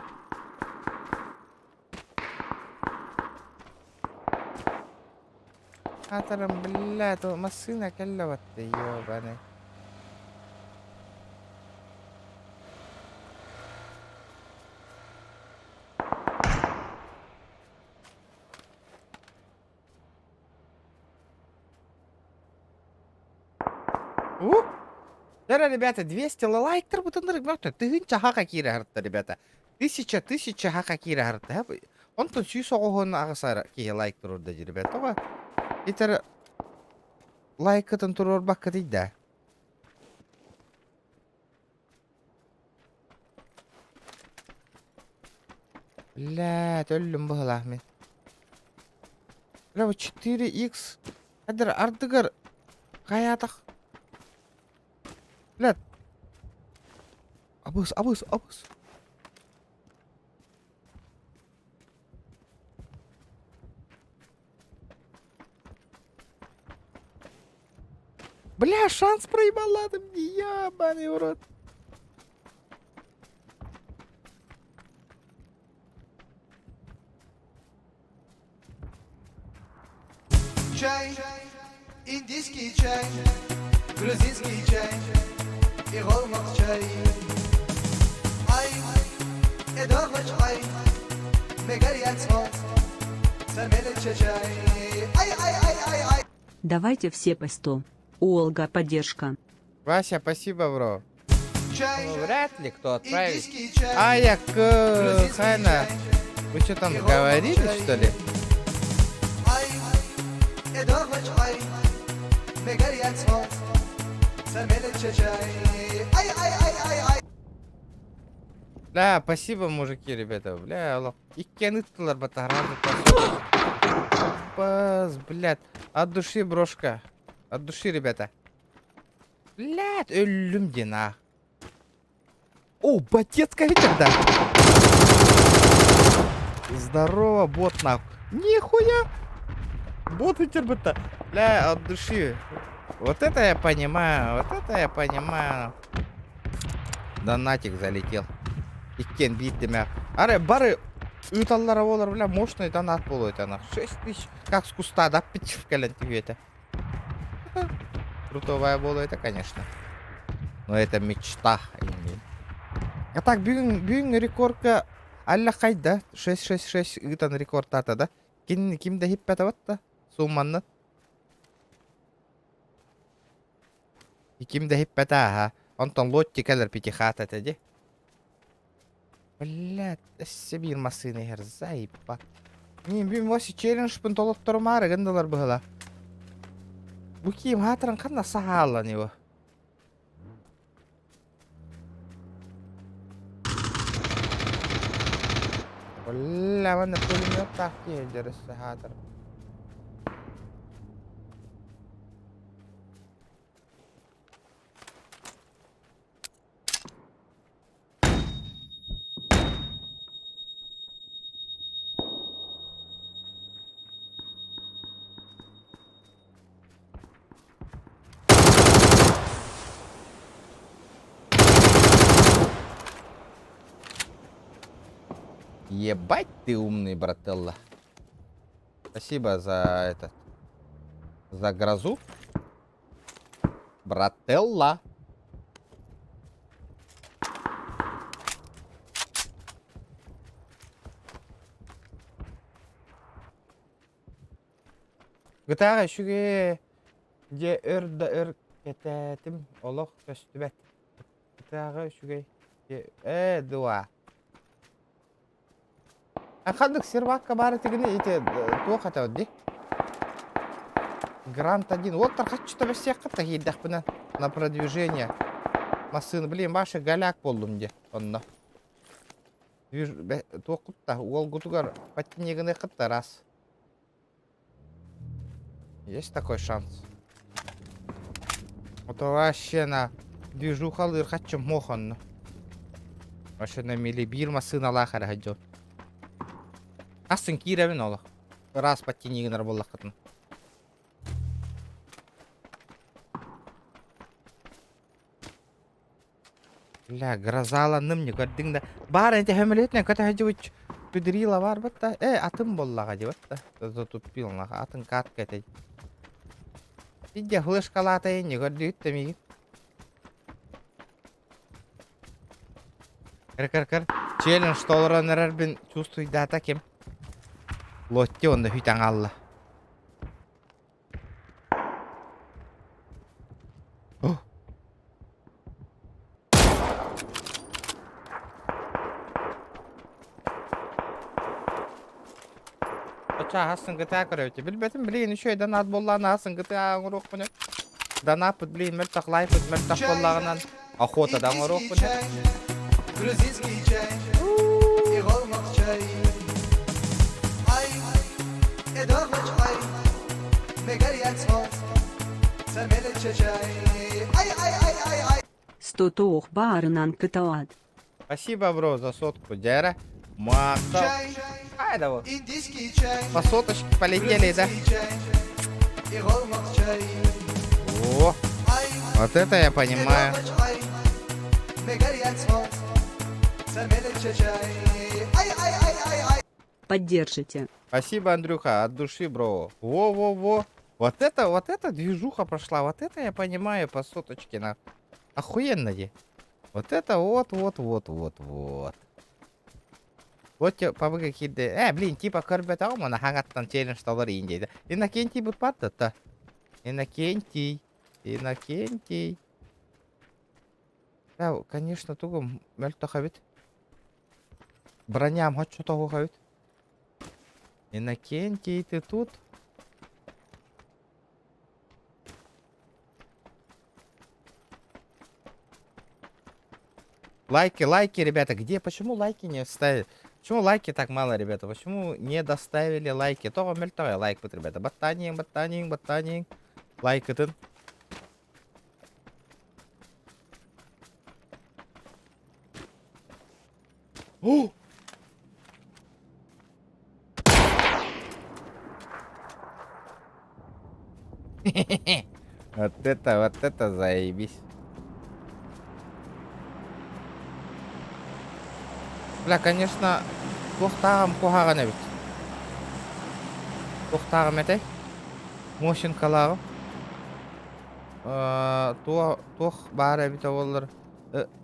[SPEAKER 1] Аатырым, блядь, ол массыына кэллэ батта, ёбаный. У? Дара, ребята, 200 лайктар бутыннар тыһыынча хака киирэ харта, ребята. Тысяча, тысяча хака киирэ харта. Онтон сүүс оҕоһун аҕысар киһи лайк турурда дии, ребята. Тоҕо? Итер лайкытын туруорбаккытый да. Бля, өллүм быһылаах мин. Бля, 4x. Хадыр ардыгар хайаатах. Бля. Абыс, абыс, абыс. Бля, шанс проебала там, ебаный в рот.
[SPEAKER 2] Чай, индийский чай, грузинский чай и голмак чай. Ай, эдогоч ай, мегарьяцмо, чай. Ай, ай, ай, ай, ай.
[SPEAKER 4] Давайте все по 100. Олга, поддержка.
[SPEAKER 1] Вася, спасибо, бро.
[SPEAKER 2] Чай,
[SPEAKER 1] Ну, вряд ли кто отправит.
[SPEAKER 2] индийский чай,
[SPEAKER 1] А я к
[SPEAKER 2] грузинский
[SPEAKER 1] Хайна.
[SPEAKER 2] чай.
[SPEAKER 1] Вы что там говорили, что ли?
[SPEAKER 2] Ай, эдогоч ай, мегарьяцмо, чай. Ай, ай, ай, ай, ай.
[SPEAKER 1] Бля, спасибо, мужики, ребята. Бля, Аллах. Иккен ыттылар батарады. Бас, блядь. От души, брошка. От души, ребята. Блядь, өллүм диэн аа. О, ботецкая ветер, да. Здорово, бот нахуй. Нихуя. Бот ветер будто. Бля, от души. Вот это я понимаю, вот это я понимаю. Донатик залетел. Иккен биирдимэ. Арай бары ыыталлара буолар, бля, мощный донат буолуо этэ ана. 6000, как с куста, да, пич кэлэн түһүө Крутовая буолуо это, конечно. Но это мечта. А так, бүгүн, бүгүн рекордка алла хайда 666 ыытан рекордтаата да. Ким, ким да хиппэтэ батта. Сумманны. Ким да хиппэтэ аха. Онтон лотти кэлэр пятихат этэ ди. Блядь, өссө биир массыына иһэр, заебать. Мин бүгүн вообще челленджпын толотторумаары гындылар быһыла. Бу киим хаатыран ханна саһааллан его. Бля, манна пулеметтаах киһи дьэрэ хаатыр. Ебать ты умный, брателла. Спасибо за этот... За грозу. Брателла. Гытааҕа үчүгэй дьэ өр да өр кэтээтим олох көстүбэт. Гытааҕа үчүгэй дьэ ээ дуа. А ханнык сервакка баар этигини ити туох этэ дии? Грант один. Вот тархаччыта бэссиэххэ киирдэхпинэ на продвижение. Массыына, блин, ваша голяк буоллум дии онно. Туох кутта, уолгутугар подтинегыны кытта раз. Есть такой шанс? Вот вообще на движухалыыр хаччым мох онно. Вообще на мили биир массыыналаах эрэ сылдьабын. Асын киирэбин олох. Ыраас подтинигинэр буоллаххытына. Бля, грозаланным не көрдүҥ да. Баар ити сөмөлүөтүнэн көтө сылдьыбыт педрила баар батта. Э, атын буоллаҕа дии батта. Затупил нахуй. Атын катка этэ. Иде флешкалаатайын не көрдүгүт да миигин. Кыр кыр кыр. Челлендж толорон эрэрбин чувствуйдаата ким? Лотти онно хүтэн алла. О! Оча аһассыҥгытаа көрөбүт. Билбэтим, билигин үчүгэй донат буоллаҕына аһассыҥгытаа оҥоруохпун. Донаппыт, блин, мөлтөх лайпыт мөлтөх буоллаҕынан охота да оҥоруохпун.
[SPEAKER 2] Грузинский чай, иголмак чай. Ай, эдорвач ай, мегарьяцмо, самелече чай. Ай, ай, ай, ай, ай.
[SPEAKER 4] Стотоох баарынан кытаат.
[SPEAKER 1] Спасибо, бро, за сотку. Дяра. Махтал.
[SPEAKER 2] Чай,
[SPEAKER 1] Ай, да вот.
[SPEAKER 2] индийский чай,
[SPEAKER 1] По соточке полетели, да?
[SPEAKER 2] грузинский чай, иголмак чай.
[SPEAKER 1] О,
[SPEAKER 2] Ай,
[SPEAKER 1] вот это я понимаю.
[SPEAKER 2] эдорвач ай, мегарьяцмо, самелече чай. Ай, ай, ай, ай, ай.
[SPEAKER 4] Поддержите.
[SPEAKER 1] Спасибо, Андрюха, от души, бро. Во-во-во. Вот это движуха прошла. Вот это я понимаю по соточке на. Охуенно де. Вот это вот, вот, вот, вот, вот. Вот те пабыга киирдэ. Э, блин, типа көрбөтөҕүм уонна хаҥаттан челлендж толор иин диэтэ. Иннокентий бутпат да Иннокентий. Иннокентий. Да, конечно, тугум мөлтөх эбит. Броням хоччо тоҕух эбит. Иннокентий, ты тут? Лайки, лайки, ребята. Где? Почему лайки не ставят? Почему лайки так мало, ребята? Почему не доставили лайки? Тоҕо мөлтөҕөй лайкпыт, ребята. Баттаниҥ, баттаниҥ, баттаниҥ. Лайкытын. О! Вот это заебись. Бля, конечно, туохтааҕым куһаҕан эбит. Туохтааҕым этэй? Мощенкалааҕым. Туох баар эбитэ буоллар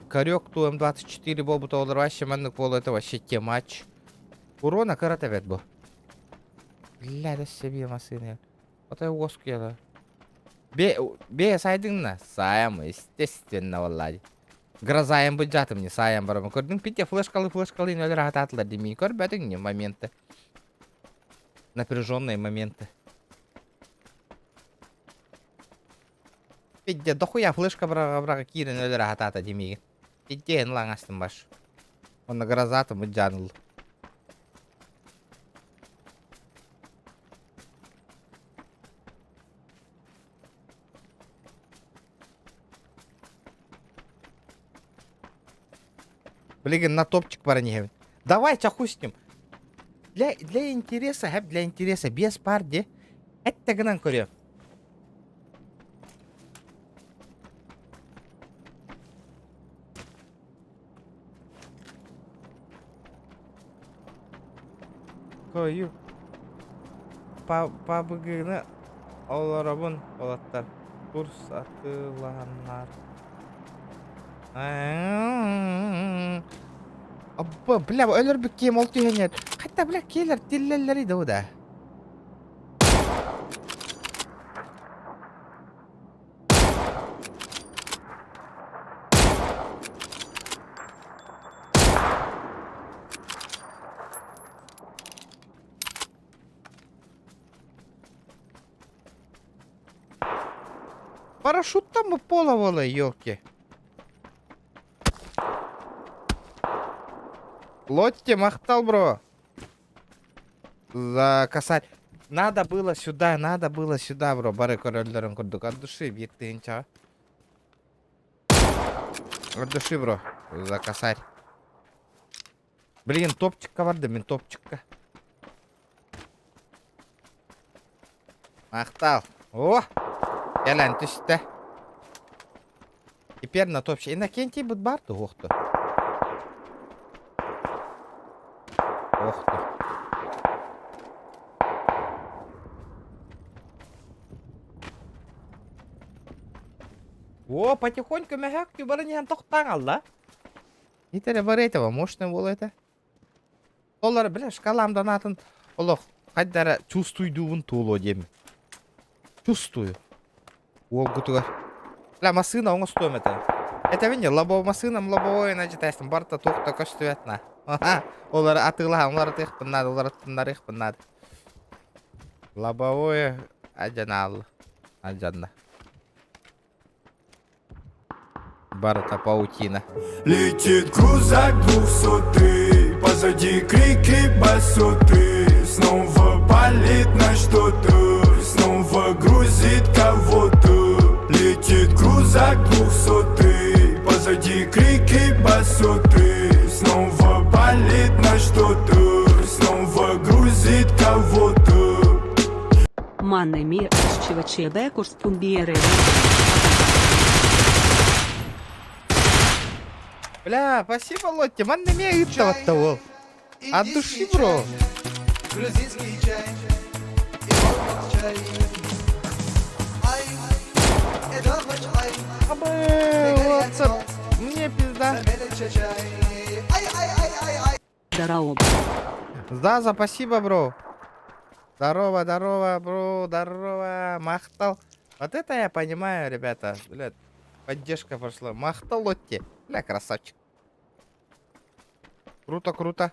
[SPEAKER 1] Корек ту М24 буолбута олор вообще маннык буолуо это вообще темач. Урона кырата эбит бу. Бля, да себе массыына. Отой уоскуйала. Бе, бе сайдыңна? Саям, естественно, валлади. Грозаем быдьатым не саям барамын. Көрдүң пите флешкалы флешкалы нөлөр ататылар демей. Көрбөтүң не моменты. Напряженные моменты. Пидде дохуя флешка быраҕа-быраҕа киирэн өлөрө сатаата дии миигин. Пиддиэн лаҥастым баш. Уонна грозатым ыдьаан ылла. Билигин на топчик баран иһэбин. Давай чаху с ним. Для интереса, хэп для интереса, без пар де. Этте гынан көрүөм. Кыайыы Пабыгыны олоробун уолаттар курс атыылаһаннар Абба, бля, өлөрбүт киһим ол түһэн иһэр. Хатта, бля, киэлэр тиллэллэрий да да. Парашюттан бы пола елки. Лотти махтал, бро. За косарь. Надо было сюда, надо было сюда, бро. Бары көрөллөрүн курдук. От души биир тыһыынчаҕа. От души, бро. За косарь. Блин, топчикка бардым мин топчикка. Махтал. О! Кэлэн түстэ. Теперь на топчик. Иннокентий бут бар туохту. Охту. О, потихоньку мөһөөк баран иһэн тохтаан алла. Итэрэ бар этого, мощный буола это. Олар, бля, шкалам донатын олох хайдара чувствуйдуубун туолуо диэм. Чувствую. Уолгутугар. Бля, массыына оҥостуом этэ. Этэбин дьэ, лобо массыынам лобовой начитайстым барыта туох да көстүбэт на. Олары атыылаһан уларытыахпын наада, уларыттыннарыахпын наада. Лобовое адьанаалла. Алдьанна. Барыта паутина.
[SPEAKER 5] Летит крузак двухсотый, позади крики басоты. Снова палит на что-то, снова грузит кого-то. Летит крузак двухсотый, позади крики басоты. Снова палит на что-то, снова грузит кого-то.
[SPEAKER 4] Манна эмиэ ЧВЧБ курспун биэрэр.
[SPEAKER 1] Бля, спасибо, Лотти, манна эмиэ ыыттабатта уол. От души, бро.
[SPEAKER 2] Грузинский чай и чай. Ай, это ай.
[SPEAKER 1] Абы, вот, мне пизда.
[SPEAKER 2] Ай, ай, ай, ай, ай.
[SPEAKER 4] Здорово.
[SPEAKER 1] Заза, спасибо, бро. Здорово, здорово, бро, здорово. Махтал. Вот это я понимаю, ребята. Бля, поддержка пошла. Махтал Лотти. Бля, красавчик. Круто, круто.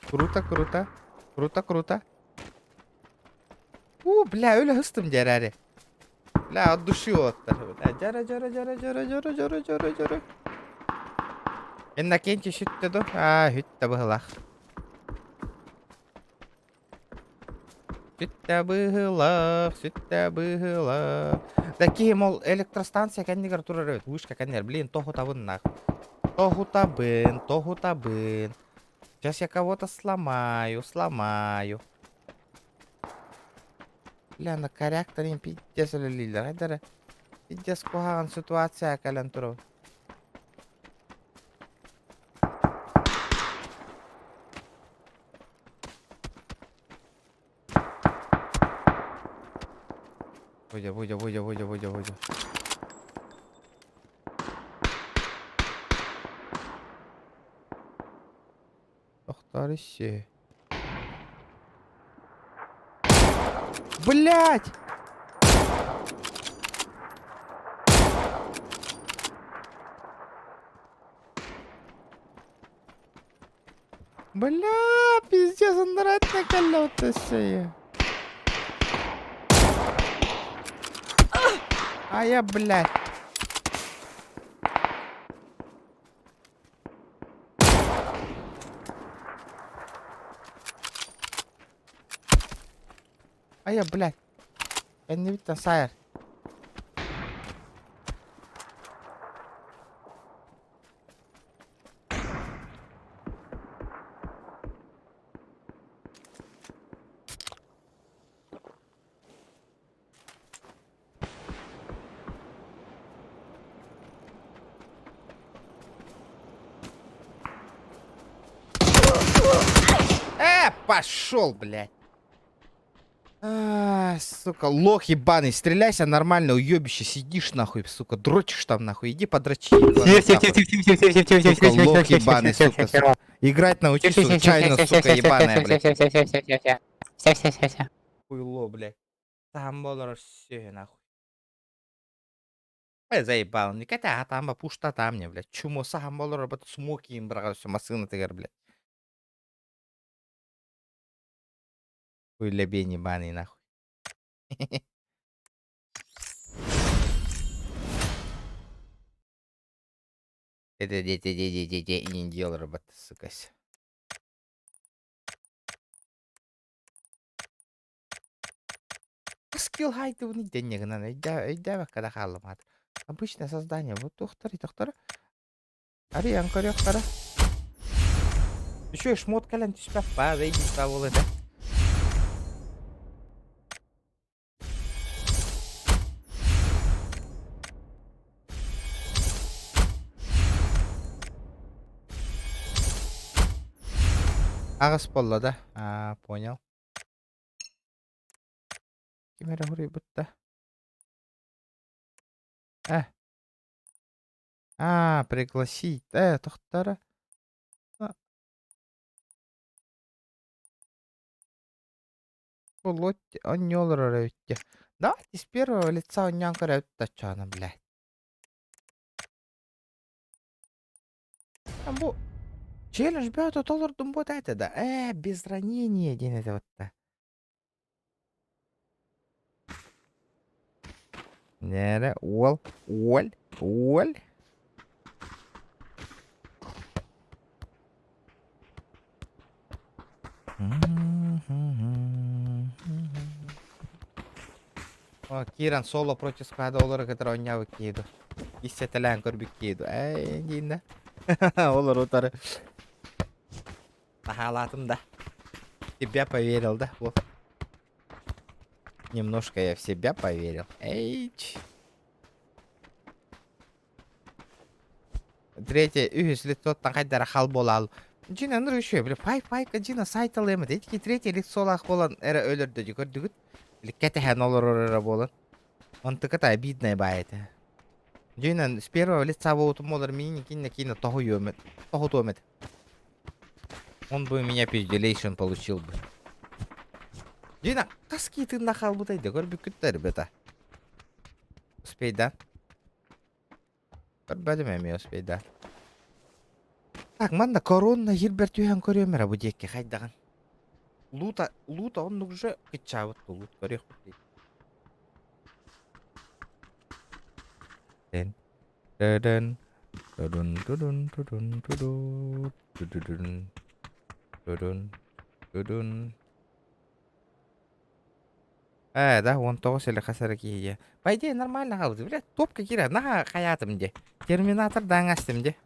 [SPEAKER 1] Круто, круто. Круто, круто. У, бля, өлө хыстым дьэрэри. Бля, от души уолаттар. Бля, дьара, дьара, дьара, дьара, дьара, дьара, дьара, дьара. Иннокентий сүттэ ду? Аа, сүттэ быһылаах. Сүттэ быһылаах, сүттэ быһылаах. Да киһим ол электростанция кэннигэр турар эбит, вышка кэннигэр. Блин, тоһутабын нах. Тоһутабын, тоһутабын. Сейчас я кого-то сломаю, сломаю. Бля, на корректорин пиздец үлэлииллэр. Хайдара пиздец куһаҕан ситуация кэлэн турар. Выйдя, выйдя, выйдя, выйдя, выйдя, выйдя. Тохтар иссе. Блять! Бля, пиздец, андаратна кэллэ өссө. А я, блядь. А я, блядь. Кэннибиттэн саайар. Пошел, блядь. А, сука, лох ебаный, стреляйся нормально, уебище, сидишь нахуй, сука, дрочишь там нахуй, иди подрочи. ебаный, нахуй. Сука, лох ебаный, сука, сука. Играть научись, сука, чайно, сука, ебаная, блядь. Хуйло, блядь. Там болар все, нахуй. Эй, заебал, никата, там пушта там мне, блядь. Чумо сахам болар, бат смоки им брал, все, масына тегер, блядь. Хуй лебень ебаный, нахуй. Это дети, дети, дети, не делал работы, сука. Скилл хайтыбын идэнньэгинэн өйдөөбөккө да хааллым аата. Обычное создание. Вот тухтар тохтор. Арыйан көрүөхтэрэ. Үчүгэй шмот кэлэн түспэт баа бэйдиспэ буол этэ. Аҕыс буолла да? Аа, понял. Ким эрэ хоруйбут да? Э. А, пригласить. Тохтара. Болот онньолор эбиттэ. Давайте с первого лица онньоон көрөбүт таччаана, блядь. Бу челлендж бөтө толордум бу это да. Без ранения диэн этэ батта. Нэрэ, уол, уол, уол. О, Киран соло против склада олору кытары оонньообут киһи дуо? Иссэтэлээн көрбүт киһи дуо? Ээ, диин да. Олору утары. Наһаалаатым да. Тебя поверил, да? Вот. Немножко я в себя поверил. Эйч. Третье, үһүс лицоттан хайдара хал буолаал. Дьина ыныр үчүгэй, били пай-пайка дьина сайталыам этэ. Ити третье лицолаах буолан эрэ өлөрдө дии көрдүгүт. Били кэтэһэн олорор эрэ буолан. Онтуката обидная баай этэ. Дьинэн с первого лица буолбутум буолар миин кинне кине тоһуйуом эт. Тоһутуом этэ. Он бы у меня пизделейшн получил бы. Дина, хас киитин хаалбытай да көрбүккүт ребята. Успей да? Көрбөтүм эмиэ успей да. Так, манна корона хирбер түһэн көрүөм эрэ бу диэкки хайдаҕын. Лута, лута оннук же кыччаабыт лут көрүөхпүт. Дэн, дэн, дудун, дудун, дудун, дуду, дудудун, дудун, дудун. Да, 19 или хас эрэ киһигэ. По идее, нормально хаалбыт. Бля, топка киирэр. Наһаа хайаатым дии. Терминатор даҥастым дии.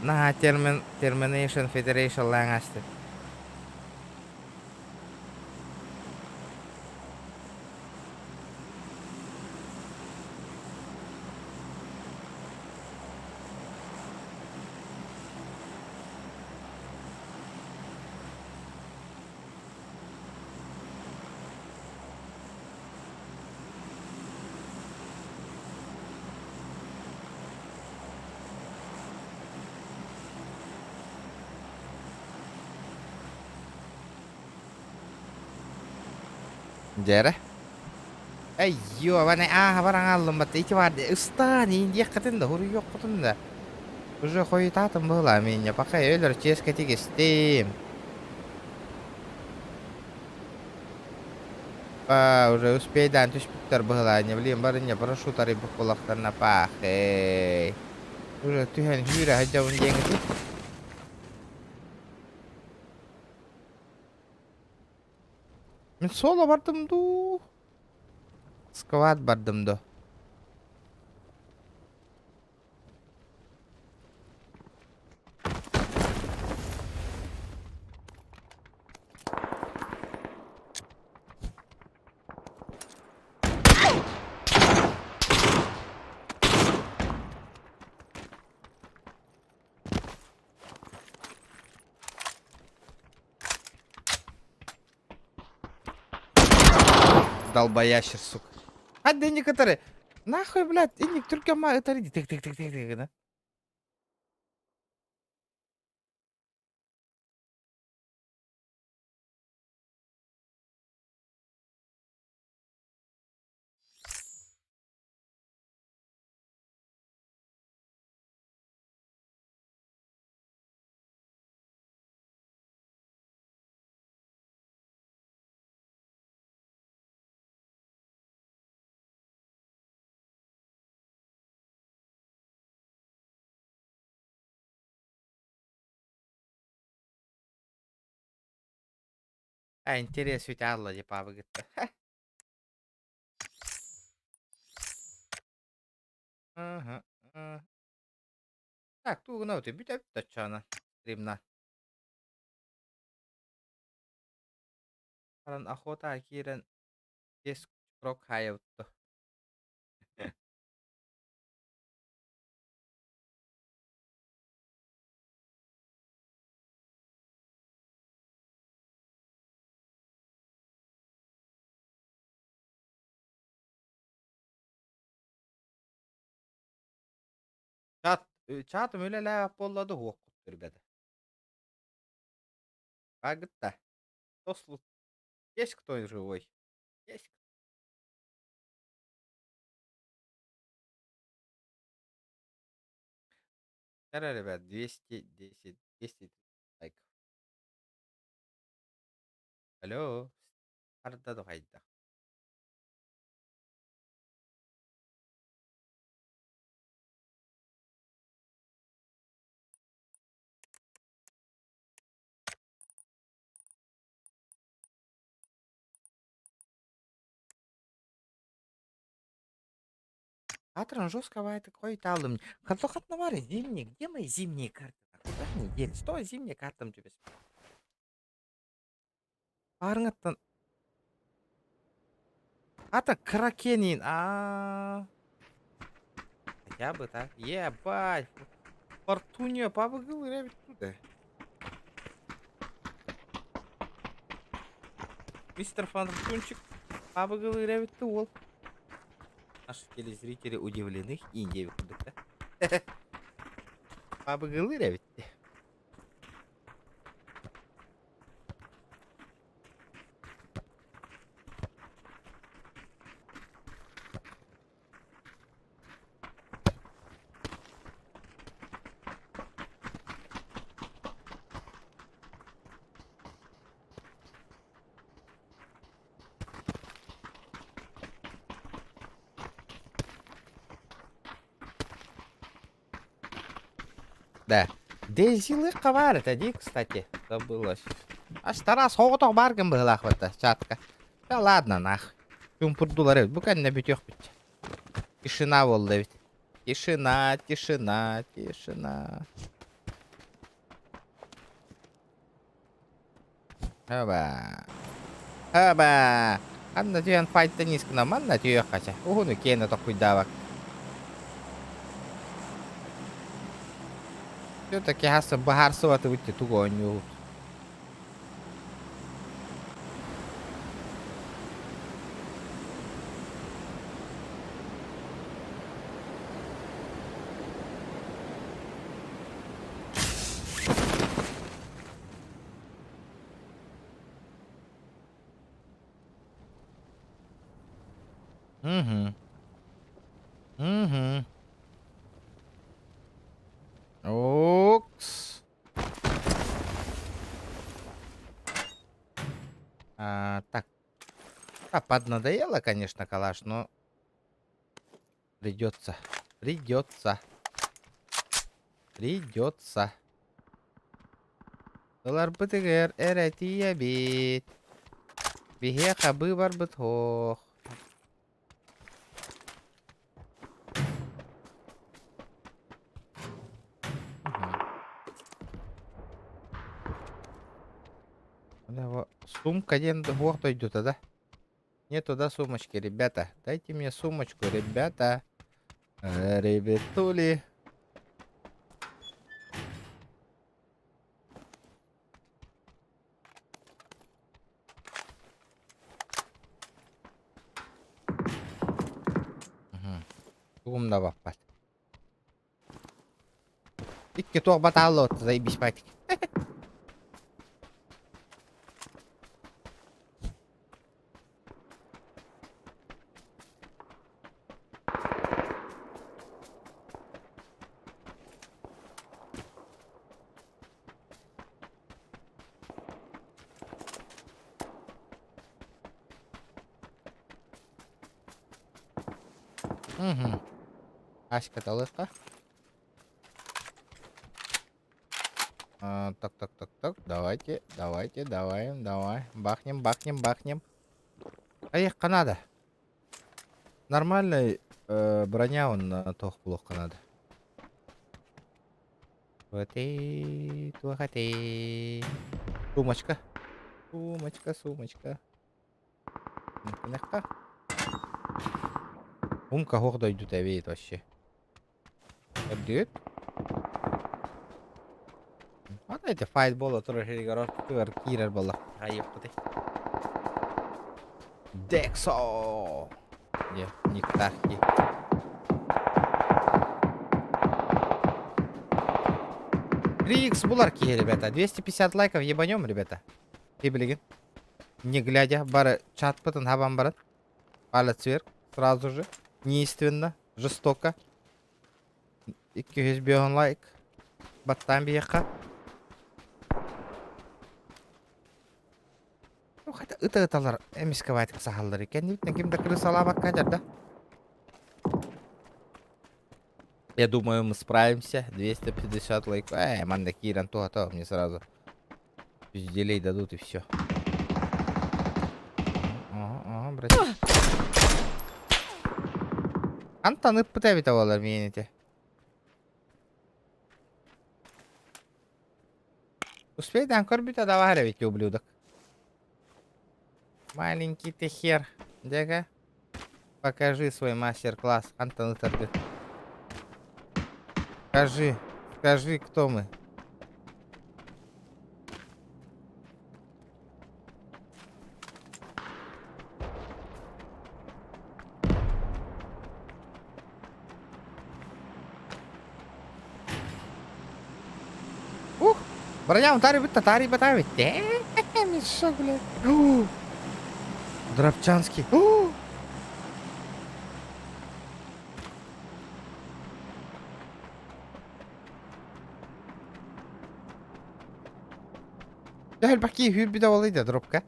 [SPEAKER 1] Наһаа термин Termination Federation лаҥастым. Дьэрэ. Эй, ёбаный, ааһа баран хааллым батта ити баар ыстаан ииндиэххитин да, хуруйуоххутун да. Уже хойутаатым быһылаа миинньэ, пока өлөр чиэскэ тигистим. А, уже успейдаан түспүттэр быһылаа, не блин, барынньа парашют арыйбыт буоллахтарына паахый. Уже түһэн сүүрэ сылдьабын диэҥити. Мин соло бардым дуу? Сквад бардым дуу? Долбоящер, сука. А да некоторые. Нахуй, блядь, инник түркема ытар иди. Тык тык тык тык тык да. А, интерес ведь Алла типа выгодно. Ага. Так, тугунау ты бүтәп тачана. Стримна. Баран охота киирэн деск крок хайабытты. Чаатым үлэлээбэт буолла да уһуоххут ребята. Агытта. Тослут. Есть кто живой? Есть кто? Вчера, ребят, 210, 230 лайков. Алло. Арда дохайда. Атран жестковая такой талым. Хатохатновары зимний. Где мои зимние карты? Куда они делись? Что зимняя карта тебе? Арыңаттан. Ата кракенин. А. Хотя бы так. Ебать. Фортуния пабыгыл ребят туда. Мистер Фортунчик пабыгыл ребят ол. Наши телезрители удивлены и не да? Пабыгылы ребят. Да. Дезилы хабар это ди, кстати, забылось. Аж Тарас соҕотох бааргын быһылаах бата чатка. Да ладно нах. Чумпурдулар эбит. Бу кэннэ бүтүөхпүт. Тишина буолла эбит. Тишина, тишина, тишина. Хаба. Хаба. Анна түһэн файта нискына манна түһүөх хача. Уһуну киэнэ токуйдаабак. Все-таки хаса быһаарсыбатыбыт тугу оонньуубут. Угу. Угу. Окс. А, так. А, поднадоело, конечно, калаш, но придется. Придется. Придется. Ыларбытыгар эрэ тиийэбит. Биһиэхэ быыбарбыт суох. Сумка диэн суох дойдута да? Нету да сумочки, ребята. Дайте мне сумочку, ребята. Ребятули. Тугум да баппат. Икки туох батаалла отто заебись патик. Угу. Аська талыка. А, так, так, так, так. Давайте, давайте, давай, давай. Бахнем, бахнем, бахнем. Поехали надо. Нормальный э, броня он на тох плохо надо. Вот и туахаты. Сумочка. Сумочка, сумочка. Мягко. Умка гордо идут эбит вообще. Эбдиит. Ата эти файт бола турар хиригер ортутугар киирэр буолла. Хайыппытый. Дексо! Дьэ, никтаах дии. 3х булар киһи, ребята. 250 лайков ебанем, ребята. И билигин. Не глядя, бары чатпытын хабан баран. Палец вверх, сразу же. Неиственно, жестоко. 205 лайк. Баттаан биһиэхэ. Ну, хотя ыта-ыталар эмискэ баайтык саһаллар кэннибиттэн ким да крысалаабакка дьарда. Я думаю, мы справимся. 250 лайков. Э, манна киирэн туһата мне сразу. Пизделей дадут и все. Ага, ага, братик. Антон ыппыта эбитэ буолар миэнити. Успейдаан көрбүтэ да баар эбит ублюдок. Маленький ты хер. Дяга, покажи свой мастер-класс. Антон ытаргыт. Скажи, скажи, кто мы. Ух! Броня утари бит татари батави. Мешок, блядь. Дробчанский. Дьэ элбэх киһи үүрбүтэ буолуй да дробка.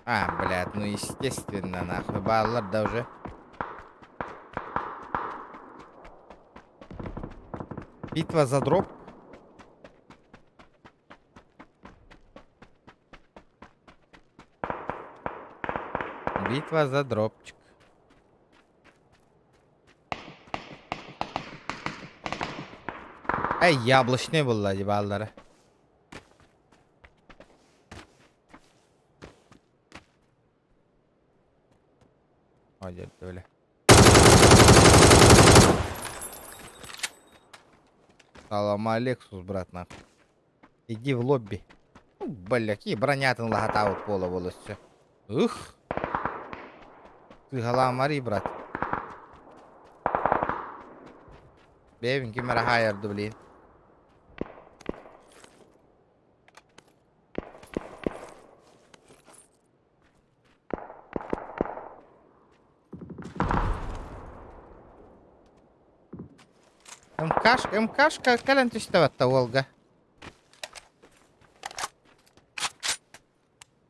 [SPEAKER 1] А, блядь, ну естественно, нахуй. Бааллар да уже. Битва за дроп. Битва за дропчик. Эй, яблочный буолла дии бааллара. Ой, бля. Салама Лексус, брат, нахуй. Иди в лобби. Ну, бля, какие бронятын лахатаут пола волосся. Ух. Ты мари, брат. Бэйбин ким эрэ хаайарды, блин. МКшка, МКшка кэлэн түстэ батта уолга.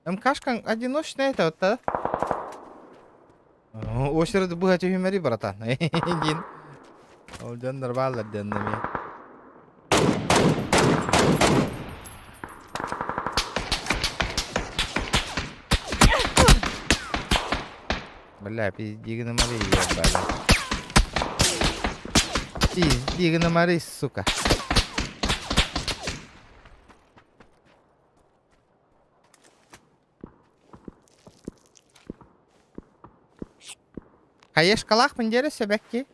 [SPEAKER 1] МКшка одиночная это вот да? Очередь быһа түһүмэри братан. Диин. Ол дьоннор бааллар диэн эмиэ. Бля, пизди гномари, ебали. Пизди гномари, сука. Хаешкалаахпын диэри сөбэкки.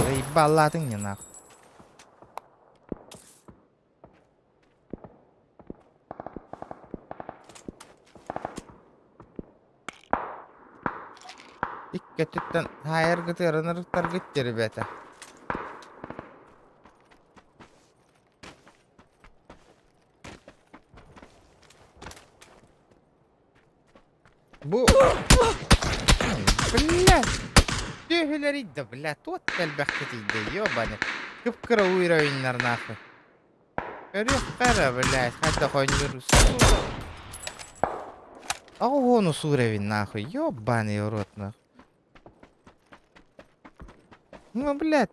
[SPEAKER 1] Заебалаатыҥ не нахуй. Икки өттүттэн хаайаргыт ыаранарыттаргыт ребята. Бу Бля! Түөһүлэрий да, бля, туот да элбэххэ тиийдэ, ёбаны. Кып-кыра уровеньнар нахуй. Көрүөххэ эрэ, блядь, хайдах оонньуур Оҕону уровень нахуй, ёбаный в рот нахуй. Ну, блядь,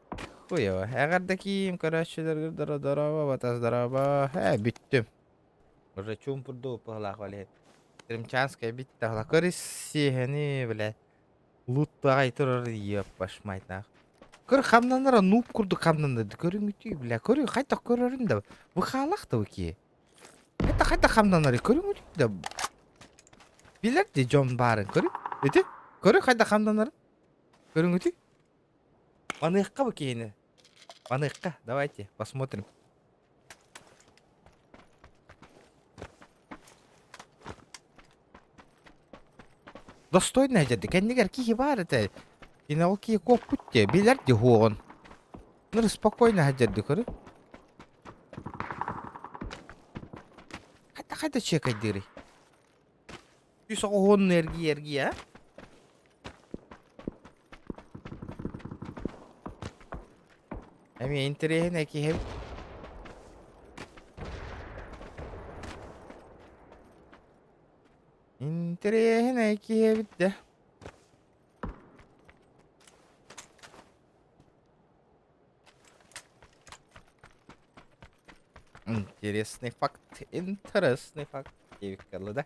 [SPEAKER 1] хуево. Эҕэрдэ киим, көрөөччүлэргэр дорообо, батас дорообо. Ээ, бүттүм. Уже чуумпурдуу быһылаах ол иһин. Кримчанская бүттэ ыла. Көрүс сиэһэни, блядь. Луттаҕай турар еппаш мать нах. Көр хамнанара нуб курдук хамнанар. Көрүҥүтүй, бля, көрү хайдах көрөрүн да. Быхаалах да ки. Хайдах хайдах хамнанар көрүҥүтүй да. Билэр ди дьон баарын көрү. Ити көрү хайдах хамнанарын. Көрүҥүтүй. Маныахха бу киһини. Маныахха, давайте посмотрим. Достойно дьэрди. Кэннигэр киһи баар этэ. Кини ол киһи куоппут дии. Билэр дии хуоҕун. Ныр спокойно сылдьарды көрү. Хайда хайда чекайдыырый? Үс оҕоһуонну эргийэ эргийэ. Эмиэ интэриэһинэй киһи эбит. Интэриэһинэй киһи эбит да. Интересный факт, интересный факт диэбиккэ дылы да.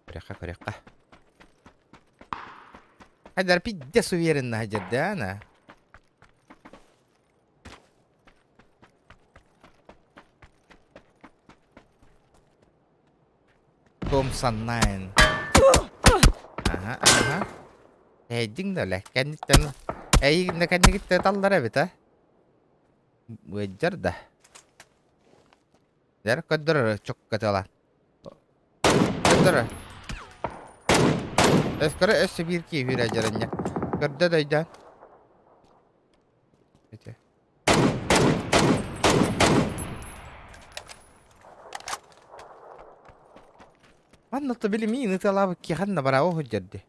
[SPEAKER 1] Көрүөххэ, көрүөххэ. Хайдар пиздец уверенно сылдьар да, ана. Томсон Найн. Аха, аха. Эйдиҥ да үлэ. Кэнниттэн эйигин да кэннигиттэн таллар эбит а. Ыалдьар да. Дэр көрдөрөр чоккатыла. Көрдөрөр. Өскөрө өссө биир киһи үүрэ дьарынньа. Көрдө да өйдөөн. Ити. Манна то били миин ыталаабыт киһи ханна бараа сылдьар дии.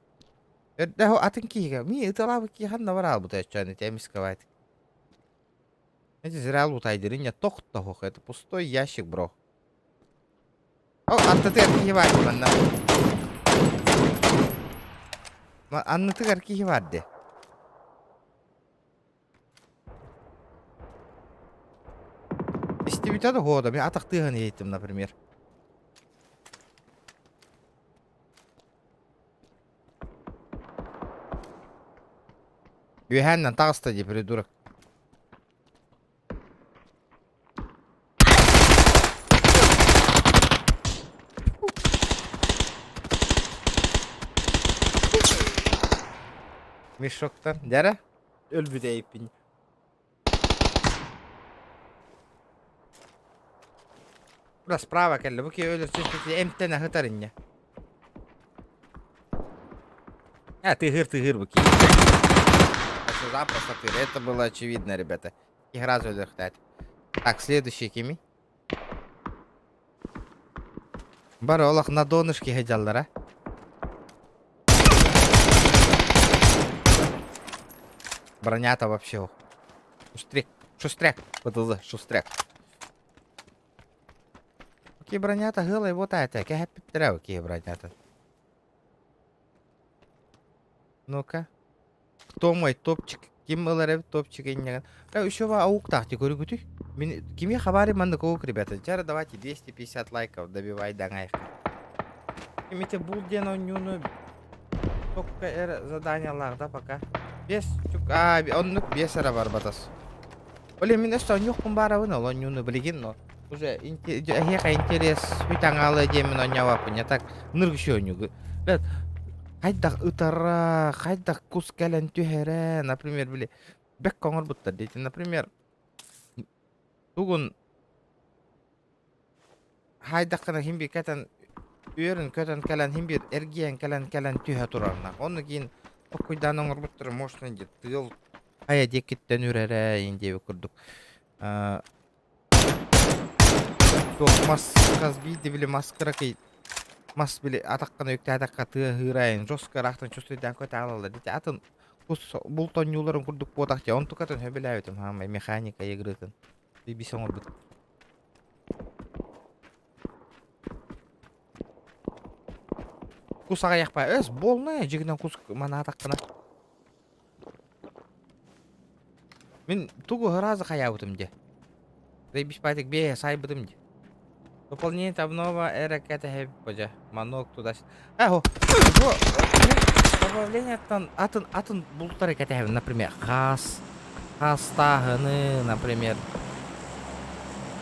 [SPEAKER 1] Өрдөһө атын киһигэ миин ыталаабыт киһи ханна бараабыта өччөөн ити эмискэ Эти зря лутайдырын тохтоһуох это пустой ящик бро. О, аттытыгар киһи баар дии манна. Аннытыгар киһи баар дии. Истибитэ да хода, мен атахтыаһын иһиттим, например. Үөһээннэн таҕыста дии, придурок. Мешоктан. Дьэрэ? Өлбүт эйиппин. Ура справа кэллэ. Бу киһи өлөр сүспүтү эмтэн аһытар инньэ. А, тыһыр, тыһыр бу киһи. Запросто тыр. Это было очевидно, ребята. Игра өлөхтөөт. Так, следующий кими? Бары олох на донышке сылдьаллар, а? Бронята вообще. Шустряк, шустряк, ПТЗ, шустряк. Окей, бронята гыла вот это, кэһэппиттэрэ окей бронята. Ну-ка. Кто мой топчик? Ким ылар эбит топчик инньэгин? Э, еще ва ауктаах ти көрүгүтүй? Мин кими хабари маннык аук, ребята. Чара давайте 250 лайков добивай даңайх. Кимите бул диэн оонньууну только эр заданиялаах да пока. Бес чук а оннук бес эрэ барбатас. Оле мин өссө оонньуохпун баарабын ол оонньууну билигин но уже эһиэхэ интерес бүтэ аҥаалыа диэммин оонньообоппун я так ынырык үчүгэй оонньуу. Блядь, хайдах ытара, хайдах кус кэлэн түһэрэ, например, били бэккэ оҥорбуттар диэтин, например, тугун хайдаххына иһин биир кэтэн үөрэн көтөн кэлэн иһин биир эргийэн кэлэн кэлэн түһэ турарна. Онно киин токкуйдаан оҥорбуттара можно диэн тыал хайа диэкиттэн үрэрэ иин диэбит курдук. Туох мас хас биирдэ били мас кыракый мас били атаххына үктээтэххэ тыаһыырайын жестко ыраахтан чувствуйдаан көтө аалаллар дии атын кус булт оонньууларын курдук буотах дии онтукатын сөбүлээбитим хаамай механика игрытын бибис оҥорбут кус аҕыйахпа өс буолна дьигинэн кус манаатаххына Мин тугу сразу хайаабытым дии. Заебись бе сайбытым дии. Выполнение обнова эрэ боже. Манок туда. Эхо. Добавлениеттан атын атын бултары кэтэһэбин, например, хаас, хаастааһыны, например,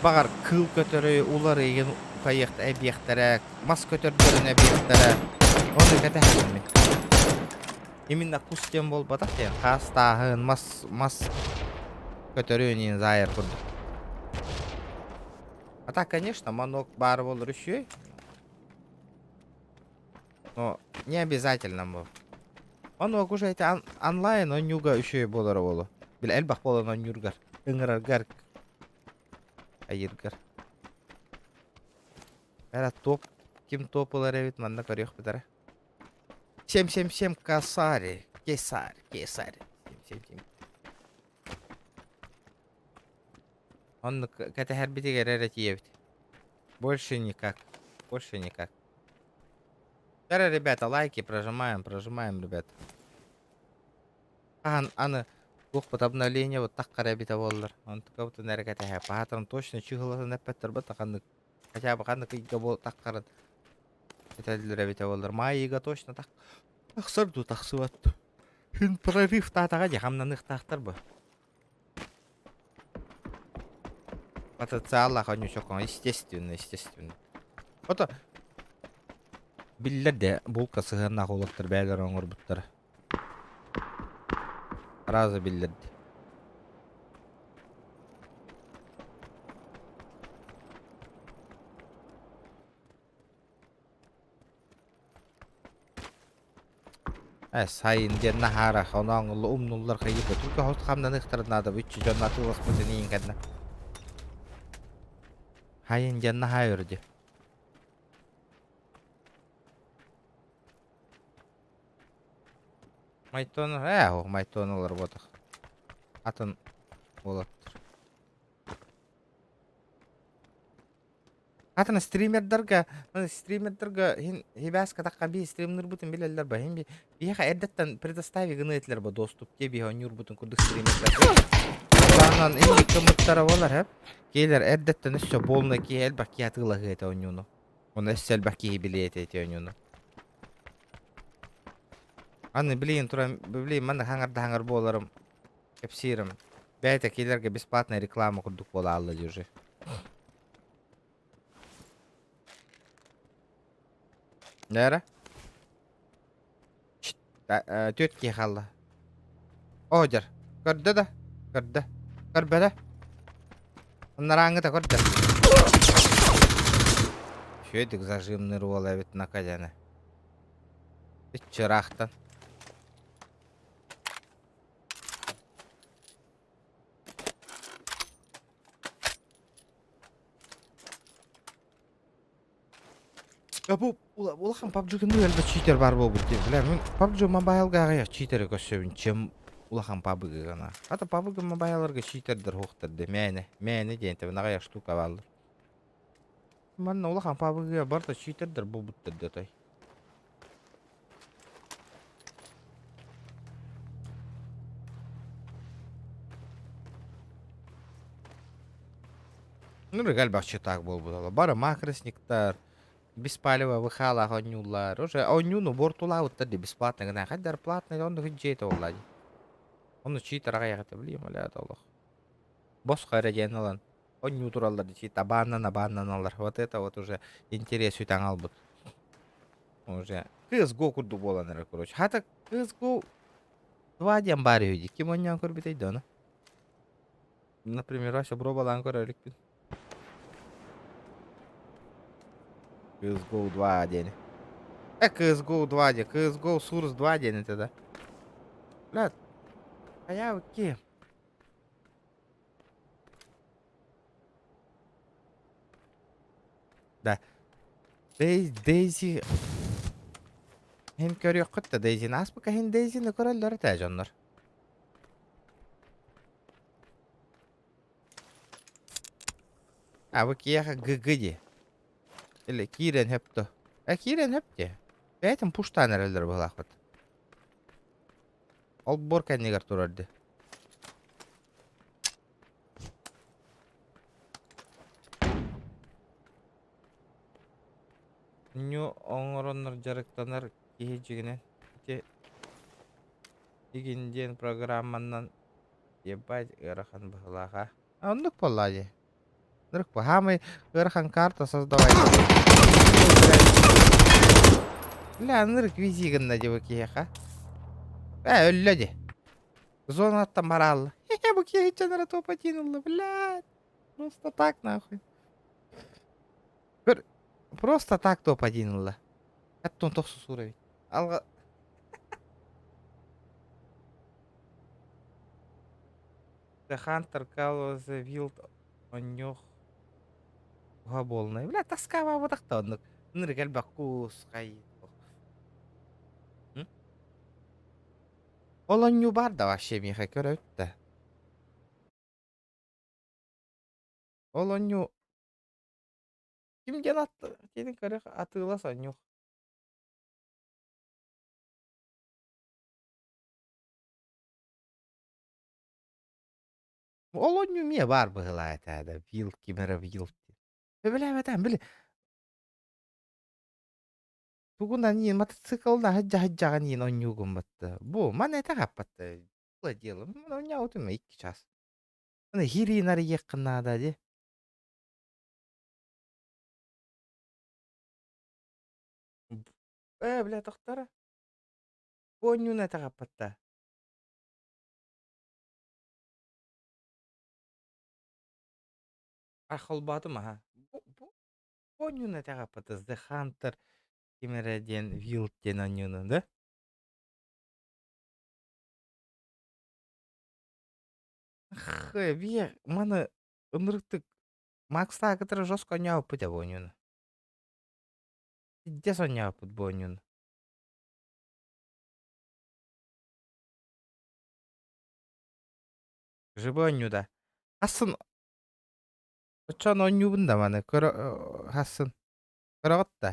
[SPEAKER 1] баҕар кыыл көтөрү улар игин хайыахта эбиэхтэрэ, мас көтөрдөрүн эбиэхтэрэ. Ону кэтэһэбин мин. Именно кус диэн буолбатах диэн хаас тааһын, мас мас көтөрүн иин заайар курдук. А так, конечно, манок баар буолар үчүгэй. Но не обязательно бу. Ону уже эти онлайн онньууга үчүгэй буолара буолуо. Били элбэх буолан онньуургар, ыҥыраргар, айыыргар. Эрэ топ, ким топ ылар эбит манна көрүөхпүт эрэ. 777 косарь, кесарь, кесарь. 777. Оннук кэтэһэрбитигэр эрэ тиийэбит. Больше никак. Больше никак. Эрэ, ребята, лайки прожимаем, прожимаем, ребят. Ахан аны туохпут обновление вот таххара эбитэ буоллар. Онтукабытын эрэ кэтэһэ. Паатырын точно чыһылатын эппэттэр бата ханнык хотя бы ханнык ыйга бу таххарын этэллэр эбитэ буоллар. Маай ыйга точно тах тахсар дуу тахсыбат. Күн прорыв таатаҕа дии хамнаныахтаахтар бу. Потенциаллаах онньучокоҥ естественно, естественно. Ото биллэр де булка сыһыаннаах уолаттар бэйэлэрэ оҥорбуттара. Сразу биллэрди. Э, сайын диэн наһаара оноон умнуллар хайыыта түргө хос хамнаныахтарын наада үччү дьон атыыласпытын иин кэннэ. Хайын диэн наһаа өрдү. Майтон, э, майтон олар ботах. Атын уолаттар. Атын стримердарга, стримердарга хин хибээс катахха би стримнырбытын билэллэр ба хин би биһиэхэ эрдэттэн предостави гына этилэр ба доступ те биһи онньуурбутун курдук стримердарга. Таанан инник кымыттара болар хэп. Кейлер эрдэттэн өссө полный киһи элбэх киһи атыылаһыа этэ онньууну. Оны өссө элбэх киһи билиэ этэ ити онньууну. Аны билигин туран билигин манна хаҥардаһаҥар буоларым кэпсиирим. Бэйэтэ киилэргэ бесплатная реклама курдук буолаалла дии уже. Нера? Түөрт киһи хаалла. Оодьар. Көрдө да? Көрдө. Көрбөтө. Анарааҥҥыта көрдө. Үчүгэйдик зажимныыр уол эбит накадьаны. Иччыраахтан. Бу улахан PUBG-ны элбэх читер баар буолбут дии. Бля, мин PUBG Mobile-га аҕыйах читери көрсөбүн, чем улахан PUBG-гана. Хата PUBG Mobile-ларга читердер суохтар дии, мээнэ. Мээнэ диэн тэбин аҕыйах штука бааллар. Манна улахан PUBG-га барыта читердер буолбуттар дии отой. Ну, элбэх чытаак буолбут. Бары макросниктар, беспалево ВХ-лаах оонньууллар. Уже оонньууну буортулаабыттар дии бесплатно гына. Хайдар платный оннук дьиэтэ буолла дии. Ону читер аҕыйах этэ билиим оля олох. Босхо эрэ диэн ылан оонньуу тураллар дии табааннан абааннаналлар. Вот это вот уже интерес үтэн албыт. Уже CSGO курдук буолан эрэр короче. Хата CSGO 2 диэн баар үһү дии. Ким оонньоон көрбүтэй да ону? Например, Вася пробалаан көрө иликпин. CSGO 2 диэни. Э, CSGO 2 диэ, CSGO Source 2 диэн этэ да. Бля, хайа ким? Да. Дейзи Һин көрүөххүт да Дейзини ааспыкка һин Дейзини көрөллөр этэ дьоннор. А бу киэхэ ГГ дии. Или киирэн хөп то. Э киирэн хөп дии. Бэйэтин пуштаан эрэллэр быһалаахпыт. Олбуор кэннигэр турар дии. Ньу оҥороннор дьарыктанар киһи дьиҥинэн ити игин диэн программанан ебать ыарахан быһыылаах аа. Оннук буоллаа дии. Ынырык бу. Хаамай ыарахан карта создавай. Бля, ынырык вези гынна дии бу киһиэхэ. Ээ, өллө дии. Зонаттан бараалла. Хе-хе, бу киһи чанара топ-1 ылла, блядь. Просто так нахуй. Просто так топ-1 ылла. Хаттон тохсусуур эбит. Алга The Hunter Call the Wild онньуох уһа буолунай. Бля, таскаабаабатах да оннук. Ынырык элбэх кус, хай. Ол онньуу баар да вообще миэхэ көрөбүт да. Ол онньуу ким диэн ат диэн көрөх атыылас онньуох. Ол онньуу эмиэ баар быһыылаах этэ да Вилл ким эрэ Вилл диэн. Сөбүлээбэтэҕим били тугунан иин мотоциклынан сылдьа-сылдьаҕын иин онньуугун батта. Бу маны этэ хаппатта. Было дело. Онньообутум 2 час. Аны хириин арыйыаххын наада дии. Ээ, бля, тохтора. Бу онньууну этэ хаппатта. А холбоотум аха. Бу, бу оонньууну этэ хаппата The Hunter ким эрэ диэн Wild диэн оонньууну, да? Хэ, биэ, маны ынырыктык Макстаа кытары жестко оонньообуппут ээ бу оонньууну. Пиздец оонньообуппут бу оонньууну. Живой оонньуу да. Асын оччоон оонньуубун да маны көрө хасын көрөҕүт да.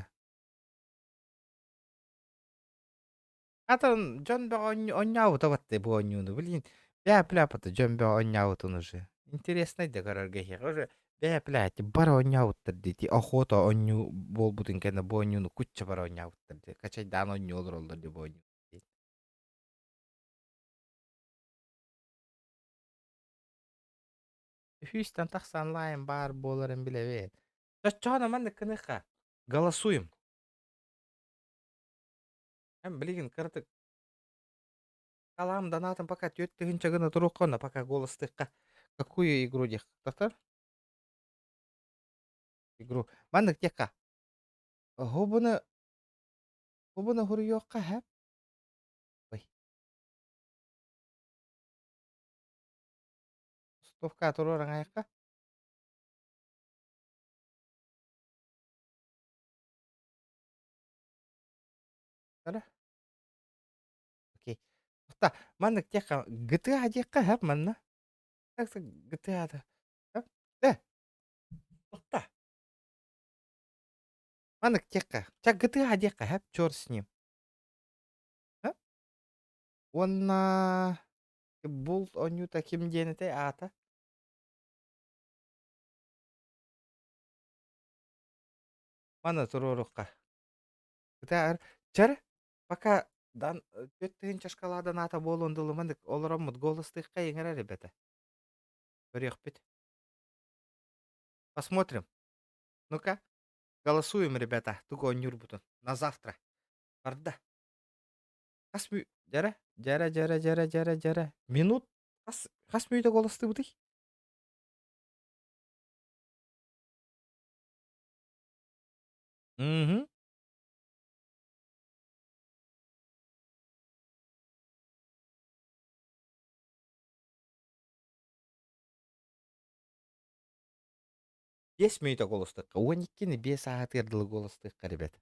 [SPEAKER 1] Атын дьон бөҕө оонньообута батты бу оонньууну. Блин, бля-бля дьон бөҕө оонньообутун уже. Интереснай да көрөргө иһиэх. Уже бля-бля бары оонньообуттар дии. Охота оонньуу буолбутун кэннэ бу оонньууну кучча бары оонньообуттар дии. Качайдаан оонньуу олороллор дии бу оонньуу. Үһүстэн тахса онлайн баар буоларын билэбит. Чоччоҕуна маннык гыныахха. Голосуем. Эн билигин кыратык Алаам донатым пока 4000 гына туруохха онно пока голостыахха. Какую игру диэх тахтар? Игру. Маннык диэххэ. Хобуну хобуну хуруйуохха хэп. Ой. Стовка туруоран айахха. Эрэ. Окей. Та маннык диэххэ GTA диэххэ сөп манна. GTA да. Э. Тохто. Маннык диэххэ. Ча GTA диэххэ сөп, чёрт с ним. Уонна булт оонньуута ким диэн этэй аата? Маны туруорукка. Ытаар чэр пока дан 4000 шкала доната буолуон дылы маннык олороммут голостыахха иҥэрэр ребята. Көрүөхпүт. Посмотрим. Ну-ка, голосуем, ребята, тугу оонньуурбутун. На завтра. Барда. Хас мү... Дьэрэ, дьэрэ, дьэрэ, дьэрэ, дьэрэ, дьэрэ. Минут хас, хас мүнүүтэ голостыыбытый? Мгм. 5 мүнүүтэ голостыахха. 12-ни 5 ааһытыгар дылы голостыахха, ребят.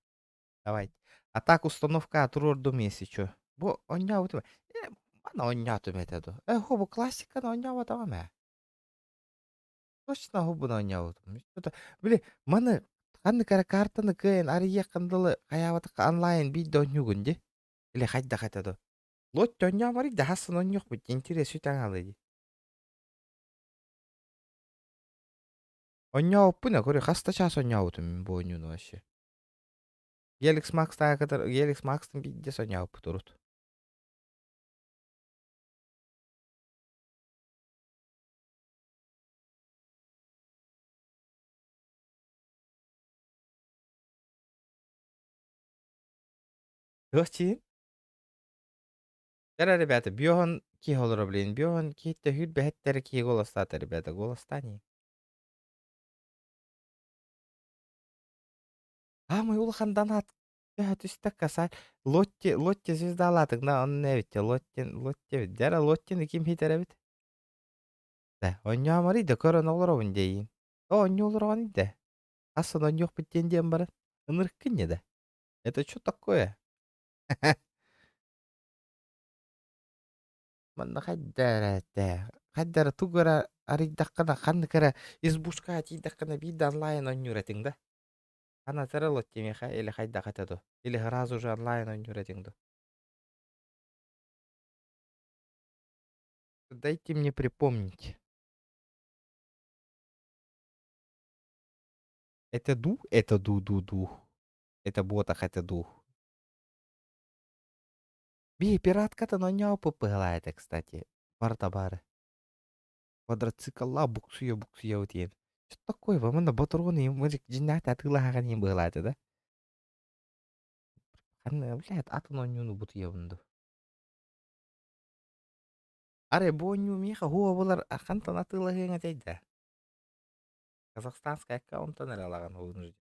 [SPEAKER 1] Давайте. А так установка туруордум если чё. Бу оонньообутум. Э, маны оонньоотум этэ дуо? Э, бу классиканы оонньооботоҕум ээ. Точно хобуну оонньообутум. Что-то, били, маны ханнык эрэ картаны кыайан арыйыаххын дылы хайаабатахха онлайн биирдэ оонньуугун дии. Или хайдах этэ дуо? Лотте оонньооморый да хассын оонньуохпут интерес үтэн хаалыа дии. Оонньообуппун ээ, көрү хас да чаас оонньообутум мин бу оонньууну вообще. Геликс Макс таакытар Геликс Макстан биирдэ сонньообуппут урут. Туох диин? Кэрэ ребята, биоһон киһи олоро блин, биоһон киһиттэ сүүрбэһиттэр киһи голостаата ребята, голостаний. Аамай улахан донат. Түһэ түстэ косарь. Лотти, Лотти звездалаатыгна онно эбит Лоттин, Лотти эбит. Дьэ эрэ Лоттины ким хитэр эбит? Да, онньооморый да көрөн олоробун диэйин. О, онньуу олороҕун да. Хассан онньуохпут диэн диэн баран. Ынырыккын не да. Это что такое? Манна хайда эрэ этэ. Хайда эрэ тугу эрэ арыйдаххына, ханнык эрэ избушкаҕа тиийдэххинэ биирдэ онлайн оонньуур этиҥ да. Анатара Лотти миэхэ или хайдах этэ дуо? Или сразу же онлайн оонньуур этиҥ дуо? Дайте мне припомнить. Это ду? Это ду-ду-ду. Это ботах, это ду. Би, пираткатын оонньооппут этэ, кстати. Барыта баары. Квадроцикллаах буксуйа-буксуйа диэн. Что такое? Манна ботуруон дьиҥнээх атыылаһаҕын иһин быһыылаата да. Ханна, блядь, атын оонньууну бутуйабын дуу. Арай бу оонньуу миэхэ һуо булар хантан атыылаһыаҥ этэй да? Казахстанскай аккаунтан эрэ ылаҕын вынужден.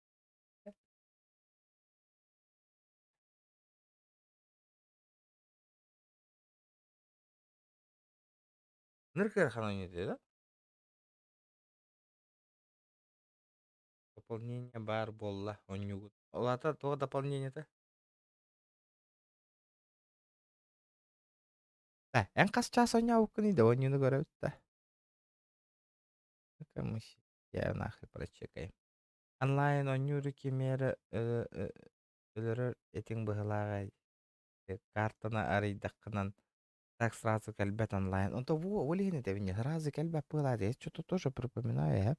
[SPEAKER 1] Ныркыахан оонньуу да? Дополнение баар буолла оонньуугут. Ол аата туох дополнениета? Да, эн хас чаас оонньообуккунуй да оонньууну көрөбүт да. Я нахуй прочекай. Онлайн оонньуур кимиэрэ өлөрөр этиҥ быһылааҕа картаны арыйдаххынан так сразу кэлбэт онлайн. Онто во ол иһин этэбин сразу кэлбэт быһылаах я что-то тоже припоминаю э.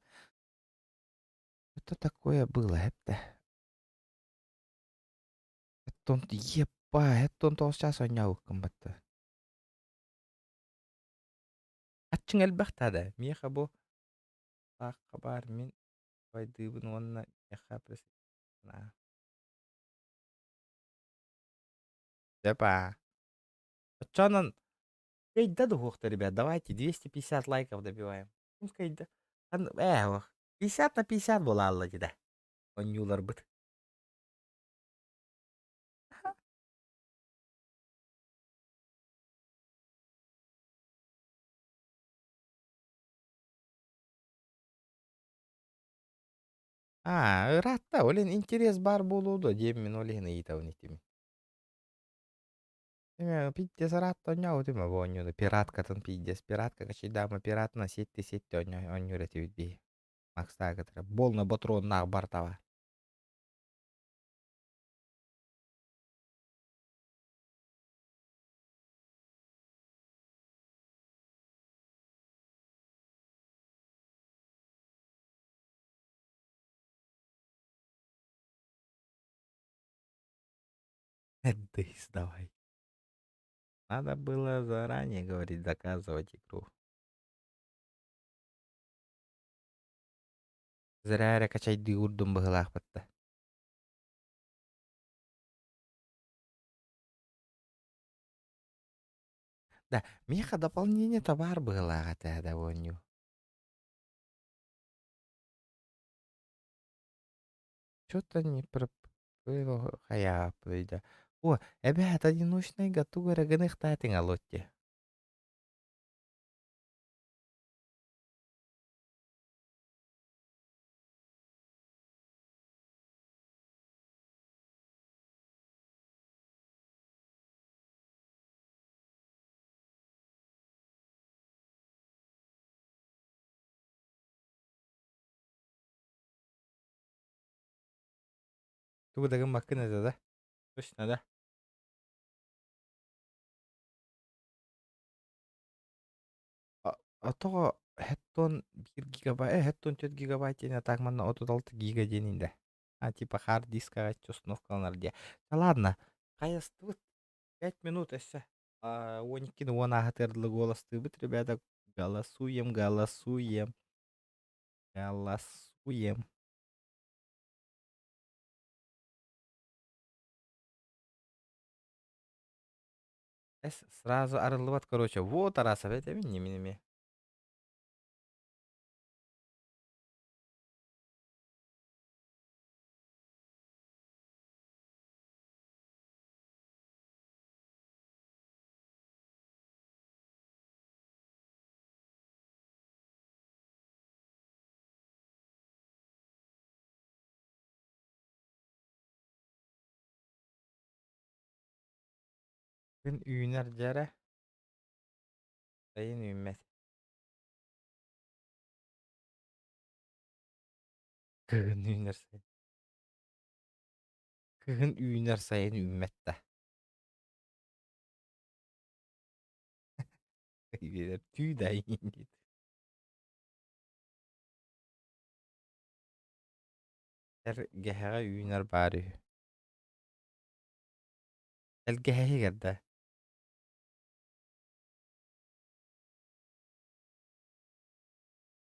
[SPEAKER 1] Это такое было это. Оттон епа, оттон тоҕус чаас оонньообуккун батта. Аччыҥ элбэх да миэхэ бу лаахха баар мин байдыыбын уонна миэхэ Опа. Оччонон кыайда дуһуохта, ребят, давайте 250 лайков добиваем. Кыайда. Э, 50 на 50 буолаалла дии да. Оонньууларбыт. Аа, ыраатта, ол иһин интерес баар буолуо дуо диэммин ол иһин ыйытабын итими. Э, пиздец ыраатта оонньообут этим бу оонньууну пираткатын пиздец пиратка качайдаама пиратына сиэтти-сиэтти оонньуур этибит биһи Макстаах кытары полный ботуруоннаах бартаба Дыс, давай. Надо было заранее говорить, заказывать игру. Зря эрэ качайдыы уурдум быһыылаахпыт да. Да, миэхэ дополнение табаар быһыылаах этэ да оонньуу. Что-то не хайааппый да. О, эбээт одиночныйга тугу эрэ гыныахтаатыҥ Лотти. Тугу да гыммаккын этэ да? Точно да? А тоҕо хэттон биир гигабайт, э, хэттон 4 гигабайт диэн, а так манна 36 гига диэн да. А типа хард дискаҕа установкаланар диэ. Да ладно, хайастыбыт. 5 минут өссө. 12 уон ааһытыар дылы голостыыбыт, ребята. Голосуем, голосуем. Голосуем. Эс сразу арыллыбат, короче. Вот Тарасов, этэбин неменеме. Күн үүнэр дьэрэ, сайын үүммэт. Кыһын үүнэр сайын. Кыһын үүнэр сайын үүммэт да. Түү да диит. Тэлгэһэҕэ үүнэр баар үһү. Тэлгэһэһигэр да.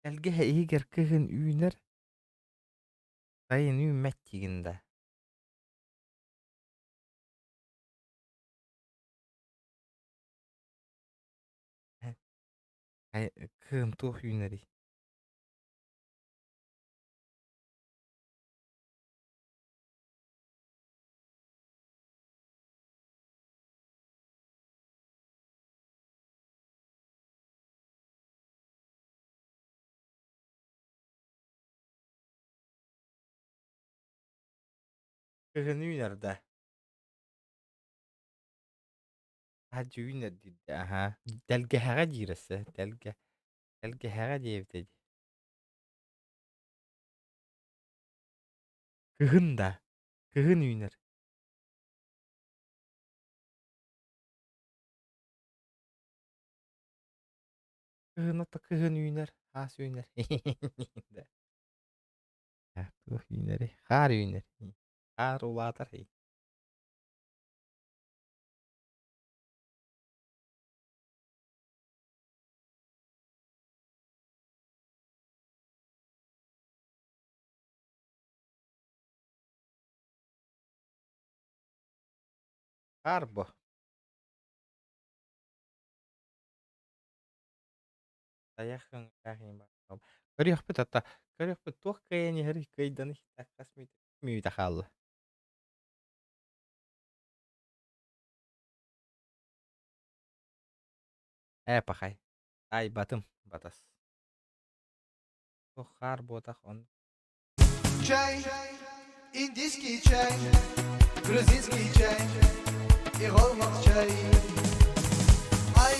[SPEAKER 1] Тэлгэһэ иһигэр кыһын үүнэр, сайын үүммэт диигин да. Кыһын туох үүнэрий? Кыһын үүнэр да? Таһырдьа үүнэр диир да, аһаа. Тэлгэһэҕэ диир өссө, тэлгэ тэлгэһэҕэ диэбитэ дии. Кыһын да, кыһын үүнэр. Кыһын ото кыһын үүнэр, хаас үүнэр. Туох үүнэрий? Хаар үүнэр. Хаар улаатар. Хаар бо. Тайах көҥүллээх иһин баар. Көрүөхпүт ата, көрүөхпүт туох кыайан иһэрий кыайдан хас мүнүүтэ хаалла. Ээ пахай, таайбатым батас. Туох хаар буотах он
[SPEAKER 2] Чай, индийский чай, грузинский чай и голмах чай. Ай,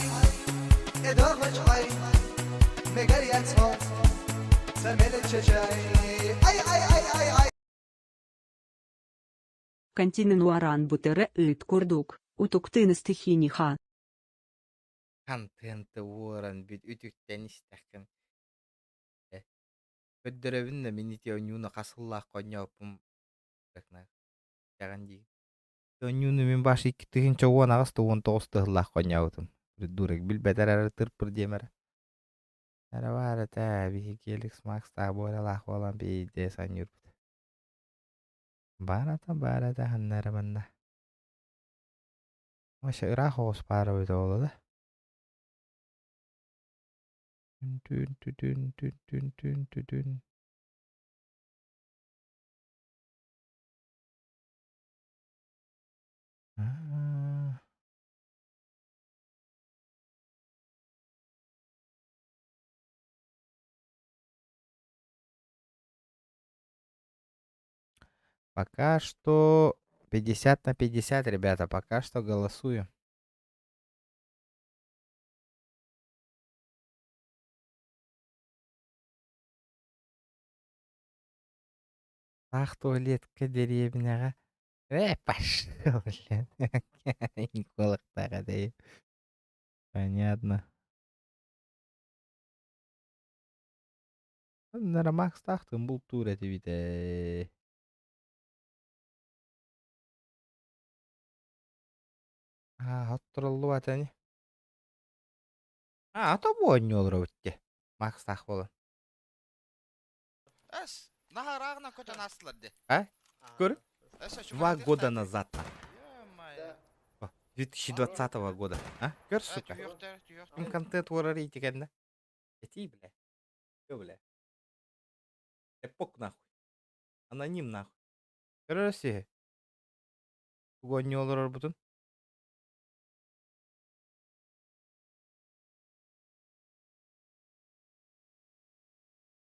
[SPEAKER 2] эдорвач ай, мегарьяцмо, сармелече чай. Ай, ай, ай, ай, ай.
[SPEAKER 4] Континенуаран бутере ыт курдук, утуктын стихиниха.
[SPEAKER 1] Хантыанты уоран бүт үтүктэн истэххин Көрдөрөбүн да мин ити ойууну хас сыллаах хонньооппун дии. Ойууну мин баш 2018 да 19 да сыллаах хонньообутум. Придурок билбэтэр эрэ тырпыр диэм эрэ. Эрэ баар этэ биһиги Эликс Макс таабуоралаах буолан биирдэ санньыырбыт. Баар ата баар этэ ханна эрэ манна. Вообще ыраах оҕус баар эбит оҕоло да. Түн түтүн түн түн түн түтүн. Аа. Пока что 50 на 50, ребята, пока что голосую. Таах туалетка дэриэбинэҕэ Э, пошел, блин. Куолактаах этэй. Понятно. Нара Макстаахтын бултуур этибит ээ. Аа, хоттороллубат ини. Аа, ото бу оонньуу олоробут дии. Макстаах буолан.
[SPEAKER 6] Эс, наһаа көтөн аастылар дии.
[SPEAKER 1] А? Көр?
[SPEAKER 6] Эс,
[SPEAKER 1] 2 года назад.
[SPEAKER 6] Ё-моё.
[SPEAKER 1] 2020 года. А? Көр, сука.
[SPEAKER 6] Түһүөхтэр, түһүөхтэр.
[SPEAKER 1] Ким контент уорар итигэннэ? Этии, бля. Всё, бля. Эпок нахуй. Аноним нахуй. Көрөр сиһи. Тугу оонньуу олорорбутун?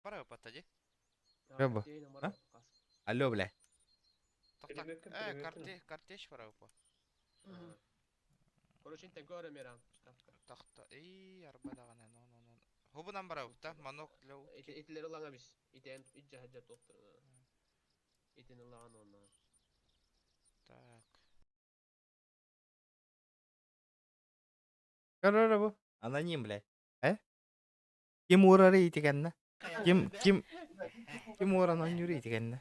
[SPEAKER 6] Бара ыппатта дии.
[SPEAKER 1] Бу. А? Алло, бля.
[SPEAKER 6] Тоқтақ. Э, карте, картечь бара ыппа.
[SPEAKER 7] Короче, интен көрө меран ставка.
[SPEAKER 6] Тахта. Эй, арба даҕаны, но но но. Хобунан барабыт да, манок для утки.
[SPEAKER 7] Итилери ылаҥа бис. Итен итже хаджа тоқтыр. Итин ылаҕан онна.
[SPEAKER 6] Так.
[SPEAKER 1] Көрөр бу. Аноним, блядь. Э? Ким уурары итигэннэ? Ким ким ким ууран ойнуур итигэннэ?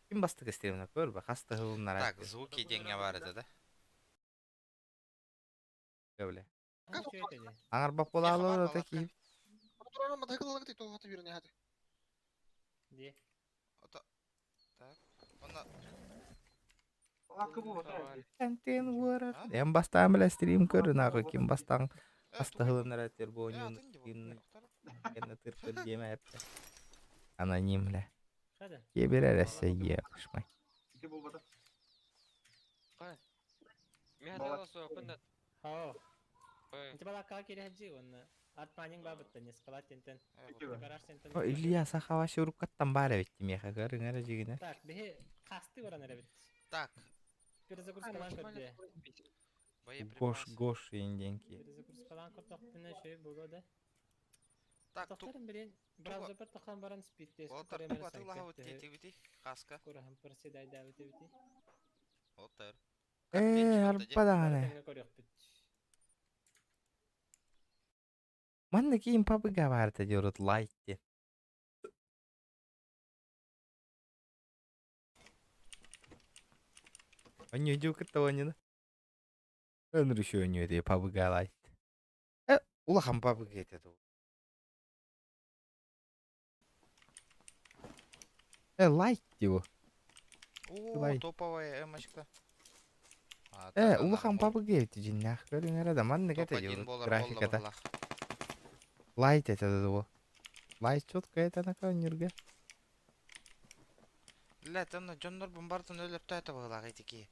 [SPEAKER 1] Ким бастакы стримна көр бе хас тыһылыннара
[SPEAKER 6] Так, звуки деньги бар это, да?
[SPEAKER 1] бля. Аңарбап буолаалар ата киһи.
[SPEAKER 6] Так. Онно
[SPEAKER 1] Антен уурар. Эн бастаан бля стрим көрүн ағы ким бастаан хас тыһылыннара тер бу ойнуун кэннэ тырпыр диэмэ эппэ. Аноним бля. Кебер эресе е кышмай. О, Илья сахава шуруккаттан баар эбит миэхэ көрүҥ эрэ дьигинэ.
[SPEAKER 8] Так, биһи хасты баран эрэбит.
[SPEAKER 6] Так,
[SPEAKER 8] Перезагрузкалаан көрдө.
[SPEAKER 1] Гош
[SPEAKER 6] боеприпасы.
[SPEAKER 1] гош инденки.
[SPEAKER 8] Перезагрузкалаан көрдөхпүнэ шөй буолуо да.
[SPEAKER 6] Так, ту
[SPEAKER 8] Тохторун билин браузер тохан баран спид тест
[SPEAKER 6] Отар
[SPEAKER 8] көрөмөр
[SPEAKER 6] тугу атыылаһабыт диэтибити хаска.
[SPEAKER 8] Кураһан проседайдаабыт эбити.
[SPEAKER 6] Отар.
[SPEAKER 1] Ээ, арба даҕаны.
[SPEAKER 8] Тэҥҥэ көрүөхпүт.
[SPEAKER 1] Манна киин пабыга баарта диорут лайк диэн. Онньуу кытта онньуну. Өнүрүшү онньуу дии пабыга лайт. Э, улахан пабыга этэ дуу. Э, лайт дии бу.
[SPEAKER 6] О,
[SPEAKER 1] Лайт.
[SPEAKER 6] топовая эмочка. А,
[SPEAKER 1] Э,
[SPEAKER 6] тогда
[SPEAKER 1] улахан
[SPEAKER 6] нормально.
[SPEAKER 1] пабыга эбит дьиннээх көрүҥ эрэ да маннык этэ
[SPEAKER 6] Топ-1
[SPEAKER 1] диорут
[SPEAKER 6] буолар буолла
[SPEAKER 1] графиката.
[SPEAKER 6] быһылаах.
[SPEAKER 1] Лайт этэ дуу. Лайт четко это на конюрге.
[SPEAKER 6] Лэ, тонно дьоннор бомбартын өлөртөөтө быһылаах итики.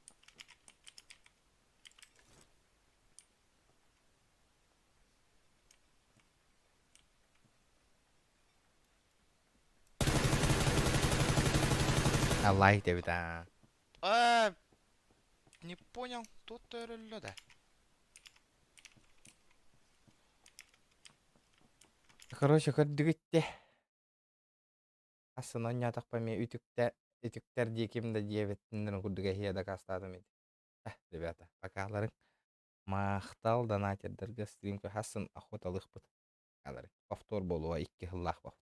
[SPEAKER 1] А лайт эбит аа.
[SPEAKER 6] Э, не понял, тут өрөллө да.
[SPEAKER 1] Короче, көрдүгүттэ. Асын онньоотохпо эмиэ үтүктэ үтүктэр диэким да диэбиттиннэрин курдук эһиэ дакаастаатым ити. Э, ребята, покаларыҥ. Махтал донатердарга стрим хасын охоталыхпыт. Алары. Повтор буолуо икки сыллаах повтор.